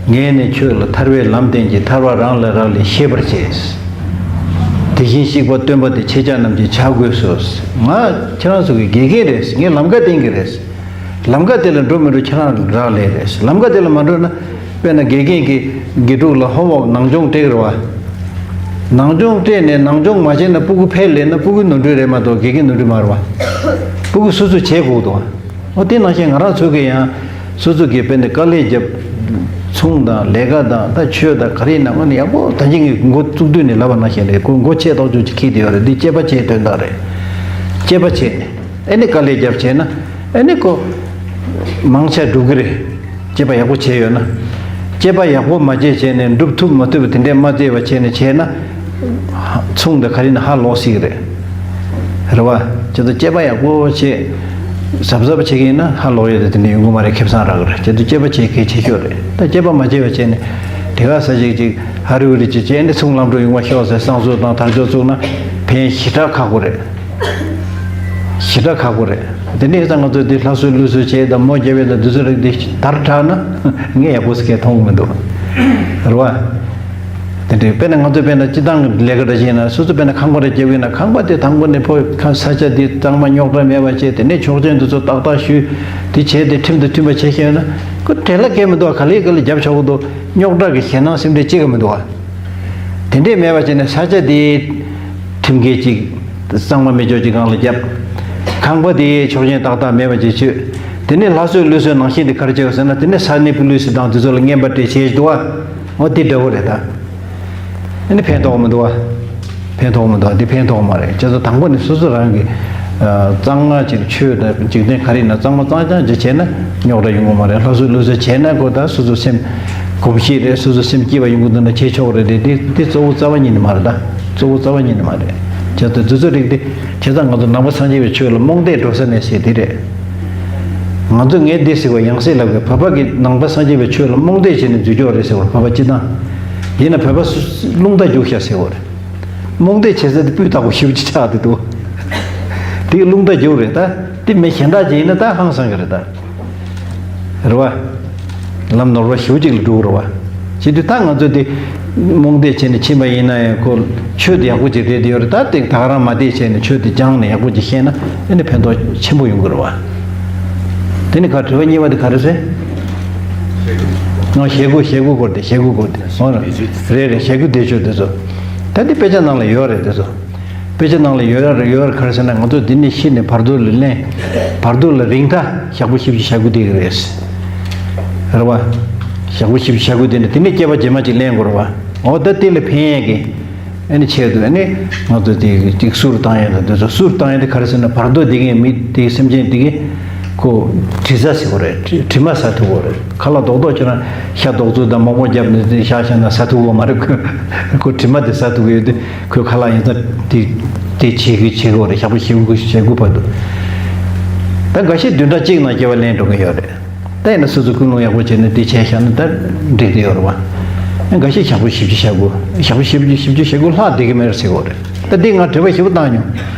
ངས་ནི་ཁྱོད་ལ་ཐར་པའི་ལམ་བསྟན་གྱི། ཐར་པ་རང་ལ་རག་ལས་ཤེས་པར་བྱས། དེ་བཞིན་གཤེགས་པ་སྟོན་པ་དེ་ཁྱེད་ཅག་རྣམས་ཀྱི་ཆ་དགོས་སོ། ང་ཁྱེད་རང་ཚོ་གི་དགེ་རྒན་རེད། ངས་ལམ་ཁ་བསྟན་གྱི་རེད། ལམ་ཁ་དེ་ལ་འགྲོ་མི་འགྲོ་ཁྱེད་རང་རག་ལས་རེད། ལམ་ཁ་དེ་ལ་མ་འགྲོ་ན། དཔེར་ན་དགེ་རྒན་གྱིས་དགེ་ཕྲུག་ལ་ཧོམ་ཝོག་ནང་སྦྱོང་སྤྲད་རེད་བ། ནང་སྦྱོང་སྤྲད་ནས་ནང་སྦྱོང་མ་བྱས་ན་སྤུ་གུ་ཕལ་ལས་ན་སྤུ་གུ་ནོར་འཁྲུལ་རེད་མ་གཏོགས་དགེ་རྒན་ནོར་འཁྲུལ་མ་རེད་བ། སྤུ་གུ་སོ་སོས་བྱེད་དགོས་འདུག་བ། འོ་དེ་ནང་བཞིན་ང་རང་ཚོ་གིས་ཡང་སོ་སོ་གིས་དཔེར་ན་དཀའ་ལས་བརྒྱབ། ཚོང་དང་ལས་ཀ་དང་ད་ཆོས་དང་ག་རེ་ཡིན་ན་དངོས་གནས་ཡག་པོ། ད་གིན་ངས་འགོ་བཙུགས་དུས་ནས་ལབ་པ་ནང་བཞིན་རེད། ཁོ་མགོ་ཆེ་ཐག་ཆོད་ཅིག་འཁྱེར་བསྡད་ཡོད་རེད། འདི་དཔྱད་པ་བྱེད་དོན་དག་རེད། དཔྱད་པ་བྱས་ནས་ཨེ་ནི་དཀའ་ལས་བརྒྱབ་བྱས་ན་ཨེ་ནི་ཁོ་མང་ཆེ་འགྲུབ་གི་རེད། དཔྱད་པ་ཡག་པོ་བྱས་ཡོད་ན། དཔྱད་པ་ཡག་པོ་མ་བྱས་བྱས་ནས་འགྲུབ་ཐུབ་མ་ཐུབ་དེ་འདྲས་མ་བརྩིས་པ་བྱས་ནས་བྱས་ན། ཚོང་དང་ག་རེ་ན་ཧ་ལོག་སྲིད་ཀྱི་རེད། རེད་བ། བྱས་ཙང་དཔྱད་པ་ཡག་པོ་བྱས། གཟབ་གཟབ་བྱེད་ཀྱི་ཡིན་ན་ཧ་ལོག་ཡས་དེ་དེ་འདྲ་ཡོང་གི་མ་རེད། ཁེ་བཟང་རག་གི་རེད། བྱས་ཙང་དཔྱད་པ་བྱེད་གལ་ཆེ་ཤོས་རེད། ད་དཔྱད་པ་མ་བྱས་པ་བྱས་ནས་དེ་ག་ས་ཞིག་ཅིག་ཧ་རི་ཧུ་རི་ཅིག་བྱས་ནས་ཚོང་ལམ་འགྲོ་ཡོང་བ་ཤོག་ཟེར་བསང་གསོལ་དང་དར་ལྕོག་བཙུགས་ན་ཕན་ཞེ་དྲག་ཁག་པོ་རེད། ཞེ་དྲག་ཁག་པོ་རེད། དེ་འདྲ་ཡིན་ཙང་ང་ཚོས་འདི་ལྷ་གསོལ་ཀླུ་གསོལ་བྱས་དང་མོ་རྒྱབ་ཡས་དང་འདི་ཚོ་རིགས་འདི་དར་དྲགས་ན་ངས་ཡག་པོ་ཟེར་མཁན་མཐོང་གི་མི་འདུག་རེད་བ། དེ་འདྲའི་དཔེར་ན་ང་ཚོས་དཔེར་ན་སྤྱི་བཏང་གི་ལས་ཀ་འདྲ་ཞིག་ཡིན་ན་སོ་སོ་དཔེར་ན་ཁང་པ་རེ་རྒྱབ་ཡིན་ན་ཁང་པ་དེ་དང་པོ་ནས་ཕོ་ཁ་ས་ཆ་དེ་གཙང་མ་རྙོག་དྲ་མེད་པ་བྱས། དེ་ནས་ཆོག་མཆན་དེ་ཚོ་ཏག་ཏག་ཞུས། དེ་བྱས་ཏེ་ཁྲིམས་དང་མཐུན་པ་བྱས་ཤེས་ཡོད་ན་ཁོ་བྲེལ་བ་གང་ཡང་མི་འདུག་བ། ག་ལེ་ག་ལེ་རྒྱབ་ཆོག་གི་འདུག་རྙོག་དྲ་གི་ཞེད་སྣང་སེམས་ཁྲལ་བྱེད་ཀྱི་མི་འདུག་བ། དེ་འདྲས་མེད་པ་བྱས་ནས་ས་ཆ་དེ་ཁྲིམས་འགལ་ཅིག་གཙང་མ་མེད་ཆོག་ཅིག་སྒང་ལ་བརྒྱབ། ཁང་པ་དེ་ཆོག་མཆན་ཏག་ཏག་མེད་པ་ཅིག་བྱོས། དེ་ནས་ལྷ་གསོལ་ཀླུ་གསོལ་ནང་བཞིན་དེ་ག་རེ་བྱས་པ་ཟེར་ན། དེ་ནས་ས་གནས་ཀྱི་ཀླུ་སྲིན་དང་དེ་ཚོ་ལ་རྔན་པ་སྤྲད་བྱས་འདུག་བ། འོ་དེ་འདྲ་བོ་རེད་ད། ཨ་ནི་ཕན་ཐོགས་མི་འདུག་བ། ཕན་ཐོགས་མི་འདུག་བ། འདི་ཕན་ཐོགས་མ་རེད། བྱས་ཙང་དང་པོ་ནས་སོ་སོ་རང་གི་ཨ་གཙང་མ་ཅིག་ཆོས་དང་འཇིག་རྟེན་ག་རེ་ཡིན་ན་གཙང་མ་གཙང་རྐྱང་ཅིག་བྱས་ན་རྙོག་དྲ་ཡོང་གི་མ་རེད། ལྷ་གསོལ་ཀླུ་གསོལ་བྱས་ན་ཁོ་ད་སོ་སོ་སེམས་ གོམས་གཤིས་རེད། སོ་སོ་སེམས་སྐྱིད་པ་ཡོང་གི་འདུག་ན་བྱེད་ཆོག་རེད་དེ། དེ་དེ་གཙོ་བོ་རྩ་བ་ཉིད་ནས་མ་རེད་ད། གཙོ་བོ་རྩ་བ་ཉིད་ནས་མ་རེད། བྱས་ཙང་དེ་ཚོ་རིགས་དེ་བྱས་ཙང་ང་ཚོ་ནང་པ་སངས་རྒྱས་པའི་ཆོས་ལ་རྨོངས་དད་འགྲོ་ས་མེད་ཟེར་དེ་རེད། ང་ཚོ་ངས་འདི་ཟེར་བ་ཡང་སེ་ལབ་གི། བོད་པ་གི་ནང་པ་སངས་རྒྱས་པའི་ཆོས་ལ་རྨོངས་དད་བྱས་ནས་འཛུལ་ཀྱོག་རེད་ཟེར་བ། བོད་པ་སྤྱི་བཏང་ཡིན་ན་བོད་པ་སུ་རླུང་རྟ་རྒྱུག་ཤག་ཟེར་བ་རེད། རྨོངས་དད་བྱེད་ས་དེ་སྤུས་དག་པོ་ཞེ་པོ་ཅིག་ཆགས་བསྡད་འདུག་དེ་རླུང་རྟ་རྒྱུག་རེད་ད། དེ་མི་གཞན་དག་ཅིག་ཡིན་ན་ད་ཧང་སང་གི་རེད་ད། རེད་བ། ལམ་ནོར་བ་ཞེ་པོ་ཅིག་ལ་འགྲོ་གི་རེད་བ། བྱེད་དུས་ད་ང་ཚོ་དེ་རྨོངས་དད་བྱས་ནས་ཕྱིན་པ་ཡིན་ན་ཡང་ཁོ་ཆོས་དེ་ཡག་པོ་ཅིག་རེད་དེ་ཡོད་རེད་ད། དེ་ད་ག་རང་མ་བསྡད་བྱས་ནས་ཆོས་དེ་སྦྱངས་ནས་ཡག་པོ་ཅིག་ཤེས་ན་ཨ་ནི་ཕན་ཐོགས་ཆེན་པོ་ཡོང་གི་རེད་བ། དེ་ནི་ག་དྲི་བ་གཉིས་པ་དེ་ག་རེ་རེད། ང་ཞེ་དགུ་ཞེ་དགུ་སྐོར་དེ་ཞེ་དགུ་སྐོར་དེ་འོ་རེད་རེད་རེད། ཞེ་དགུ་བདེ་མཆོག་དེ་ཚོ་ད་དེ་དཔེ་ཆ་ནང་ལ་ཡོད་རེད་དེ་ཚོ། དཔེ་ཆ་ནང་ལ་ཡོད་ཡ་ཡོད་ཡ་ག་རེ་ཟེར་ན། ང་ཚོ་འདི་ནས་ཤི་ནས་བར་དོ་ལ་ལེན། བར་དོ་ལ་རིང་ཐག་ཞག་པོ་བཞི་བཅུ་ཞེ་དགུ་དེ་གི་རེད། རེད་བ། ཞག་པོ་བཞི་བཅུ་ཞེ་དགུ་དེ་ནས་དེ་ནས་སྐྱེ་བ་རྗེས་མ་ཅིག་ལེན་དགོས་རེད་བ། འོ་ད་དེ་ལ་ཕན་ཡས་ཀྱི་ཨ་ནི་ཆེད་དུ་ཨ་ནི་ང་ཚོ་དེ་ཅིག་གསུར་བཏང་ཡས་དང་དེ་ཚོ། གསུར་བཏང་ཡས་དེ་ག་རེ་ཟེར་ན། བར་དོ་དེ་གི་མི་དེ་སེམས་ཅན་དེ་གི་ཁོ་དྲི་ཟ་ཟེར་དགོས་རེད། དྲི་དྲི་མ་ཟ་ཐུབ་དགོས་རེད། ཁ་ལག་རྡོག་རྡོག་ཁྱེད་རང་ཤ་རྡོག་བཙུགས་དང་མོག་མོག་བརྒྱབ་ནས་དེ་བཞག་བཞག་ན་ཟ་ཐུབ་དགོས་མ་རེད། ཁོ་ཁོ་དྲི་མ་དེ་ཟ་ཐུབ་ཀྱི་ཡོད་དུས། ཁོས་ཁ་ལག་ཡིན་ཙང་དེ་དེ་བྱེད་ཀྱི་བྱེད་དགོས་རེད། ཞག་པོ་བཞི་དགུ་ཞེ་དགུ་བར་དུ། ད་འགའ་ཤས་བདུན་ཕྲག་གཅིག་ནང་སྐྱེ་བ་ལེན་འགྲོ་གི་ཡོད་རེད། ད་ཡིན་ན་སོ་སོ་ཀུན་སློང་ཡག་པོ་བྱས་ནས་དེ་བྱས་བཞག་ན་ད་འགྲིག་གི་ཡོད་རེད་བ། འགའ་ཤས་ཞག་པོ་བཞི་བཅུ་ཞེ་དགུ། ཞག་པོ་བཞི་བཅུ་བཞི་བཅུ་ཞེ་དགུ་ལྷག་བསྡད་ཀྱི་མེད་རེད་ཟེར་གྱི་ཡོད་རེད། ད་འདི་ང་དྲི་བ་ཞེ་པོ་བཏང་མྱོང་།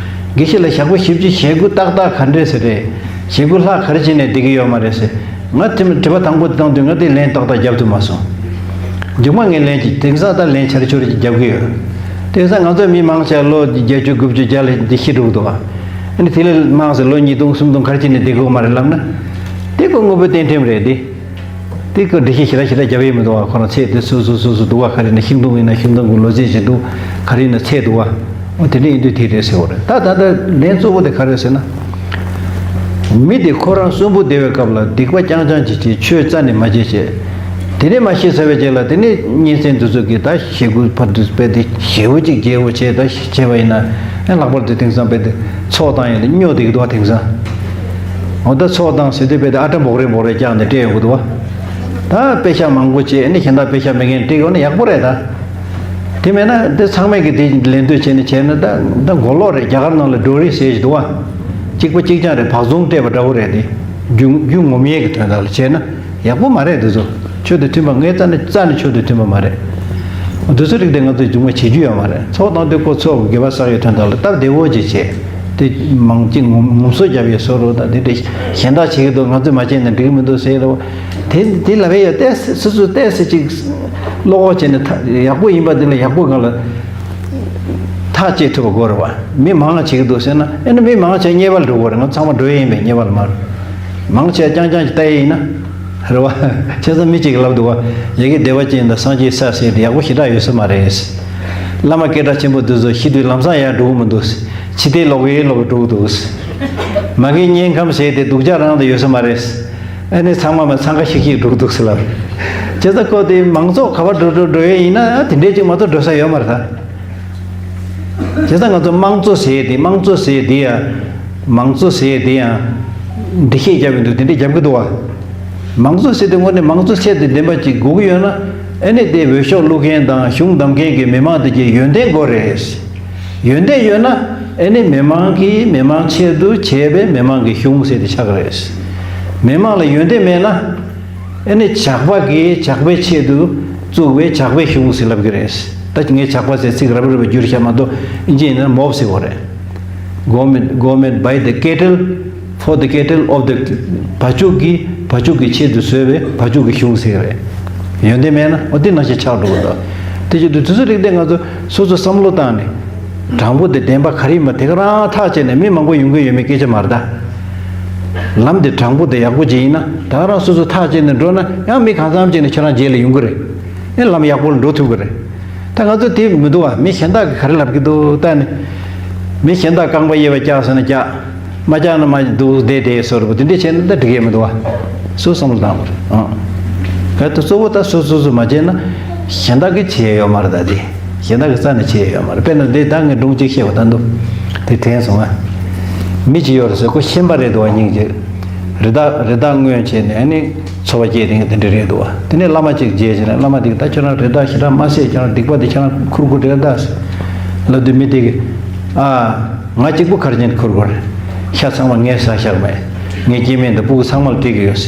དགེ་བཤེས་ལགས། ཞག་པོ་བཞི་བཅུ་ཞེ་དགུ་ཏག་ཏག་ག་འདྲས་ཟེར་རེད། ཞེ་དགུ་ལྷག་ག་རེ་བྱས་ནས་བསྡད་ཀྱི་ཡོད་མ་རེད་ཟེར། ང་དེ་དྲི་བ་དང་པོ་དེ་བཏང་དུས་ང་དེ་ལན་ཏག་ཏག་རྒྱབ་ཐུབ་མ་སོང་། མཇུག་མ་ངས་ལན་གྱིས་དེང་སང་ད་ལན་ཆེར་ཆུར་གྱིས་རྒྱབ་ཀྱི་ཡོད། དེང་སང་ང་ཚོའི་མི་མང་ཆེ་བ་ལོ་བརྒྱད་ཅུ་དགུ་བཅུ་བརྒྱ་ལ་འདི་ཤི་འགྲོ་གི་འདུག་ཨ། ཨ་ནི་དེ་ལས་མང་ཟེར་ལོ་ཉིས་སྟོང་སུམ་སྟོང་ག་རེ་བྱས་ནས་བསྡད་དགོས་མ་རེད་ལབ་ན། དེ་ཁོ་དངོས་པོའི་རྟེན་ཁྲིམས་རེད་དེ། དེ་ཁོ་འགྲེལ་བཤད་ཞེ་དྲག་ཞེ་དྲག་རྒྱབ་ཡས་མི་འདུག་བ། ཁོ་རང་ཚེ་དེ་སོ་སོ་སོ་སོ་འདུག་བ། ག་རེ་ན་ཤིང་སྡོང་ཡིན་ན་ཤིང་སྡོང་གི་ལོ་ཚད་ཅིག་འདུག། ག་རེ་ཡིན་ན་ཚད་འདུག་བ། འོ་དེ་འདྲ་ཡིན་དུས་དེ་རེད་ཟེར་བ་རེད། ད་ད་ལྟ་ལན་གཙོ་བོ་དེ་ག་རེ་ཟེར་ན། མི་དེ་ཁོ་རང་གསོན་པོ་བསྡད་པའི་སྐབས་ལ་སྡིག་པ་རྐྱང་རྐྱང་ཅིག་བྱས། ཆོས་རྩ་ནས་མ་བྱས་བྱས། དེ་ནས་མ་ཤི་ཚར་བའི་རྗེས་ལ་དེ་ནས་གཉེན་ཚན་དེ་ཚོ་གིས་ད་ཞེ་དགུ་བར་དུ་སྤེལ་ཏེ་ཞེ་པོ་ཅིག་རྒྱས་པོ་བྱས། ད་བྱས་པ་ཡིན་ན་ཨ་ལྷག་པར་དུ་དེང་སང་སྤེལ་ཏེ་ཚོགས་བཏང་ཡས་ལ་སྨྱོ་བསྡད་ཀྱི་འདུག་བ། དེང་སང་འོ་ད་ཚོགས་བཏང་ཟེར་དུས་སྤེལ་ཏེ་ཨ་ཏྲ་འབོག་རེ་འབོག་རེ་བཀྱགས་ནས་སྤྲད་ཡོང་གི་འདུག་བ། ད་དཔེ་ཤག་མང་པོ་བྱས་ནས་གཞན་དག་དཔེ་ཤག་མེད་མཁན་སྤྲད་ཡོང་ན་ཡག་པོ་རེད་ད། དེ་མེད་ན་དེ་ཚང་མས་ཀྱི་དེ་ལེན་འདོད་བྱས་ནས་བྱས་ན་ད་ད་མགོ་ལོག་རེད། རྒྱ་གར་ནང་ལ་ཌོ་རི་ཟེར་ཞིག་འདུག་བ། གཅིག་པ་གཅིག་རྐྱང་རེད། བག་ཟུང་སྤྲད་པ་འདྲ་བོ་རེད་དེ། རྒྱུ་རྒྱུ་ངོམ་ཡས་ཀྱི་དོན་དག་ལ་བྱས་ན་ཡག་པོ་མ་རེད། དེ་ཚོ་ཆོས་དང་མཐུན་པ་ངའི་རྩ་ནས་རྩ་ནས་ཆོས་དང་མཐུན་པ་མ་རེད། དེ་ཚོ་རིགས་དེ་ང་ཚོས་མཇུག་མ་བྱེད་རྒྱུ་ཡོད་མ་རེད། ཚོགས་དང་དེ་ཁོ་ཚོགས་དགེ་བ་བསགས་ཡས་དོན་དག་ལ་སྟབས་བདེ་བོ་ཅིག་བྱས། དེ་མང་ཅིག་ངོམ་ངོམ་སོ་རྒྱབ་ཡས་བཟོ་རོགས་དང་། དེ་འདྲ་གཞན་དག་བྱེད་ཀྱི་འདུག། ང་ཚོས་མ་བྱས་ན་འགྲིག་གི་མི་འདུག་ཟེར་རོགས། དེ་དེ་ལབ་ཡས་ཡོད། ཏོག་ཙམ་སོ་སོ་ཏོག་ཙམ་ཅིག་བློ་ཁོག་བྱས་ནས་ཐག་ཡག་པོ་ཡིན་པ་དེ་ལ་ཡག་པོ་སྒང་ལ་ཐག་བཅད་ཐུབ་པ་དགོས་རེད་བ། མི་མང་བ་བྱེད་ཀྱི་འདུག་ཟེར་ན་ཨེ་ན་མི་མང་བ་བྱས་དམྱལ་བ་ལ་འགྲོ་དགོས་རེད། ང་ཚང་མ་འགྲོ་ཡས་ཡིན་པས་དམྱལ་བ་ལ་མ་རུ། མང་ཆེ་རྐྱང་རྐྱང་ཅིག་ལྟ་ཡས་ཡིན་ན་རེད་བ། བྱས་ཙང་མི་གཅིག་གིས་ལབ་འདུག་བ། ཡ་གི་བདེ་བ་ཅན་དང་སངས་རྒྱས་ས་ཟེར་དེ་ཡག་པོ་ཞེ་དྲག་ཡོད་ས་མ་རེད། བླ་མ་སྐད་གྲགས་ཆེན་པོ་འདི་ཚོ་ཤི་དུས་ལམ་སང་ཡར་འགྲོ་གི་མི་འདུག། ཕྱི་བལྟས་ལོག་གི་ལོག་གི་འགྲོ་གི་འདུག། མ་གི་དམྱལ་ཁམས་ཟེར་དེ་སྡུག་ཅག་རང་དུ་ཡོད་ས་མ་རེད། ཨ་ནི་ཚང་མ་མ་འཚང་ཁ་ཤིག་ཤིག་འགྲོ་གི་འདུག་ཟེར་ལབ། བྱས་ཙང་ཁོ་དེ་མང་ཚོགས་ག་པར་འགྲོ་འགྲོ་འགྲོ་ཡས་ཡིན་ན་ཨ་དེ་འདྲས་ཅིག་མ་གཏོགས་འགྲོ་ས་ཡོད་མ་རེད་ད། བྱས་ཙང་ང་ཚོ་དམངས་གཙོ་ཟེར་ཡས་དེ་དམངས་གཙོ་ཟེར་ཡས་དེ་ཡང་། མང་གཙོ་ཟེར་ཡས་དེ་ཡང་འགྲེལ་བཤད་རྒྱབ་ཡོང་དུས་དེ་འདྲས་རྒྱབ་ཀྱི་འདུག་བ། མང་གཙོ་ཟེར་དུས་དངོས་གནས་མང་གཙོ་ཚད་དེ་ལྡན་པ་ཅིག་དགོས་ཀྱི་ཡོད་ན། ཨ་ནི་དེ་འོས་ཤོག་བླུག་མཁན་དང་གཞུང་བདམས་མཁན་གྱི་མི་མང་དེ་གྱི་ཡོན་ཏན་དགོས་རེད། ཡོན་ཏན་ཡོད་ན་ཨ་ནི་མི་མང་གིས་མི་མང་ཆེད་དུ་བྱས་པའི་མི་མང་གི་གཞུང་ཟེར་དེ་ཆགས་ཀྱི་རེད། མི་མང་ལ་ཡོན་ཏན་མེད་ན། ཨ་ནི་ཇག་པ་གིས་ཇག་པའི་ཆེད་དུ་བཙུགས་པའི་ཇག་པའི་གཞུང་ཟེར་ལབ་ཀྱི་རེད། ད་ངས་ཇག་པ་ཟེར་ཚིག་རབ་རིབ་བསྒྱུར་བཞག་མ་གཏོགས་ཨིན་ཇི་ཡིན་ན་མོབ་ཟེར་བ་རེད། Government, government by the cattle, for the cattle of the བ་ཕྱུགས་ཀྱི་བ་ཕྱུགས་ཀྱི་ཆེད་དུ་བཟོས་པའི་བ་ཕྱུགས་ཀྱི་གཞུང་ཟེར་གྱི་རེད། ཡོན་ཏན་མེད་ན་འོ་དེ་ནང་བཞིན་ཆགས་འགྲོ་གི་འདུག། དེ་བྱེད་དུས་དུས་ཚོད་རིགས་དེ་ང་ཚོ་སོ་སོ་བསམ་བློ་བཏང་ནས། དྲང་པོ་དེ་བདེན་པ་ག་རེ་ཡིན་པ་དེ་ག་རང་ཐག་བཅད་ནས། མི་མང་པོ་ཡོང་གི་ཡོད་མེད་སྐད་ཆ་མ་རེད་ད། ལམ་དེ་དྲང་པོ་དེ་ཡག་པོ་ཅིག་ཡིན་ན་ད་ག་རང་སོ་སོ་ཐག་བཅད་ནས་འགྲོ་ན་ཡང་མི་གང་འཚམ་ཅིག་ནས་ཁྱེད་རང་རྗེས་ལ་ཡོང་གི་རེད། ཨེ་ལམ་ཡག་པོ་ལ་འགྲོ་ཐུབ་ཀྱི་རེད། ད་ང་ཚོ་དེ་མི་འདུག་བ། མི་གཞན་དག་གིས་ག་རེ་ལབ་ཀྱི་འདུག་ལྟ་ནས། མི་གཞན་དག་རྐང་པ་གཡས་པ་བཀྱག་ཟེར་ན་བཀྱག། མ་བཀྱག་ན་མ་འདུག་བསྡད་བསྡད་བཟོ་འདྲ་པོ་དེ་འདྲས་བྱས་ན་ད་འགྲིག་ཡས་མི་འདུག་བ། སུ་བསམ་བློ་བཏང་དགོས་རེད་ཨང་། གལ་ཏེ་གཙོ་བོ་ད་སོ་སོ་སོ་མ་བྱས་ན་གཞན་དག་གིས་བྱེད་ཡས་ཡོད་མ་རེད་ད་དེ། གཞན་དག་གི་རྩ་ནས་བྱེད་ཡས་ཡོད་མ་རེད། དཔེར་ན་འདི་ད་ངས་སྒྲུང་གཅིག་བཤད་པ་ད་འདུག། དེ་དྲན་སོང་ང་། མི་གཅིག་ཡོད་རེད་ཟེར། ཁོ་ཤན་པ་རེད་འདུག་བ། སྙིང་རྗེ། རི་དྭགས་རི་དྭགས་རྔོན་བྱས་ནས་ཨ་ནི་ ཚོར་བ་སྐྱེས་དེ་དེ་འདྲ་རེད་འདུག་བ། དེ་ནས་བླ་མ་གཅིག་མཇལ་བྱས་ནས་བླ་མ་དེ་གིས་ད་ཁྱོད་རང་རེད་ད། ཞེ་དྲག་མ་བསད། ཁྱོད་རང་སྡིག་པ་དེ་ཁྱོད་རང་ཁུར་དགོས་རེད་ད་ལབ་དུས། མི་དེ་གིས་ཨ། ང་གཅིག་པུ་ག་རེ་བྱས་ནས་ཁུར་དགོས་རེད། ཤ་ཚང་མ་ངས་ཟ་བཞག་མེད། ངའི་སྐྱེ་དམན་དང་སྤུ་གུ་ཚང་མ་ལ་སྤྲད་ཀྱི་ཡོད།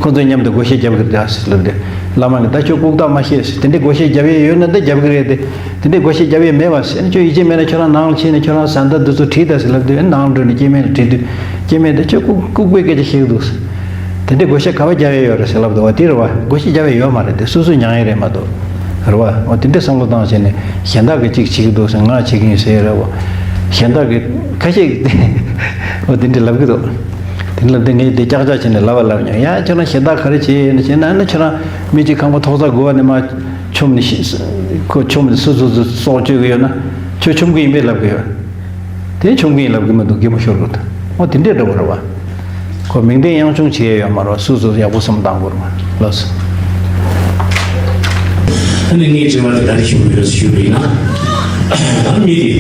ཁོ་ཚོ་མཉམ་དུ་བགོ་བཤའ་རྒྱབ་ཀྱི་རེད་ད་ལབ་དུས། བླ་མ་གིས་ད་ཁྱོད་ལྐུགས་རྟགས་མ་བཤད། དེ་འདྲའི་བགོ་བཤའ་རྒྱབ་ཡས་ཡོད་ན་ད་རྒྱབ་ཀྱི་རེད་དེ། དེ་འདྲའི་བགོ་བཤའ་རྒྱབ་ཡས་མེད་པ་ཟེར་ནས། ཁྱོད་ཡིད་ཆེས་མེད་ན་ཁྱོད་རང་ནང་ལ་ཕྱིན་ནས་ཁྱོད་རང་བཟའ་ཟླ་འདི་ཚོ་དྲིས་དང་ཟེར་ལབ་དུས། ནང་ལ་འགྲོ་ནས་སྐྱེ་དམན་ལ་དྲིས་དུས། སྐྱེ་དམན་དེ་ཁྱོད་ལྐུགས་ལྐུགས་པའི་སྐད་ཆ་བཤད་ཀྱི་འདུག་ཟེར། དེ་འདྲའི་བགོ་བཤའ་ག་པར་རྒྱག་ཡས་ཡོད་རེད་ཟེར་ལབ་འདུག་བ། དེ་རེད་བ། བགོ་བཤའ་རྒྱག་ཡས་ཡོད་མ་རེད་དེ། སོ་སོས་མྱང་ཡས་རེད་མ་གཏོགས། རེད་བ། འོ་དེ་འདྲའི་བསམ་བློ་བཏང་བྱས་ནས་གཞན་དག་གིས་གཅིག་བྱེད་ཀྱི་འདུག་ཟེར། ང་བྱེད་ཀྱི་ཡིན་ཟེར་ཡས་རེད་བ། གཞན་དག་གིས་ཁ་ཤས་ཀྱིས་འོ་དེ་འདྲ་ལབ་ཀྱི་འདུག་དེ་འདྲ་ལབ་དུས་ངས་དེ་ཀྱག་ཀྱག་བྱས་ནས་ལབ་པ་ལབ་མྱོང་། ཡ་ཁྱོད་རང་གཞན་དག་ག་རེ་བྱེད་ཡས་ཡིན་ན་བྱས་ན། ཨ་ནི་ཁྱོད་རང་མི་གཅིག་ཁང་པ་ཐོག་ས་དགུ་པ་ནས་མར་མཆོངས་ནས་ཤི། ཁོ་མཆོངས་ནས་སུ་སུ་སུ་སྲོག་གཅོད་ཀྱི་ཡོད་ན་ཁྱོད་མཆོང་གི་ཡིན་པས་ལབ་ཀྱི་ཡོད། དེ་མཆོང་གི་ཡིན་ལབ་ཀྱི་མི་འདུག་རྒན་མོ་ཤོར་དགོས་ད། འོ་དེ་འདྲས་འདྲ་བོ་རེད་བ། ཁོ་མིང་དོན་གཡེང་བཅུག་བྱེད་ཡས་ཡོད་མ་རེད་བ། སུ་སུ་ཡག་པོ་བསམ་བཏང་དགོས་རེད་བ། ལགས་སོ། ཨ་ནི་ངས་དྲི་བ་དེ་ག་རེ་ཞུ་གི་ཡོད་ཞུས་པ་ཡིན་ན། ད་མི་དེ་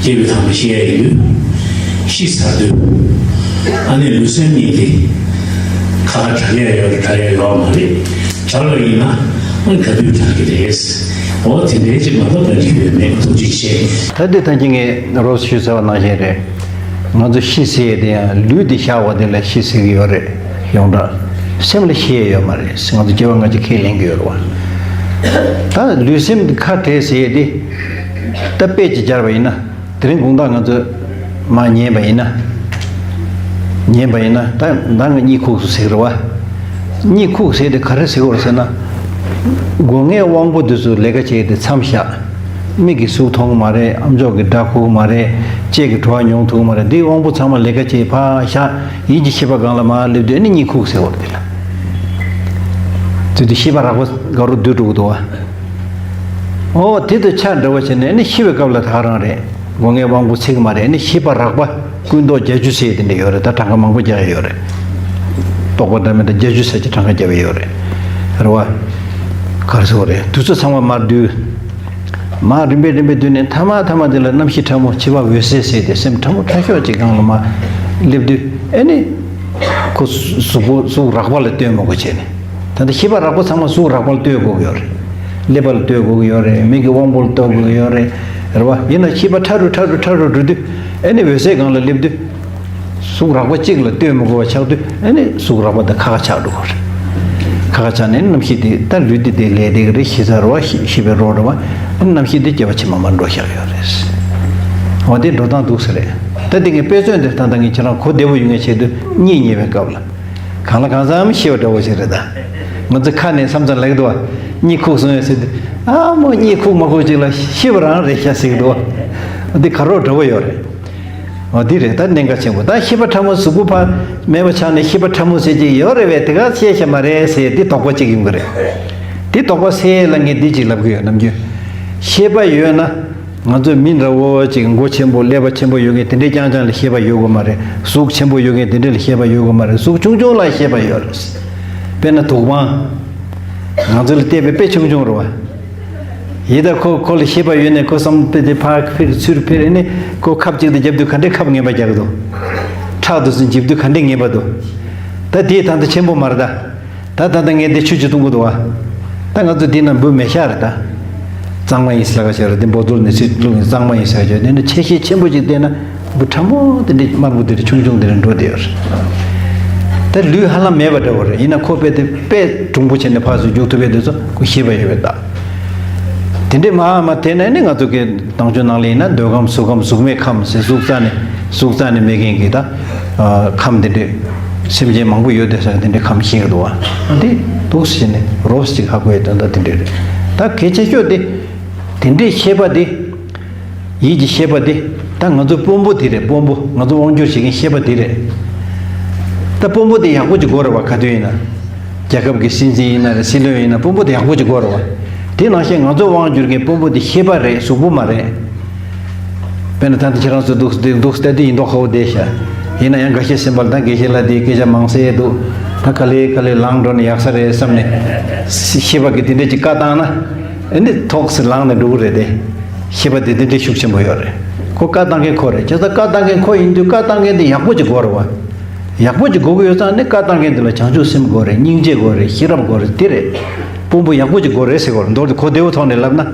སྐྱེས་བུ་དམ་པ་བཤད་ཡ་ཡིན་དུས་ཤི་ཚར་དུས། ཨ་ནི་ལུས་སེམས་གཉིས་དེ་ཁ་ཁ་བྲལ་ཡ་ཡོད་རེད། བྲལ་ཡ་ཡོད་མ་རེད། བྲལ་བ་ཡིན་ན་ཨ་ག་དུས་བྲལ་གི་རེད། འོ་དེ་འདྲའི་ཅིག་མ་གཏོགས་ག་རེ་ཡོད་མེད། ཐུགས་རྗེ་ཆེ། ད་འདི་ཐང་ཅིག་ངས་རོབ་ཞུས་ཚར་བ་ནང་བཞིན་རེད། ང་ཚོ་ཤི་ཟེར་ཡས་དེ་ཡང་ལུས་འདི་བཞག་པ་དེ་ལ་ཤི་ཟེར་གི་ཡོད་རེད། ཡོངས་གྲགས་སེམས་ལ་ཤི་ཡས་ཡོད་མ་རེད། ང་ཚོ་སྐྱེ་བ་སྔ་ཕྱི་ཁས་ལེན་གི་ཡོད་རེད་བ། ད་ལུས་སེམས་ཁ་བྲལ་ཟེར་ཡས་དེ་ད་དཔེ་ཅིག་སྦྱར་བ་ཡིན་ན། དེ་རིང་དགོང་དག་ང་ཚོས་མར་ཉལ་བ་ཡིན་ན། ཉལ་བ་ཡིན་ན་ད་ང་གཉིད་ཁུག་སོང་ཟེར་གི་རེད་བ། གཉིད་ཁུག་ཟེར་དེ་ག་རེ་ཟེར་གི་རེད་ཟེར་ན། སྒོ་ལྔའི་དབང་པོ་འདི་ཚོ་ལས་ཀ་བྱེད་དེ་མཚམས་བཞག་མིག་གིས་གཟུགས་མཐོང་གི་མ་རེད། ཨམ་ཅོག་གིས་སྒྲ་གོ་གི་མ་རེད། ལྕེ་གིས་བྲོ་བ་མྱོང་ཐུབ་ཀྱི་མ་རེད། འདིའི་དབང་པོ་ཚང་མ་ལས་ཀ་བྱེད་ཕར་བཞག་ཡིད་ཀྱི་ཤེས་པ་སྒང་ལ་མར་སླེབས་དུས་ཨ་ནི་གཉིད་ཁུག་ཟེར་གི་རེད་དེ་ལ། དེ་དུས་ཤེས་པ་རགས་པ་དགའ་རོགས་སྡུད་འགྲོ་གི་འདུག་བ། ཨོ་དེ་དང་ཆ་འདྲ་བ་བྱས་ནས་ཨ་ནི་ཤི་བའི་སྐབས་ལ་ད་ག་རང་རེད། སྒོ་ལྔའི་དབང་པོ་ཚིག་མ་རེད། ཨ་ནི་ཤེས་པ་རགས་པ་ཀུན་རྟོག་བརྒྱད་ཅུ་ཟེར་དེ་འདྲ་ཡོད་རེད། ད་གྲངས་ཀ་མང་པོ་རྒྱག་ཡ་ཡོད་རེད། རྟོག་པ་འདྲ་མི་འདྲ་བརྒྱད་ཅུ་ཟེར་གྱི་གྲངས་ཀ་རྒྱབ་ཡ་ཡོད་རེད། རེད་བ། ག་རེ་ཟེར་དགོས་རེད། དུས་ཚོད་ཚང་མ་མར་བསྡུས། མར་རིམ་པས་རིམ་པས་བསྡུས་ནས་མཐའ་མ་མཐའ་མ་དེ་ལ་རྣམ་ཤེས་ཕྲ་མོ་འཆི་བ་འོད་གསལ་ཟེར་དེ་སེམས་ཕྲ་མོ་ཕྲ་ཤོས་ཅིག་སྒང་ལ་མར་སླེབས་དུས་ཨ་ནི། ཁོ་གཟུགས་པོ་གཟུགས་རགས་པ་ལ་ལྟོས་མི་དགོས་བྱས་ནས། ད་ལྟ་ཤེས་པ་རགས་པ་ཚང་མ་གཟུགས་རགས་པ་ལ་ལྟོས་དགོས་ཀྱི་ཡོད་རེད། ཀླད་པ་ལ་ལྟོས་དགོས་ཀྱི་ཡོད་རེད། མིག་གི་དབང་པོ་ལ་ལྟོས་དགོས་ཀྱི་ཡོད་རེད། རེད་བ། ཡིན་ན་ཤེས་པ་ཕྲ་རུ་ཕྲ་རུ་ཕྲ་རུ་འགྲོ་དུས་ཨ་ནི་འོད་གསལ་སྒང་ལ་སླེབས་དུས། གཟུགས་རགས་པ་གཅིག་ལ་ལྟོས་མི་དགོས་པ་ཆགས་དུས་ཨ་ནི་གཟུགས་རགས་པ་དེ་ཁ་ཁ་ཆགས་འགྲོ་གི་རེད། ཁ་ཁ་ཆགས་ནས་རྣམ་ཤེས་དེ་ད་ལུས་འདི་དེ་ལས་དེ་གི་རེད། ཤི་ཚར་བ་ཤི་ཤི་བའི་རོ་རེད་བ། ཨ་ནི་རྣམ་ཤེས་དེ་སྐྱེ་བ་ཕྱི་མ་མར་འགྲོ་བཞག་ཡོད་རེད། འོ་དེ་འགྲོ་སྟངས་འདུག་ས་རེད། ད་དེ་ངས་དཔེ་མཚོན་དེ་ད་ལྟ་ངས་ཁྱེད་རང་གོ་བདེ་པོ་ཡོང་ངེས་ཆེད་དུ་གཉིད་ཉལ་བའི་སྐབས་ལ། གང་ལ་གང་འཚམ་ཤི་བ་འདྲ་བོ་ཞིག་རེད་ད། ང་ཚོ་ཁ་ནས་མཚམས་མཚམས་ལབ་ཀྱི་འདུག་བ། གཉིད་ཁུག་སོང་ངས་ཟེར་དུས། ཨ་མོ་གཉིད་ཁུག་མ་ཁུག་ཅིག་ལ་ཤི་བ་རང་རེད་ཤག་ཟེར་གྱི་འདུག་བ། འདི་ག་རོ་འདྲ་བོ་ཡོད་རེད། འོ་འདི་རེད་ད་གནད་འགག་ཆེན་པོ། ད་ཤེས་པ་ཕྲ་མོ་གཟུགས་པོ་ཕར་མེད་པ་ཆགས་ནས་ཤེས་པ་ཕྲ་མོ་ཟེར་གྱི་ཡོད་རེད་པས། དེ་ག་ཤེས་ཤེས་མ་རེད་ཟེར་འདི་དོགས་པ་གཅིག་ཡོང་གི་རེད། འདི་དོགས་པ་སེལ་ལ་ངས་འདི་གཅིག་ལབ་གི་ཡོད། ནམ་རྒྱུན་ཤེས་པ་ཡོད་ན། ང་ཚོ་མི་འདྲ་བོ་ཅིག་མགོ་ཆེན་པོ་ཀླད་པ་ཆེན་པོ་ཡོད་མཁན་དེ་འདྲའི་རྐྱང་རྐྱང་ལ་ཤེས་པ་ཡོད་དགོས་མ་རེད། གཟུགས་ཆེན་པོ་ཡོད་མཁན་དེ་འདྲ་ལ་ཤེས་པ་ཡོད་དགོས་མ་རེད། གཟུགས་ཆུང་ཆུང་ལ་ཤེས་པ་ཡོད་རེད། དཔེར་ན་དུག་པང་། ང་ཚོ་ལ་བལྟས་པའི་དཔེ་ཆུང་ཆུང་རེད་བ། ཡིན་ད་ཁོ་ཁོ་ལ་ཤེས་པ་ཡོད་ནས་ཁོ་བསམ་པའི་དེ་ཕར་འཕེར་ཚུར་འཕེར་ནས་ཁོ་ཁབ་ཅིག་ཏུ་རྒྱབ་དུས་ག་འདྲའི་ཁབ་ངན་པ་རྒྱག་གི་འདུག་ཁྲག་དུ་སུ་འཇིབ་དུས་ག་འདྲའི་ངན་པ་འདུག་ད་དེའི་ཐང་དུ་ཆེན་པོ་མ་རེད་ད། ད་ད་ལྟ་ངས་འདི་ཆུ་ཅིག་བཏུང་གི་འདུག་བ། ད་ང་ཚོ་འདི་ན་འབུ་མེ་ཤ་རེད་ད། གཙང་མ་ཡིན་ཟེར་ལ་ཁ་བྱས་རེད། འདི་འབོ་ཚོར་ནས་ཚིག་བླུགས་ནས་གཙང་མ་ཡིན་ཟེར་བྱས། འདི་ནི་ཆེ་ཤེལ་ཆེན་པོ་ཅིག་བལྟས་ན་འབུ་ཕྲ་མོ་དེ་འདྲ་དམར་པོ་དེ་འདྲ་ཆུང་ཆུང་དེ་འདྲ་འགྲོ་བསྡད་ཡོད་རེད། ད་ལུས་ཧ་ལམ་མེད་པ་འདྲ་བོ་རེད། ཡིན་ན་ཁོ་དཔེ་དེ་དཔེ་གྲུང་པོ་བྱས་ནས་ཕར་ཚུར་རྒྱུག་ཐུབ་པའི་དེ་ཚོ་ཁོ་ཤེས་པ་ཡོད་པའི་རྟགས། དེ་འདྲས་མ་མ་དེ་ནས་ནི་ང་ཚོ་གི་ནང་ཆོས་ནང་ལ་ཡིན་ན་འདོད་ཁམས་གཟུགས་ཁམས་གཟུགས་མེད་ཁམས་ཟེར། གཟུགས་རྩ་ནས་གཟུགས་རྩ་ནས་མེད་མཁན་གྱི་ད་ཁམས་དེ་འདྲས་སེམས་ཅན་མང་པོ་ཡོད་དེ་ཟེར་དེ་འདྲས་ཁམས་ཤེས་ཀྱི་འདུག་བ། འདི་འདུག་ཟེར་ནས་རོབ་ཅིག་ཧ་གོ་ཡས་དོན་དག་དེ་འདྲས་རེད། ད་གལ་ཆེ་ཤོས་དེ་དེ་འདྲས་ཤེས་པ་དེ། ཡིད་ཀྱི་ཤེས་པ་དེ་ད་ང་ཚོ་དཔོན་པོ་དེ་རེད། དཔོན་པོ་ང་ཚོ་དབང་སྒྱུར་བྱེད་མཁན་ཤེས་པ་དེ་རེད། ད་དཔོན་པོ་དེ་ཡག་པོ་ཅིག་དགོས་རེད་བ། ག་དུས་ཡིན་ན་རྒྱལ་ཁབ་ཀྱི་སྲིད་འཛིན་ཡིན་ན་རེད། སྲིད་བློན་ཡིན་ན་དཔོན་པོ་དེ་ཡག་པོ་ཅིག་དགོས་རེད་བ། དེ་ནང་བཞིན་ང་ཚོ་དབང་སྒྱུར་མཁན་དཔོན་པོ་དེ་ཤེས་པ་རེད། གཟུགས་པོ་མ་རེད། དཔེར་ན་ད་ལྟ་ཁྱེད་རང་ཚོ་འདུག་འདུག་འདུག་ལྟ་དུས་ཡིན་མདོག་ཁ་པོ་བསྡད་ཤག་ཡིན་ན་ཡང་འགའ་ཤས་སེམས་པ་ལ་ད་དགེ་བཤེས་ལགས་དེའི་སྐད་ཆ་མང་ཟེར་འདུག་ད་ག་ལེ་ག་ལེ་ལངས་འགྲོ་ན་ཡག་ས་རེད་བསམ་ནས་ཤེས་པ་གི་དེ་འདྲས་ཅིག་བཀའ་བཏང་ན་ཨེ་འདི་ཐོག་སེ་ལངས་ནས་འགྲོ་གི་རེད་དེ། ཤེས་པ་དེ་དེ་འདྲའི་ཤུགས་ཆེན་པོ་ཡོད་རེད། ཁོ་བཀའ་བཏང་མཁན་ཁོ་རེད། བྱས་ཙང་བཀའ་བཏང་མཁན་ཁོ་ཡིན་དུས་བཀའ་བཏང་མཁན་དེ་ཡག་པོ་ཅིག་དགོས་རེད་བ། ཡག་པོ་ཅིག་དགོས་ཀྱི་ཡོད་ཙང་ནི་བཀའ་བཏང་མཁན་དེ་ལ་བྱང་ཆུབ་སེམས་དགོས་རེད། སྙིང་རྗེ་དགོས་རེད། ཤེས་རབ་དགོས་རེད། དེ་རེད། དཔོན་པོ་ཡག་པོ་ཅིག་དགོས་རེད་ཟེར་གོ་རེད། མདོར་དུ་གོ་བདེ་བོ་ཐོག་ནས་ལབ་ན།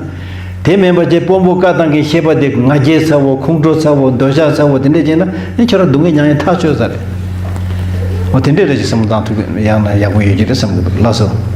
དེ་མིན་པ་ཅིག་དཔོན་པོ་བཀའ་བཏང་མཁན་ཤེས་པ་དེ་ང་རྒྱལ་ཚ་བོ། ཁོང་ཁྲོ་ཚ་བོ། འདོད་ཆགས་ཚ་བོ། དེ་འདྲས་བྱས་ན་ཨེ་ཁྱོད་རང་སྡུག་བསྔལ་མྱངས་ཡ་ཐག་ཆོད་ས་རེད། འོ་དེ་འདྲས་རེད་ཅིག་བསམ་བློ་བཏང་ཐུབ་ཡག་ན་ཡག་པོ་ཡོད་ཀྱི་རེད་བསམ་གི་འདུག་ལགས་སོ།